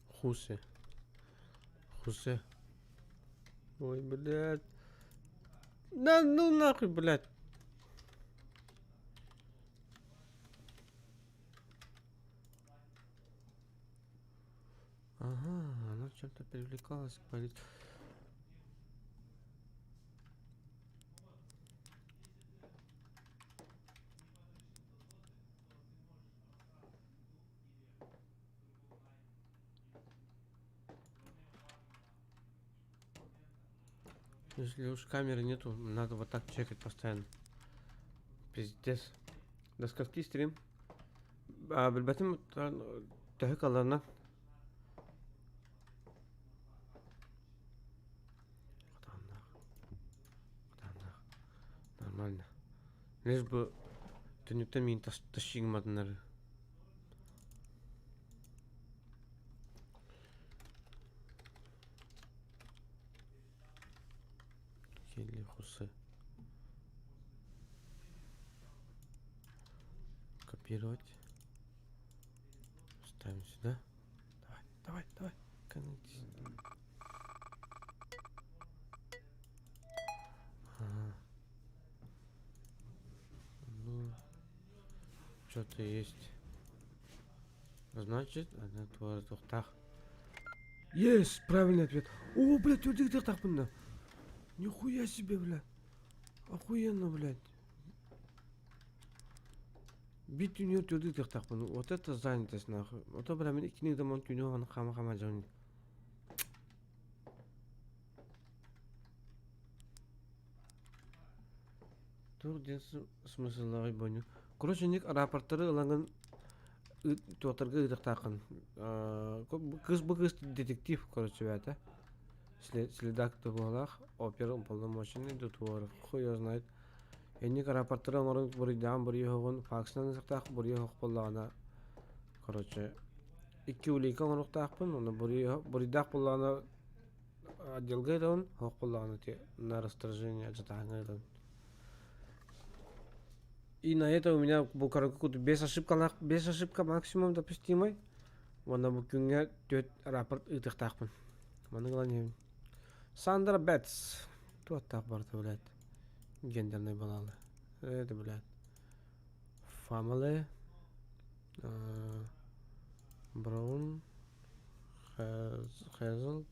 Хуси.
Хусе. Ой, блядь. Да ну нахуй, блядь. Ага, она чем-то привлекалась к полиции. Если уж камеры нету, надо вот так чекать постоянно. Пиздец. До скольки стрим? А, билбэтим төһө каларынан. Кытаанах. Кытаанах. Нормально. Лишь бы түннүктэн миин тащигматыннары. Келли хусы. Копировать. Ставим сюда. Давай, давай, давай. Коннектись. Ага. Ну, что-то есть. Значит, она твоя Есть! Правильный ответ. О, блядь, да. Нихуя себе, блядь. Охуенно, блядь. Бит түнүөр төрдүк тахпын. Вот это занятость, нахуй. Ото, бля, мен иккини дамон түнүө хама хама жон. Туох диэн смысллааҕый бонньу. Короче, ник рапорттары ылаҥын туохтарга ыытыахтааххын. Кыыс бу кыыс детектив, короче, бэйэтэ. Следак буолаах, опера уполномоченный Дутуоров, хуй его знает. Инник рапорттары оҥорон буруйдаан буруйуһугун факсынан ысыктаах буруйуһук буоллаҕына, короче, икки улика оҥоруохтаахпын, ону буруйдаах буоллаҕына отделга ыытабын, суох буоллаҕына на расторжение дьатааҥҥа ыытабын. И на это у меня бу короче без ошибкалаах без ошибка максимум допустимый. Уонна бу күҥҥэ түөрт рапорт ыытыахтаахпын. Маны ылан иһэбин. Сандра Бетс. Туохтаах барыта, блядь. Гендерный балалы. Это, блядь. Family. Браун. Хезл.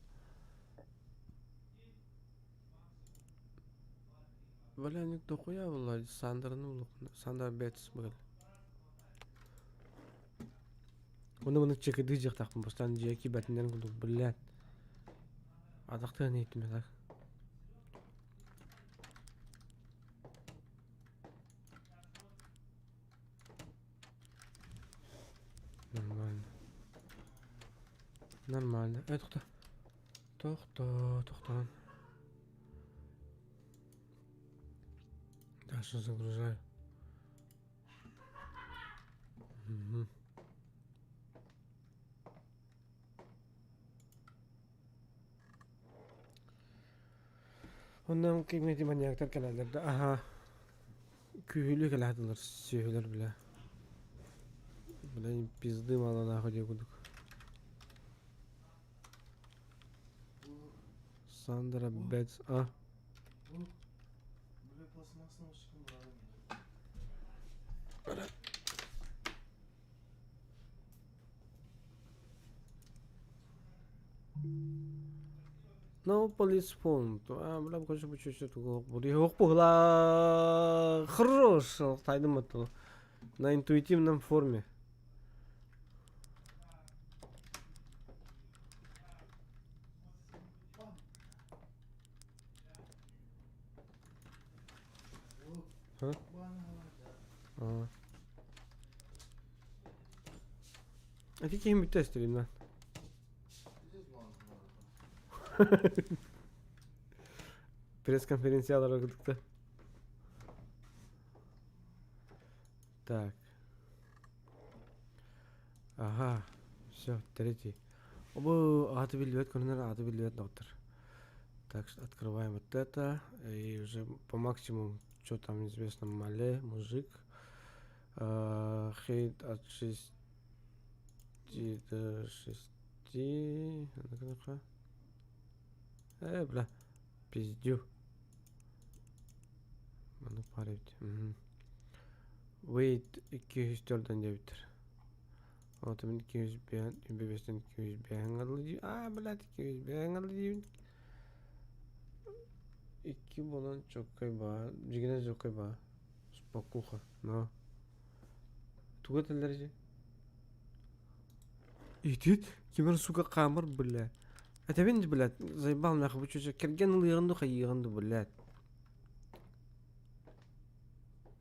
Бля, не дохуя была Сандраны Сандра Бетс был. Оны маны чекедыы дьахтахпын бастаан дьиэ киирбэтиннэрин курдук, блядь. Атахтыан иһиттим так. Нормально. Нормально. Э, тохто. Тохто, тохтоон. Дальше загружаю. Угу. Онно кимэти маньяктар кэлэллэр да аһа күүһүлүү кэлээтилэр сүөһүлэр бля бля пизды мало нахуй диye курдук Сандра Бетс а No police phone. А, бля, короче, бу чуть-чуть была хорош, тайдым это на интуитивном форме. А? А. Ити киһим бүттэ стримнан. Пресс-конференциялар курдукта. Так. Ага, все, третий. Оба, аты биллибэт көрүнэр, аты биллибэт доктор. Так что открываем вот это. И уже по максимуму, что там известно, Мале, мужик. Хейт от 6 до 6.
Э, бля, пиздю. Маннык баар эбит. Wait 204 диэбиттэр. Ота мин 205 205 дылы дии. Аа, блядь, 205 дылы диибин. Икки буолан чоккай баар. Дьигинэ чоккай баар. Спокуха. Но. Тугу этэллэр дьи? Итит? Кимэр сука хаамар, бля. Этэбин блядь, заебал нахуй, бу кэргэн ылыаҕын ду хайыаҕын ду, блядь.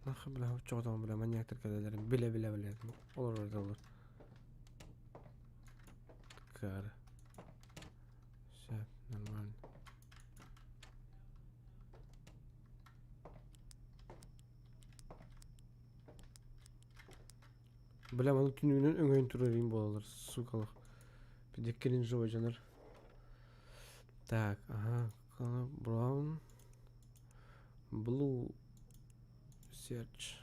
Нахуй, бля, оччоҕотоҕун, бля, маньяктар кэлэлэрин билэ-билэ, блядь, олорор да олор. Кары. Все, нормально. Бля, маны түнүгүнэн өҥөйөн турар им буолалар, сукалар. Пидеккелин живой дьонор. Так, ага, brown, blue, search.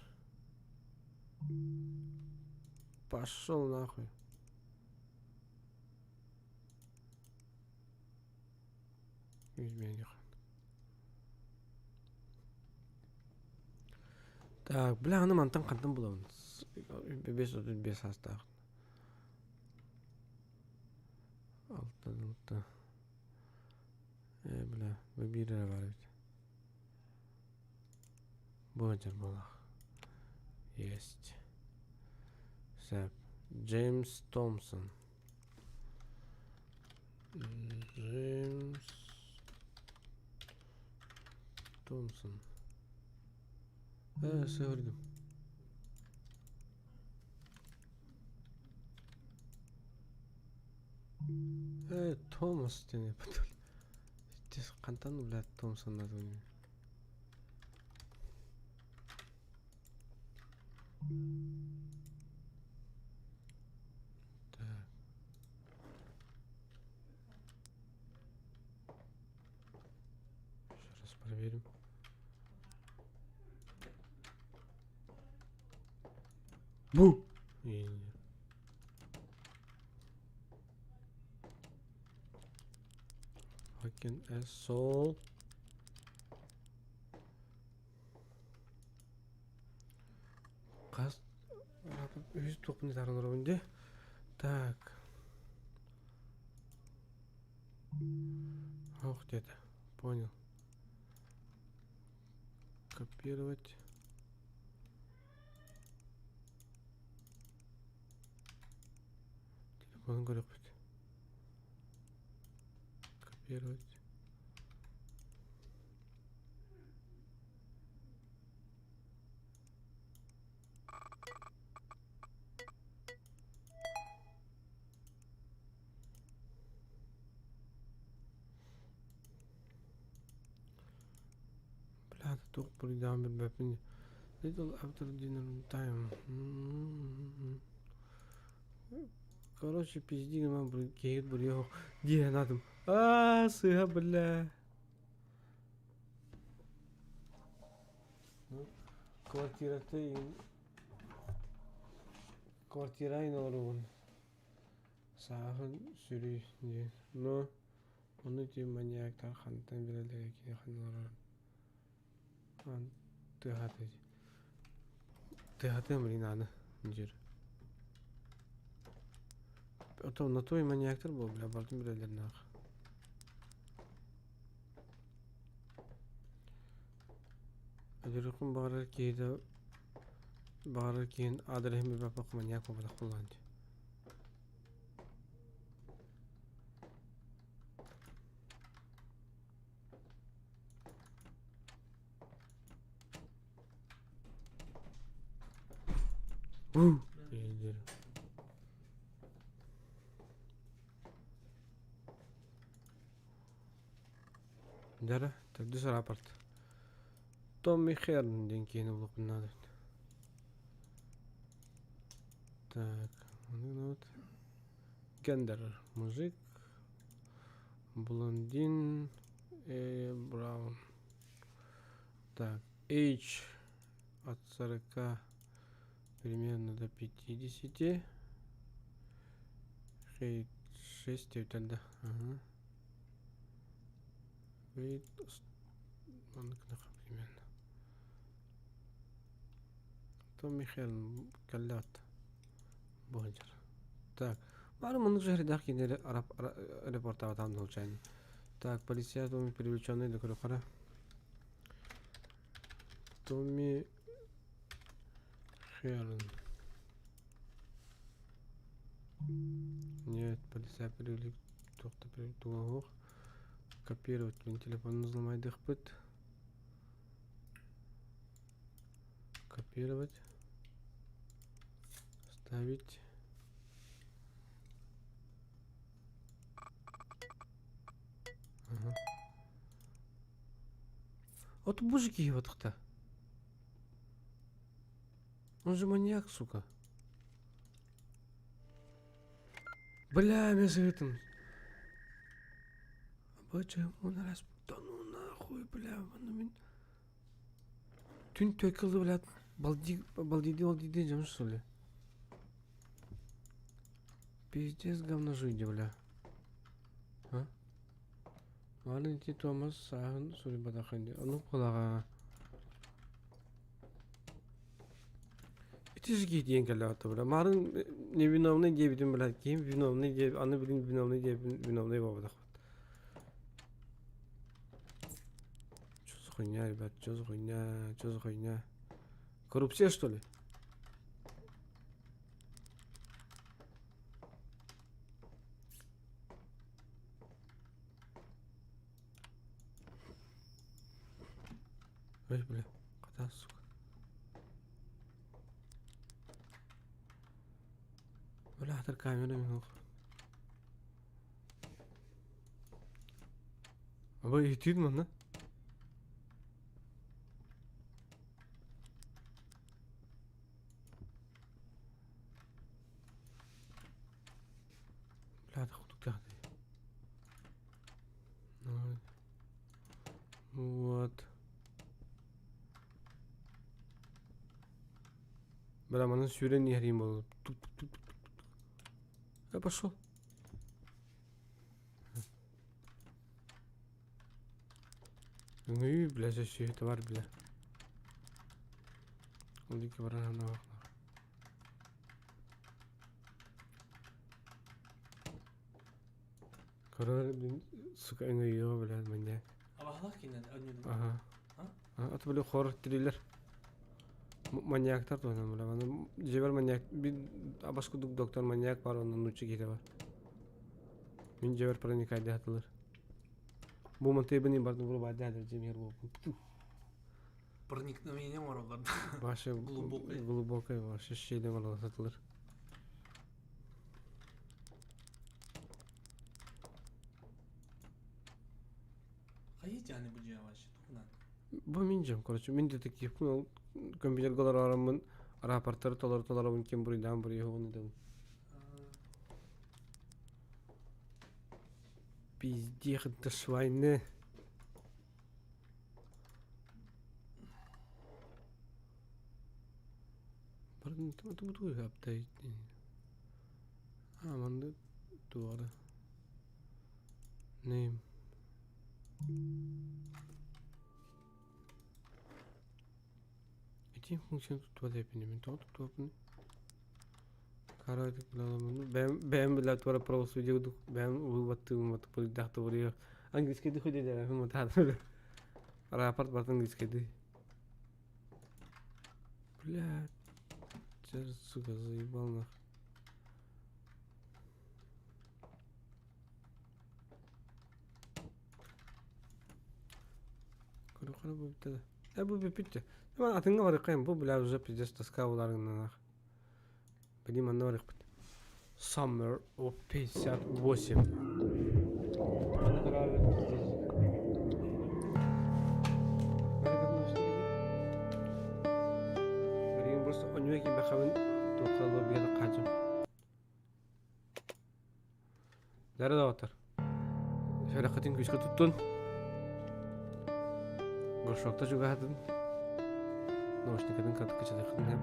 Пошел нахуй. Так, бля, аны мантан хантан булабын? 535 саастаах. Алта, алта. Э, бля, бу биир эрэ баар эбит. Бу дьэр буолаах. Есть. Сөп. Джеймс Томпсон. Джеймс Томпсон. Э, сыһырдым. Э, Томас диэн эппит. Хантан, блядь, Томпсон название? Так. Еще раз проверим. Бу! Fucking asshole. Хас үһүс туохпун ытааран олоробун дии. Так. Ох диэтэ. Понял. Копировать. Телефонун көрүөхпүт. Копировать. Бля, туох буруйдааҕын билбэппин. Little after dinner time. Короче, пизди гынан киһигит буруйа суох дии санаатым. Аа, сыыһа, бля. Ну, квартирата квартира иин олоробун. Сааһын сүрүй диэн. Но ону ити маньяктар хантан билэллэрэ кини ханна олорорун. Тыаһата тыаһатыам блин аны дьир. Ото на той маньяктар буол бля бардым билэллэрнээх. Өлөрүөхпүн баҕарар киһи да баҕарар киһин аадырыһын билбэппэххэ маньяк буолбатах буоллаҕын дии. Дьэ, төрдүс рапорт. Томми Херн диэн киһини булуохпун наада. Так, ну вот. Гендер мужик. Блондин. Браун. Так, H от 40 примерно до 50. Хейт 6 тогда. Ага. Wait, маннык примерно. Томми Херн кэллэт. Бу сылдьар. Так, бары маннык жэһэрдээх кинилэри репортаабатаҕым случайно. Так, полиция Томми привлеченный да көрүөххэ. Томми Херн. Нет, полиция привлек туох да туга суох. Копировать мин телефонун взломайдыахпыт. Копировать. Ставить. Ага. Вот мужики его то Он же маньяк, сука. Бля, мен советом. Почему раз... Да ну нахуй, бля, ну мин... Түн төкілді, бля, балди, балдиди, балдиди, жам что ли? Пиздец, говно жизни, бля. А? Ладно, Томас сааһын суруйбатаххын дии. Оннук буолаҕа. Ити же диэн кэллэҕэ бля. Марын невиновный диэбитим бля. Киһим виновный диэ аны билин виновный диэбин виновный буолбатахпыт. Что за хуйня, ребят? Что за хуйня? Что за хуйня? Коррупция, что ли? Ой, бля, кота, сука. Бля, хатыр камера мин Аба иһитиир манна. Бля, кудуктаах дии. Вот. Бля, манан сүүрэн иһэриим буолла. Я пошел. Үҥүү, бля, сөссүһүтэ бар, бля. Ол диэки баран Көрөр, сука, өҥөйүөҕэ, бля, маньяк.
Абаһалаах кинилэр өнньүдүн.
Ага.
А?
А то, бля, хоррор триллер. Маньяктар туһунан, бля, маны дьиэбэр маньяк, бир абас курдук доктор маньяк бар, онно нуучча киһитэ бар. Мин дьиэбэр проникайдаатылар. Бу мантыйбын бардым вырубайдаатыр дьиэм иһэр буолбун.
Проникновение оҥороллор.
Ваше
Глубокое.
глубокое ваше щели оҥороллор.
Хайыы дьааны бу дьиэ вообще тугунан?
Бу мин дьиэм, короче, мин детективпин, ол компьютерга олоророммун, рапортары толору толоробун, ким буруйдаан буруйуһугун ыытабын. Пиздех, это швайны. А, манны туора. Name. Ити функция туттубат эпини мин тоҕо туттубаппыный? Караотик билаламмын бэйэм бэйэм билэ туора правосудие курдук бэйэм уһуйбаттыыбын буруйдаах буруйу английскайдыы хуйдайдаабын матаатым рапорт барыта английскайдыы. Блядь, сука, заебал нах. Көрө бу бүттэ да. Э бу бүппүт Мен атыҥҥа барыаххайым бу бля уже пиздец тоска буларыҥнан ах. Билим манна барыахпыт. Summer of 58. Манна караабыт пиздец. Билигин просто онньуга киирбэххабын туохха лоббига хаадьым. Дара доҕоттор. Сүрэххитин күүскэ туттун. Горшокта чугаһатын. Наушникатын кытта кычатыаххытын сөп.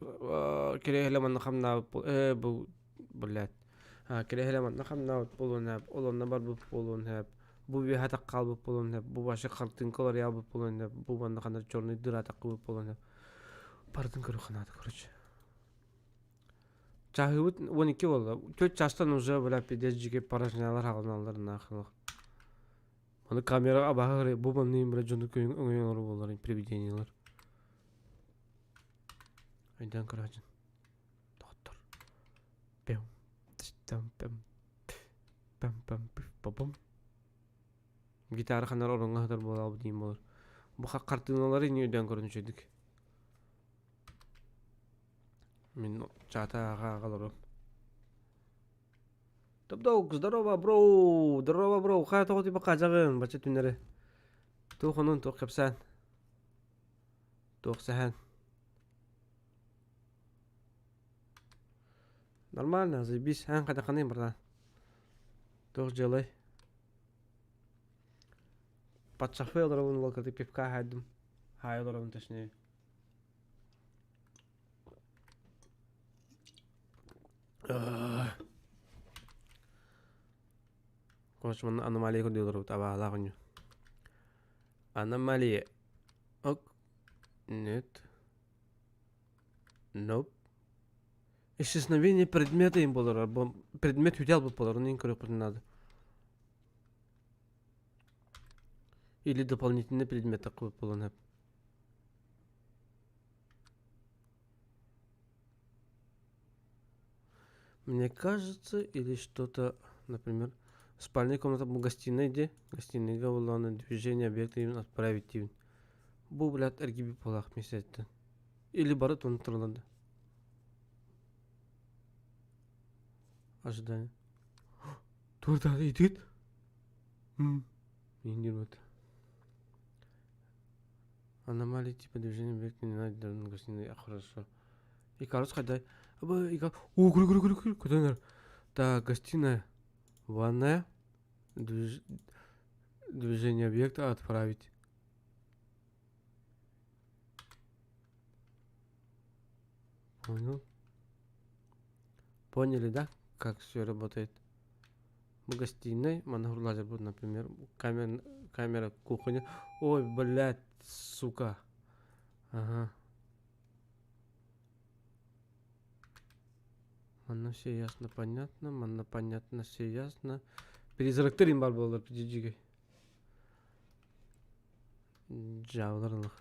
Кириэһилэ манна хамнаабыт ээ бу блядь кириэһилэ манна хамнаабыт буолуон сөп, ол онно барбыт буолуон сөп, бу үөһэ атахха хаалбыт буолуон сөп, бу вообще хартыыҥка уларыйа хаалбыт буолуон сөп, бу манна ханна черный дыра атаххыбыт буолуон сөп. Барытын көрүөххэ наада, короче. Чаһыыбыт 12 буолла. Төрт чаастан уже, бля, пиздец дьиги порожнялар хааланаллар нахуй. Аны камера абаһы бу манныйым бля дьону өҥөйөн олорор буоллар привидениялар. Өйдөөн көрөөчүн. Доҕоттор. Пэм там пэм пэм пэм папам. Гитара ханар ороҥҥо сытар буолаабыт диин буолар. Бу хартыыналары ини өйдөөн көрөн үчүгдүк. Мин чаата ааҕа ааҕа олоруом. Топ-дог, здорово, бро! Здорово, бро! Хайа тоҕо типа хаадьаҕын, бачча түннэри. Туох онон, туох кэпсээн? Туох сэһэн? Нормально, заебись. Эн хайдахханый, братан? Туох дьыалай? Подшафы олоробун уол пивка хаайдым. Хаай олоробун точнее. Короче, манна аномалия көрдүү олоробут абаалаах онньу. Аномалия. Ок. Нет. Nope. Исчезновение предмета им болор. Предмет хүтэл болор. Оны көрөкпүтүн надо. Или дополнительный предмет такой болон. Мне кажется, или что-то, например, спальная комната бу гостиная где? Гостиныйга буоллаҕына движение объекта именно отправить диибин. Бу, блядь, эргийбит буолаах миэстэтиттэн. Или бары тонтурларды. Ожидание. Турда идет. Не вот. Аномалии типа движения объекта не найдено в гостиной. А, хорошо. И короче, когда... О, гры, гры, гры, гры, куда Так, гостиная, ванная, движ... движение объекта отправить. Понял. Поняли, да, как все работает? В гостиной манна будет, например, камера, камера кухня. Ой, блядь, сука. Ага. Манна все ясно, понятно, манна понятно, все ясно. Призрактар им бар буолар дьигэ. Дьаабылар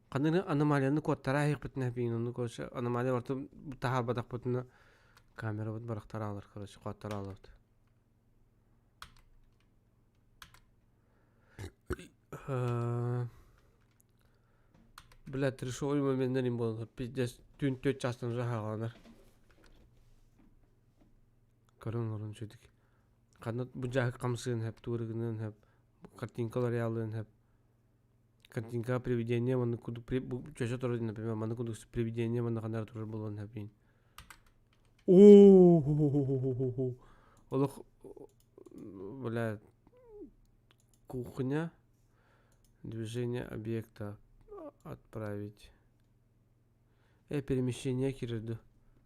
Ханныгы аномалияны куоттара иһикпитинэ биин ону короче аномалия барыта таһаарбатахпытына камерабыт барахтара алар короче куоттара алабыт. Бля, трешовый моменттер им буолар. Пиздец, түүн төрт чаастан уже хааланар. Көрөн олорон үчүгдүк. Ханна бу дьааһык хамсыан сөп, тугу гыныан сөп, картинкалар ялыан сөп. Картинка привидение маннык курдук чөчө турар например, маннык курдук привидение манна ханнара турар буолуон сөп иин. Оо, олох, бля, кухня, движение объекта отправить. Перемещение кирирду.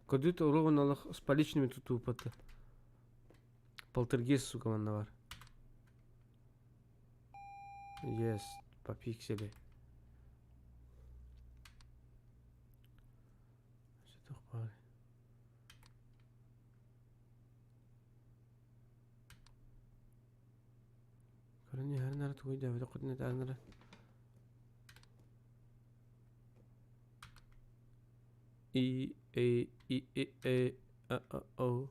Көрдүт уругун олох с поличными тутуупаты. Полтергейст, сука, манна бар. Yes, по пиксели. Көрөн иһэрин ара тугуй дээбитэ хотун этээҥнэрэ. И А И И А А А О.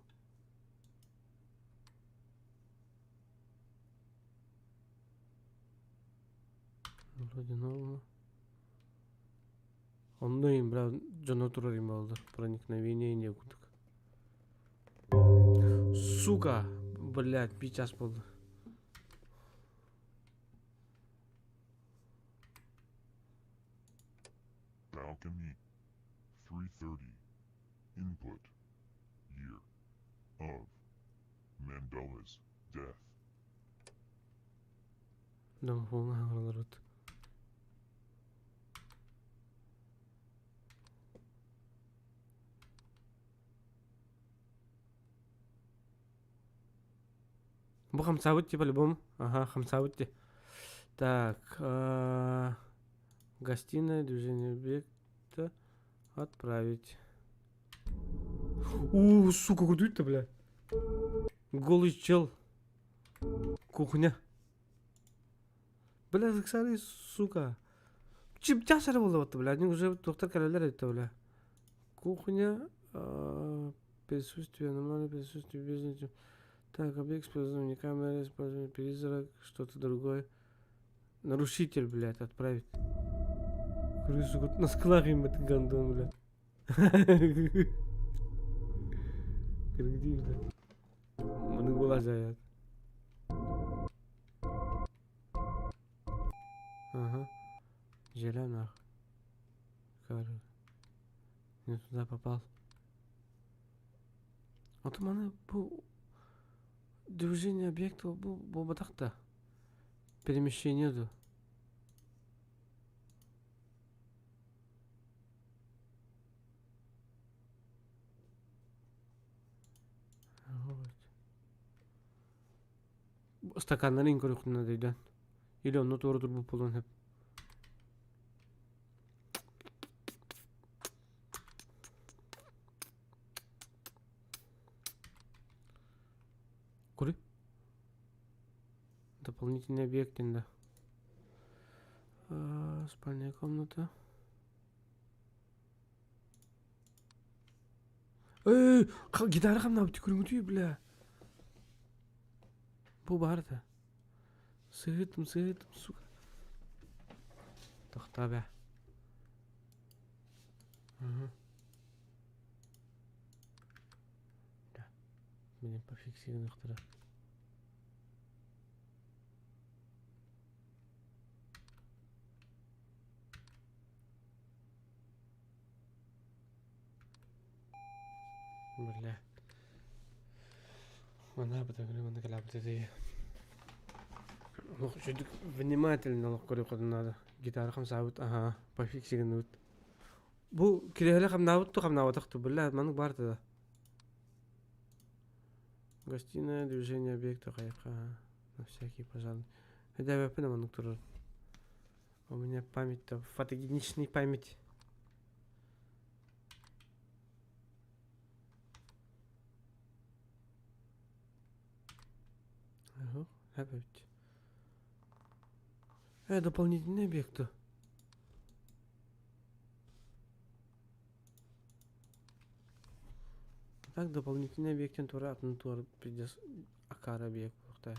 Вроде норма. Онно им бра дьоно турар им буолла. Проникновение не курдук. Сука! Блядь, биир час буолла.
Balcony. 3:30. Input. Year. Of. Mandela's death.
Домофоҥҥа хаҥыраларбыт. Бу хамсаабыт типа по-любому. Ага, хамсаабыт ти. Так, гостиная, движение объекта, отправить. У, сука, куда это, бля? Голый чел. Кухня. Бля, ыксары, сука. Чип час эрэ буолла бля. Они уже туохтар кэлэллэр эбит бля. Кухня, присутствие, аномальное присутствие без... Так, объект использования камеры, использование призрак, что-то другое. Нарушитель, блядь, отправить. Крысу на складе им этот гандон, блядь. Кыргыдыы, блядь. Маннык буолар дьайаат. Ага. Дьиэлээн нах. Не туда попал. Ото маны бу движение объекта бу буолбатах да. Перемещение ду. Стаканнарын көрүөххүнэ дөйдөөн. Или онно туора турбут буолуон сөп. Кури. Дополнительный объект да. Спальная комната. Эй, гитара хамнаабыт көрүҥүтүй, бля. Бу баар да. Сыһытым, сыһытым, сука. Тохтоо бэ. Угу. Да. Блин, пофиксированных Бля. Манна манна кэлээбитэ Олох внимательно олох көрүөххүтүн наада. Гитара хамсаабыт, аһаа, пофиксигыныбыт. Бу кириэһэлэ хамнаабыт ту хамнаабатах ту, бля, маннык баар да. Гостиная, движение объекта, хайха, на всякий пожарный. Эдээбэппин маннык турар. У меня память-то фотогеничный память. Ага, опять. Дополнительные объекты. Так, дополнительный объектен тура атын туар пиздец акар объект буохтай.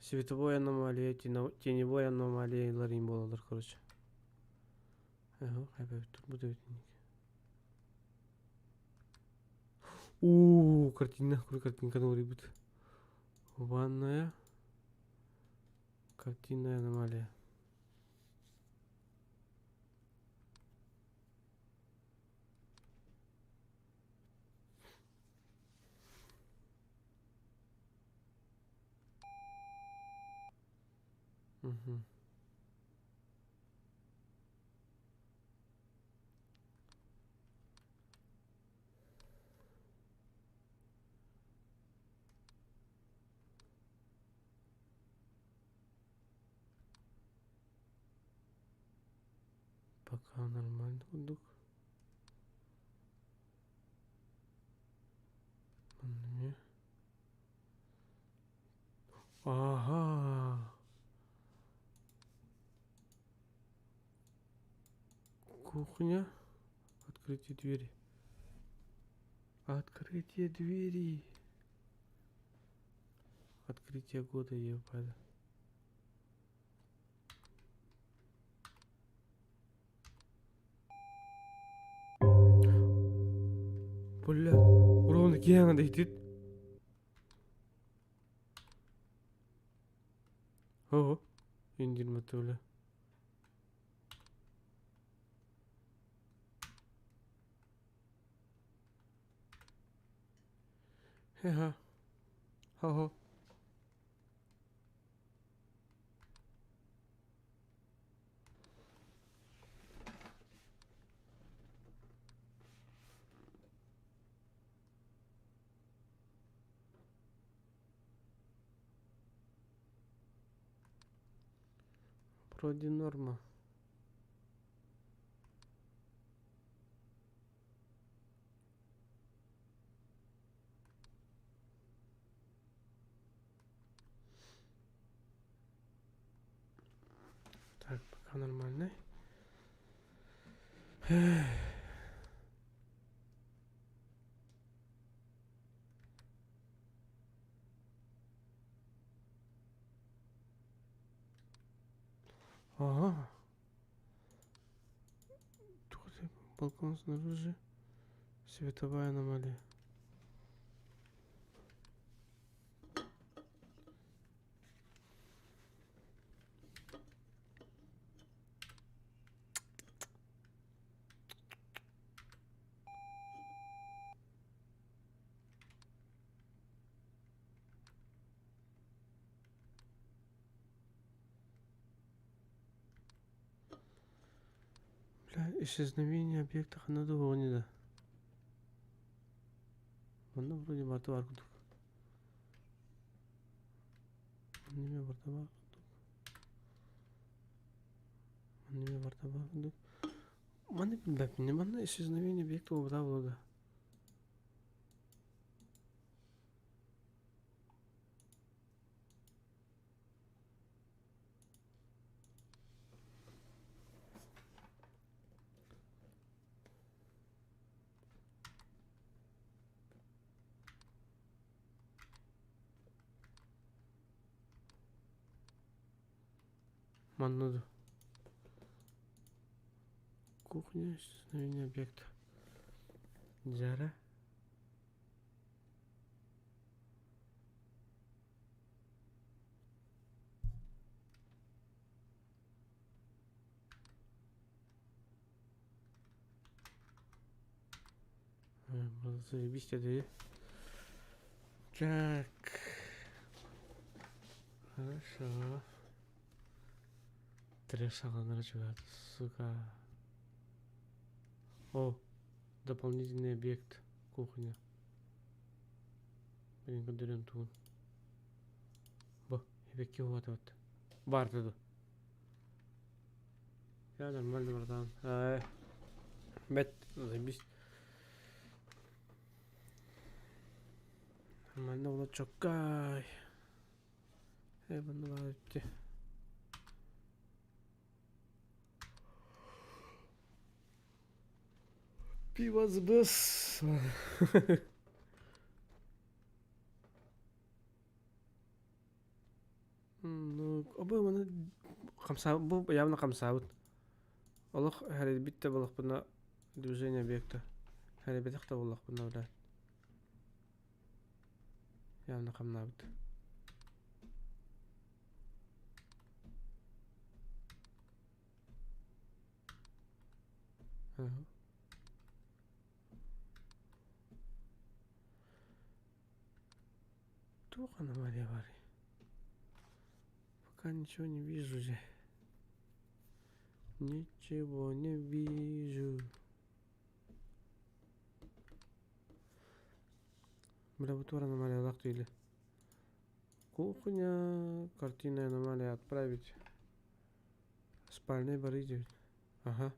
Световой аномалия, теневой аномалия ларин буолалар, короче. Ага, хайбэбит турбут эбит У, картина, какой картинка уларыйбыт. Ванная. Картинная аномалия. Угу. Пока нормально курдук. Ага. Кухня. Открытие двери. Открытие двери. Открытие года, ебать. Бля, ровно киһи иһитит. Ого, индирмэтэ бля. Ха-ха. Хо-хо. Вроде норма. Так, пока нормальный. Ага. Тут балкон снаружи. Световая аномалия. Бля, исчезновение объекта ханна дуоҕун да. Манна вроде барыта баар курдук. Манна эмиэ барыта баар курдук. Манна эмиэ барыта баар курдук. Манна билбэппин манна исчезновение объекта буолбатах буолуо да. Манна дуу? Кухня, исчезновение объекта. Дьара. Заебись дии. Так. Хорошо. Трэш саҕаланара чугаһаата, сука. О, дополнительный объект кухня. Блин, көрдөрүөм тугун. Бу, эбэкки уһуатыбыт. Баарта дуо? Я нормально, братан. Ай. Бэт, заебись. Нормально было чоккай. Э, манна баар эбит. Пиво сбыс. Ну, обы маны хамсаа бу явно хамсаабыт. Олох хэрэлбит да буоллахпына движение объекта. Хэрэлбэтэх да буоллахпына бля. Явно хамнаабыт. Ага. Туох аномалия баарый? Пока ничего не вижу же. Ничего не вижу. Бля, бу туох аномалиялаах диили. Кухня, картина аномалия отправить. Спальня бары диэбит. Ага.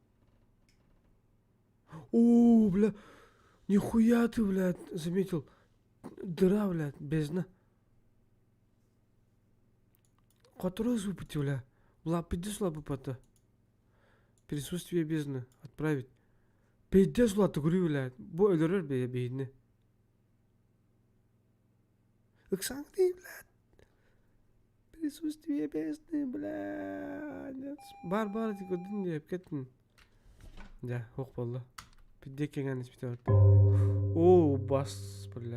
О, бля, нихуя ты, блядь, заметил. Дыра, блядь, бездна. Которую выпути, бля. Лапы слабы пота. Присутствие бездны. Отправить. Пиздец, улаатыгырыы, блядь. Бу өлөрөр бэйэ биһини. Ыксаҥ дии, блядь. Присутствие бездны, блядь. Бар бар ити көрдүн диэп кеттин. Дьэ, ох буолла. Пиздец кэҥээн испитэ барда. Оо, бас, бля.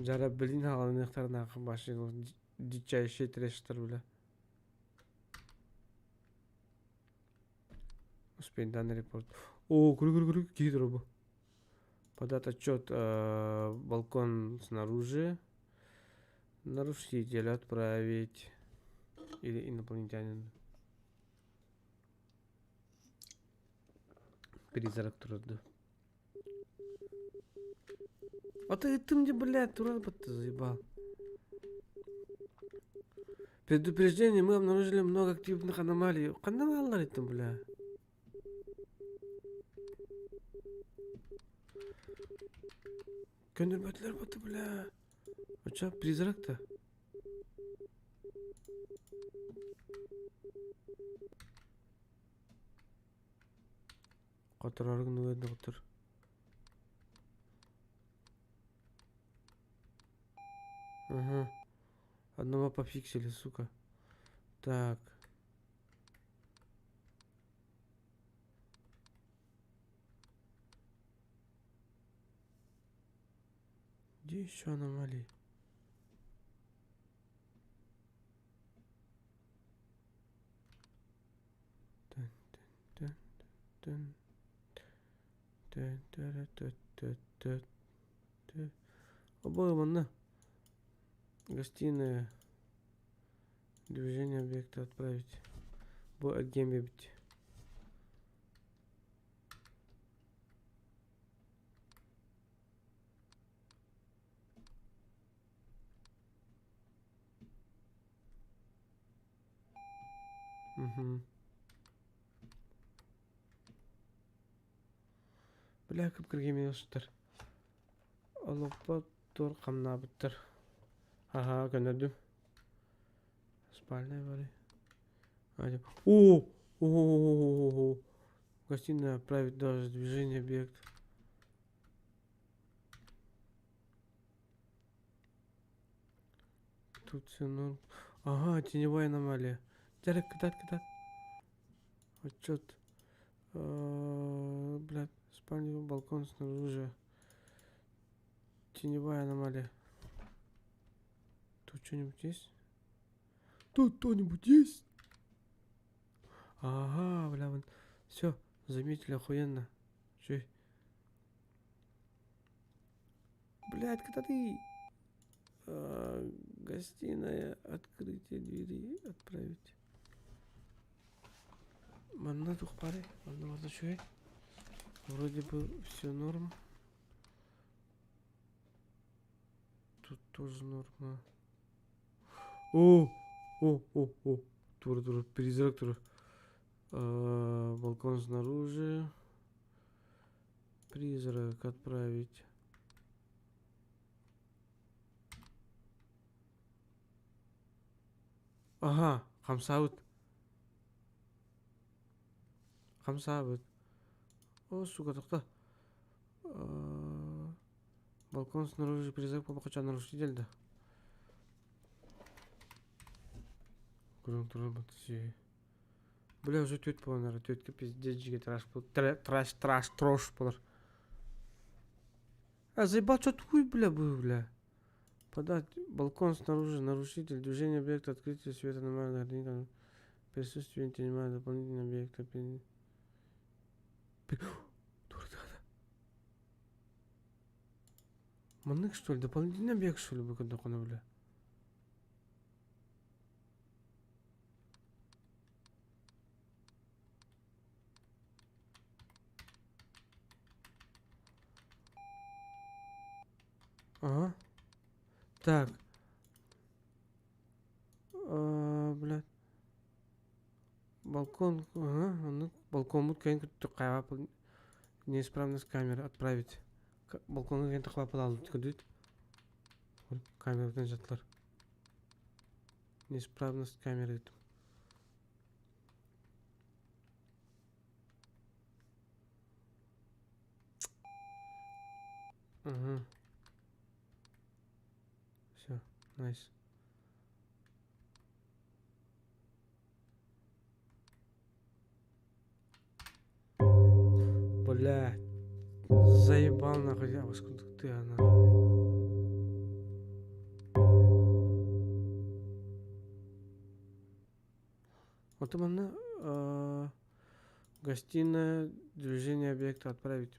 Дьара билин хааланыахтарынаахха машина дичайший трэштер, бля. Успейдан репорт. Оо, көрү көрү көрү киһи турар бу. Подать отчет балкон снаружи. Нарушителя отправить. Или инопланетянин. Призрак турар дуу. А ты, ты мне, блядь, турар ты заебал. Предупреждение, мы обнаружили много активных аномалий. Ханна бааллар итин, бля? Көннөрбөтүлэр баты, бля. Оча призрак-то. Хотороору гыныгы доҕоттор. Ага. Одного пофиксили, сука. Так. Где еще аномалии? Обои манна гостиная движение объекта отправить бу эргиэн биэрбит Угу. Бля, кып-кыргыймын сытар. Олоппо тур хамнаабыттар. Аһаа, көннөрдүм. Спальная бары. О! О! Гостиная отправить даже движение объект. Тут все норм. Ага, теневая аномалия. Дәрек, кытат, кытат. Отчет. Блядь, спальня, балкон снаружи. Теневая аномалия. Тут что-нибудь есть? Тут кто-нибудь есть? Ага, бля, вон. Все, заметили, охуенно. Че? Блядь, когда ты... Гостиная, открытие двери, отправить. Манна туох баарый? Манна барда үчүгэй. Вроде бы все норм. Тут тоже норма. О, о, о, о, тур, тур, призрак тур. Балкон снаружи. Призрак отправить. Ага, хамсаабыт. Хамсаабыт. О, сука, тохто. Балкон снаружи призрак буолбакка нарушитель да. Көрөн турар бат Бля, уже түөрт буолан эрэ. Түөрткэ пиздец дьигэ траш траш траш трош буолар. А заебал, что твой, бля, был, бля. Подать балкон снаружи, нарушитель, движение объекта, открытие света нормально, присутствие теневая дополнительного объекта. Маннык что ли, дополнительный объект что ли, бу бля? Ага. Так. Блядь. Балкон, ага, ну, балкоммут кэлин кытта неисправность камеры отправить. Балкоҥҥа кэлин тахлааппыт көрдүт. Камераттан дьаттылар. Неисправность камеры Ага. Все, найс. Блядь. Заебал нахуй. Я ты она. Вот манна Гостиная, движение объекта отправить.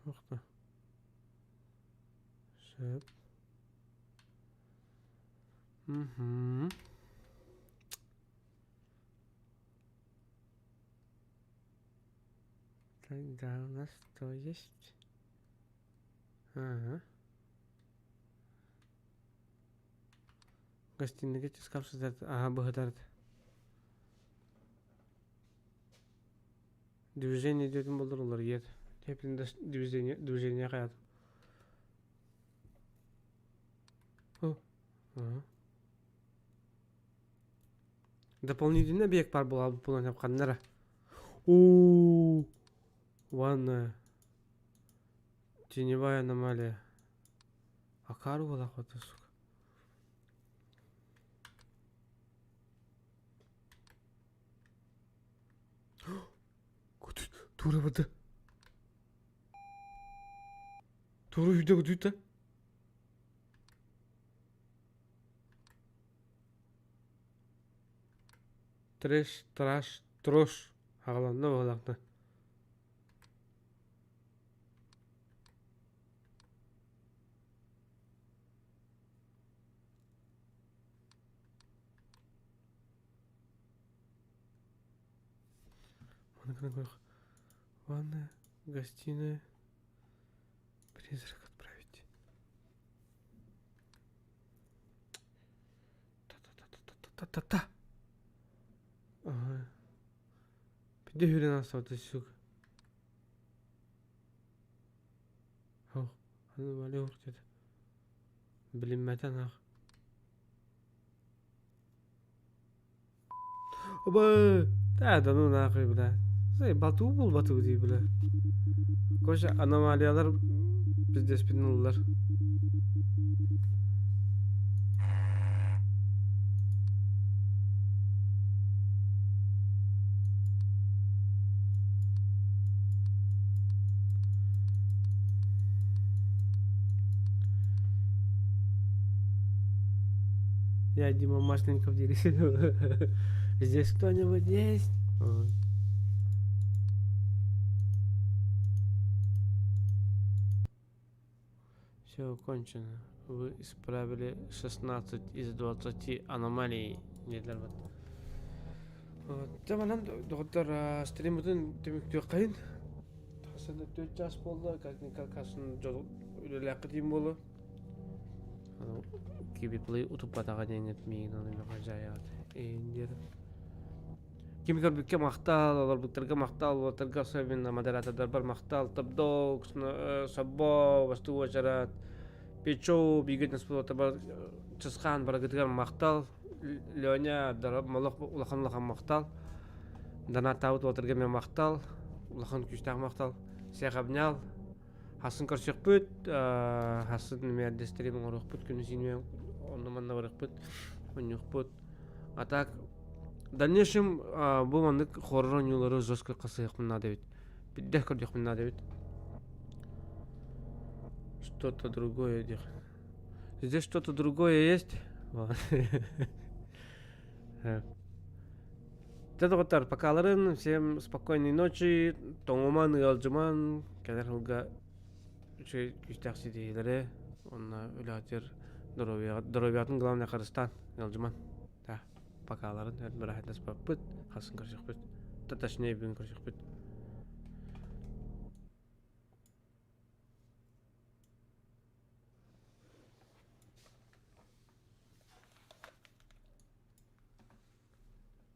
Ух ты. Сөп. Угу. Тогда у нас что есть? Ага. Гостиныйга шкаф сытар. Ага, быһытард. Движение диэтин болдор уларыйар. Тэпин движение движение хаят. Ага. Дополнительный объект бар буолбут буолан ханнара. У ванная. Теневая аномалия. Акару буолаах сука. Тура барды. Тура үйдө күтүт да. Трэш, траш, трош аҕаланна быһыылаахта. Ванная, гостиная, призрак отправить. Та-та-та-та-та-та-та. Ага. Піди гүрен астабыт сука. Ох, аномалия ох деді. Билинмэтэн ах. Оба! Да, да ну нахуй, бля. Батуу булбатуу дии, бля. Короче, аномалиялар пиздеспитин ыллар. Я Дима Масленников делись. Здесь кто-нибудь есть? Все кончено. Вы исправили 16 из 20 аномалий. Диэтилэр бат. Дьэ манан доҕоттор стриммытын түмүктүөххэйин. Хасын да 4 час буолла, как-никак хасын үлэлээххитин буолуо. Киви утуппатаҕа диэҥҥит миигин ону миэхэ дьайаат. Эйин Ким көрбүккэ махтал, олорбуттарга махтал, уолаттарга особенно модератордарбар махтал, Топ-Дог, Собо, Бастуу уочарат, Печоу, бииргэ бар Чысхаан барыгытыгар махтал, Леня, Молох улахан улахан махтал, Донаттаабыт уолаттарга эмиэ махтал, улахан күүстээх махтал, Всех обнял, Хасын көрсүөхпүт, хасын эмиэ стрим оҥоруохпут, күнүс иинэ онно-манна барыахпыт, мунньуохпут. А так, в дальнейшем бу маннык хоррор оонньуулары жестко хасыһыахпын наада эбит. Бирдэ көрдүөхпүн наада эбит. Что-то другое диэх. Здесь что-то другое есть? Дьэ доҕоттор, покаларын, всем спокойной ночи, тоҥуман, ыалдьыман, кэлэр сылга үчүгэй күүстээх ситиһиилэри уонна үлэҕитигэр доруобуйаҕытын главное харыстаан, ыалдьыман. Да, покаларын, өр быраһайдаспаппыт, хасын көрсүөхпүт, точнее бүгүн көрсүөхпүт.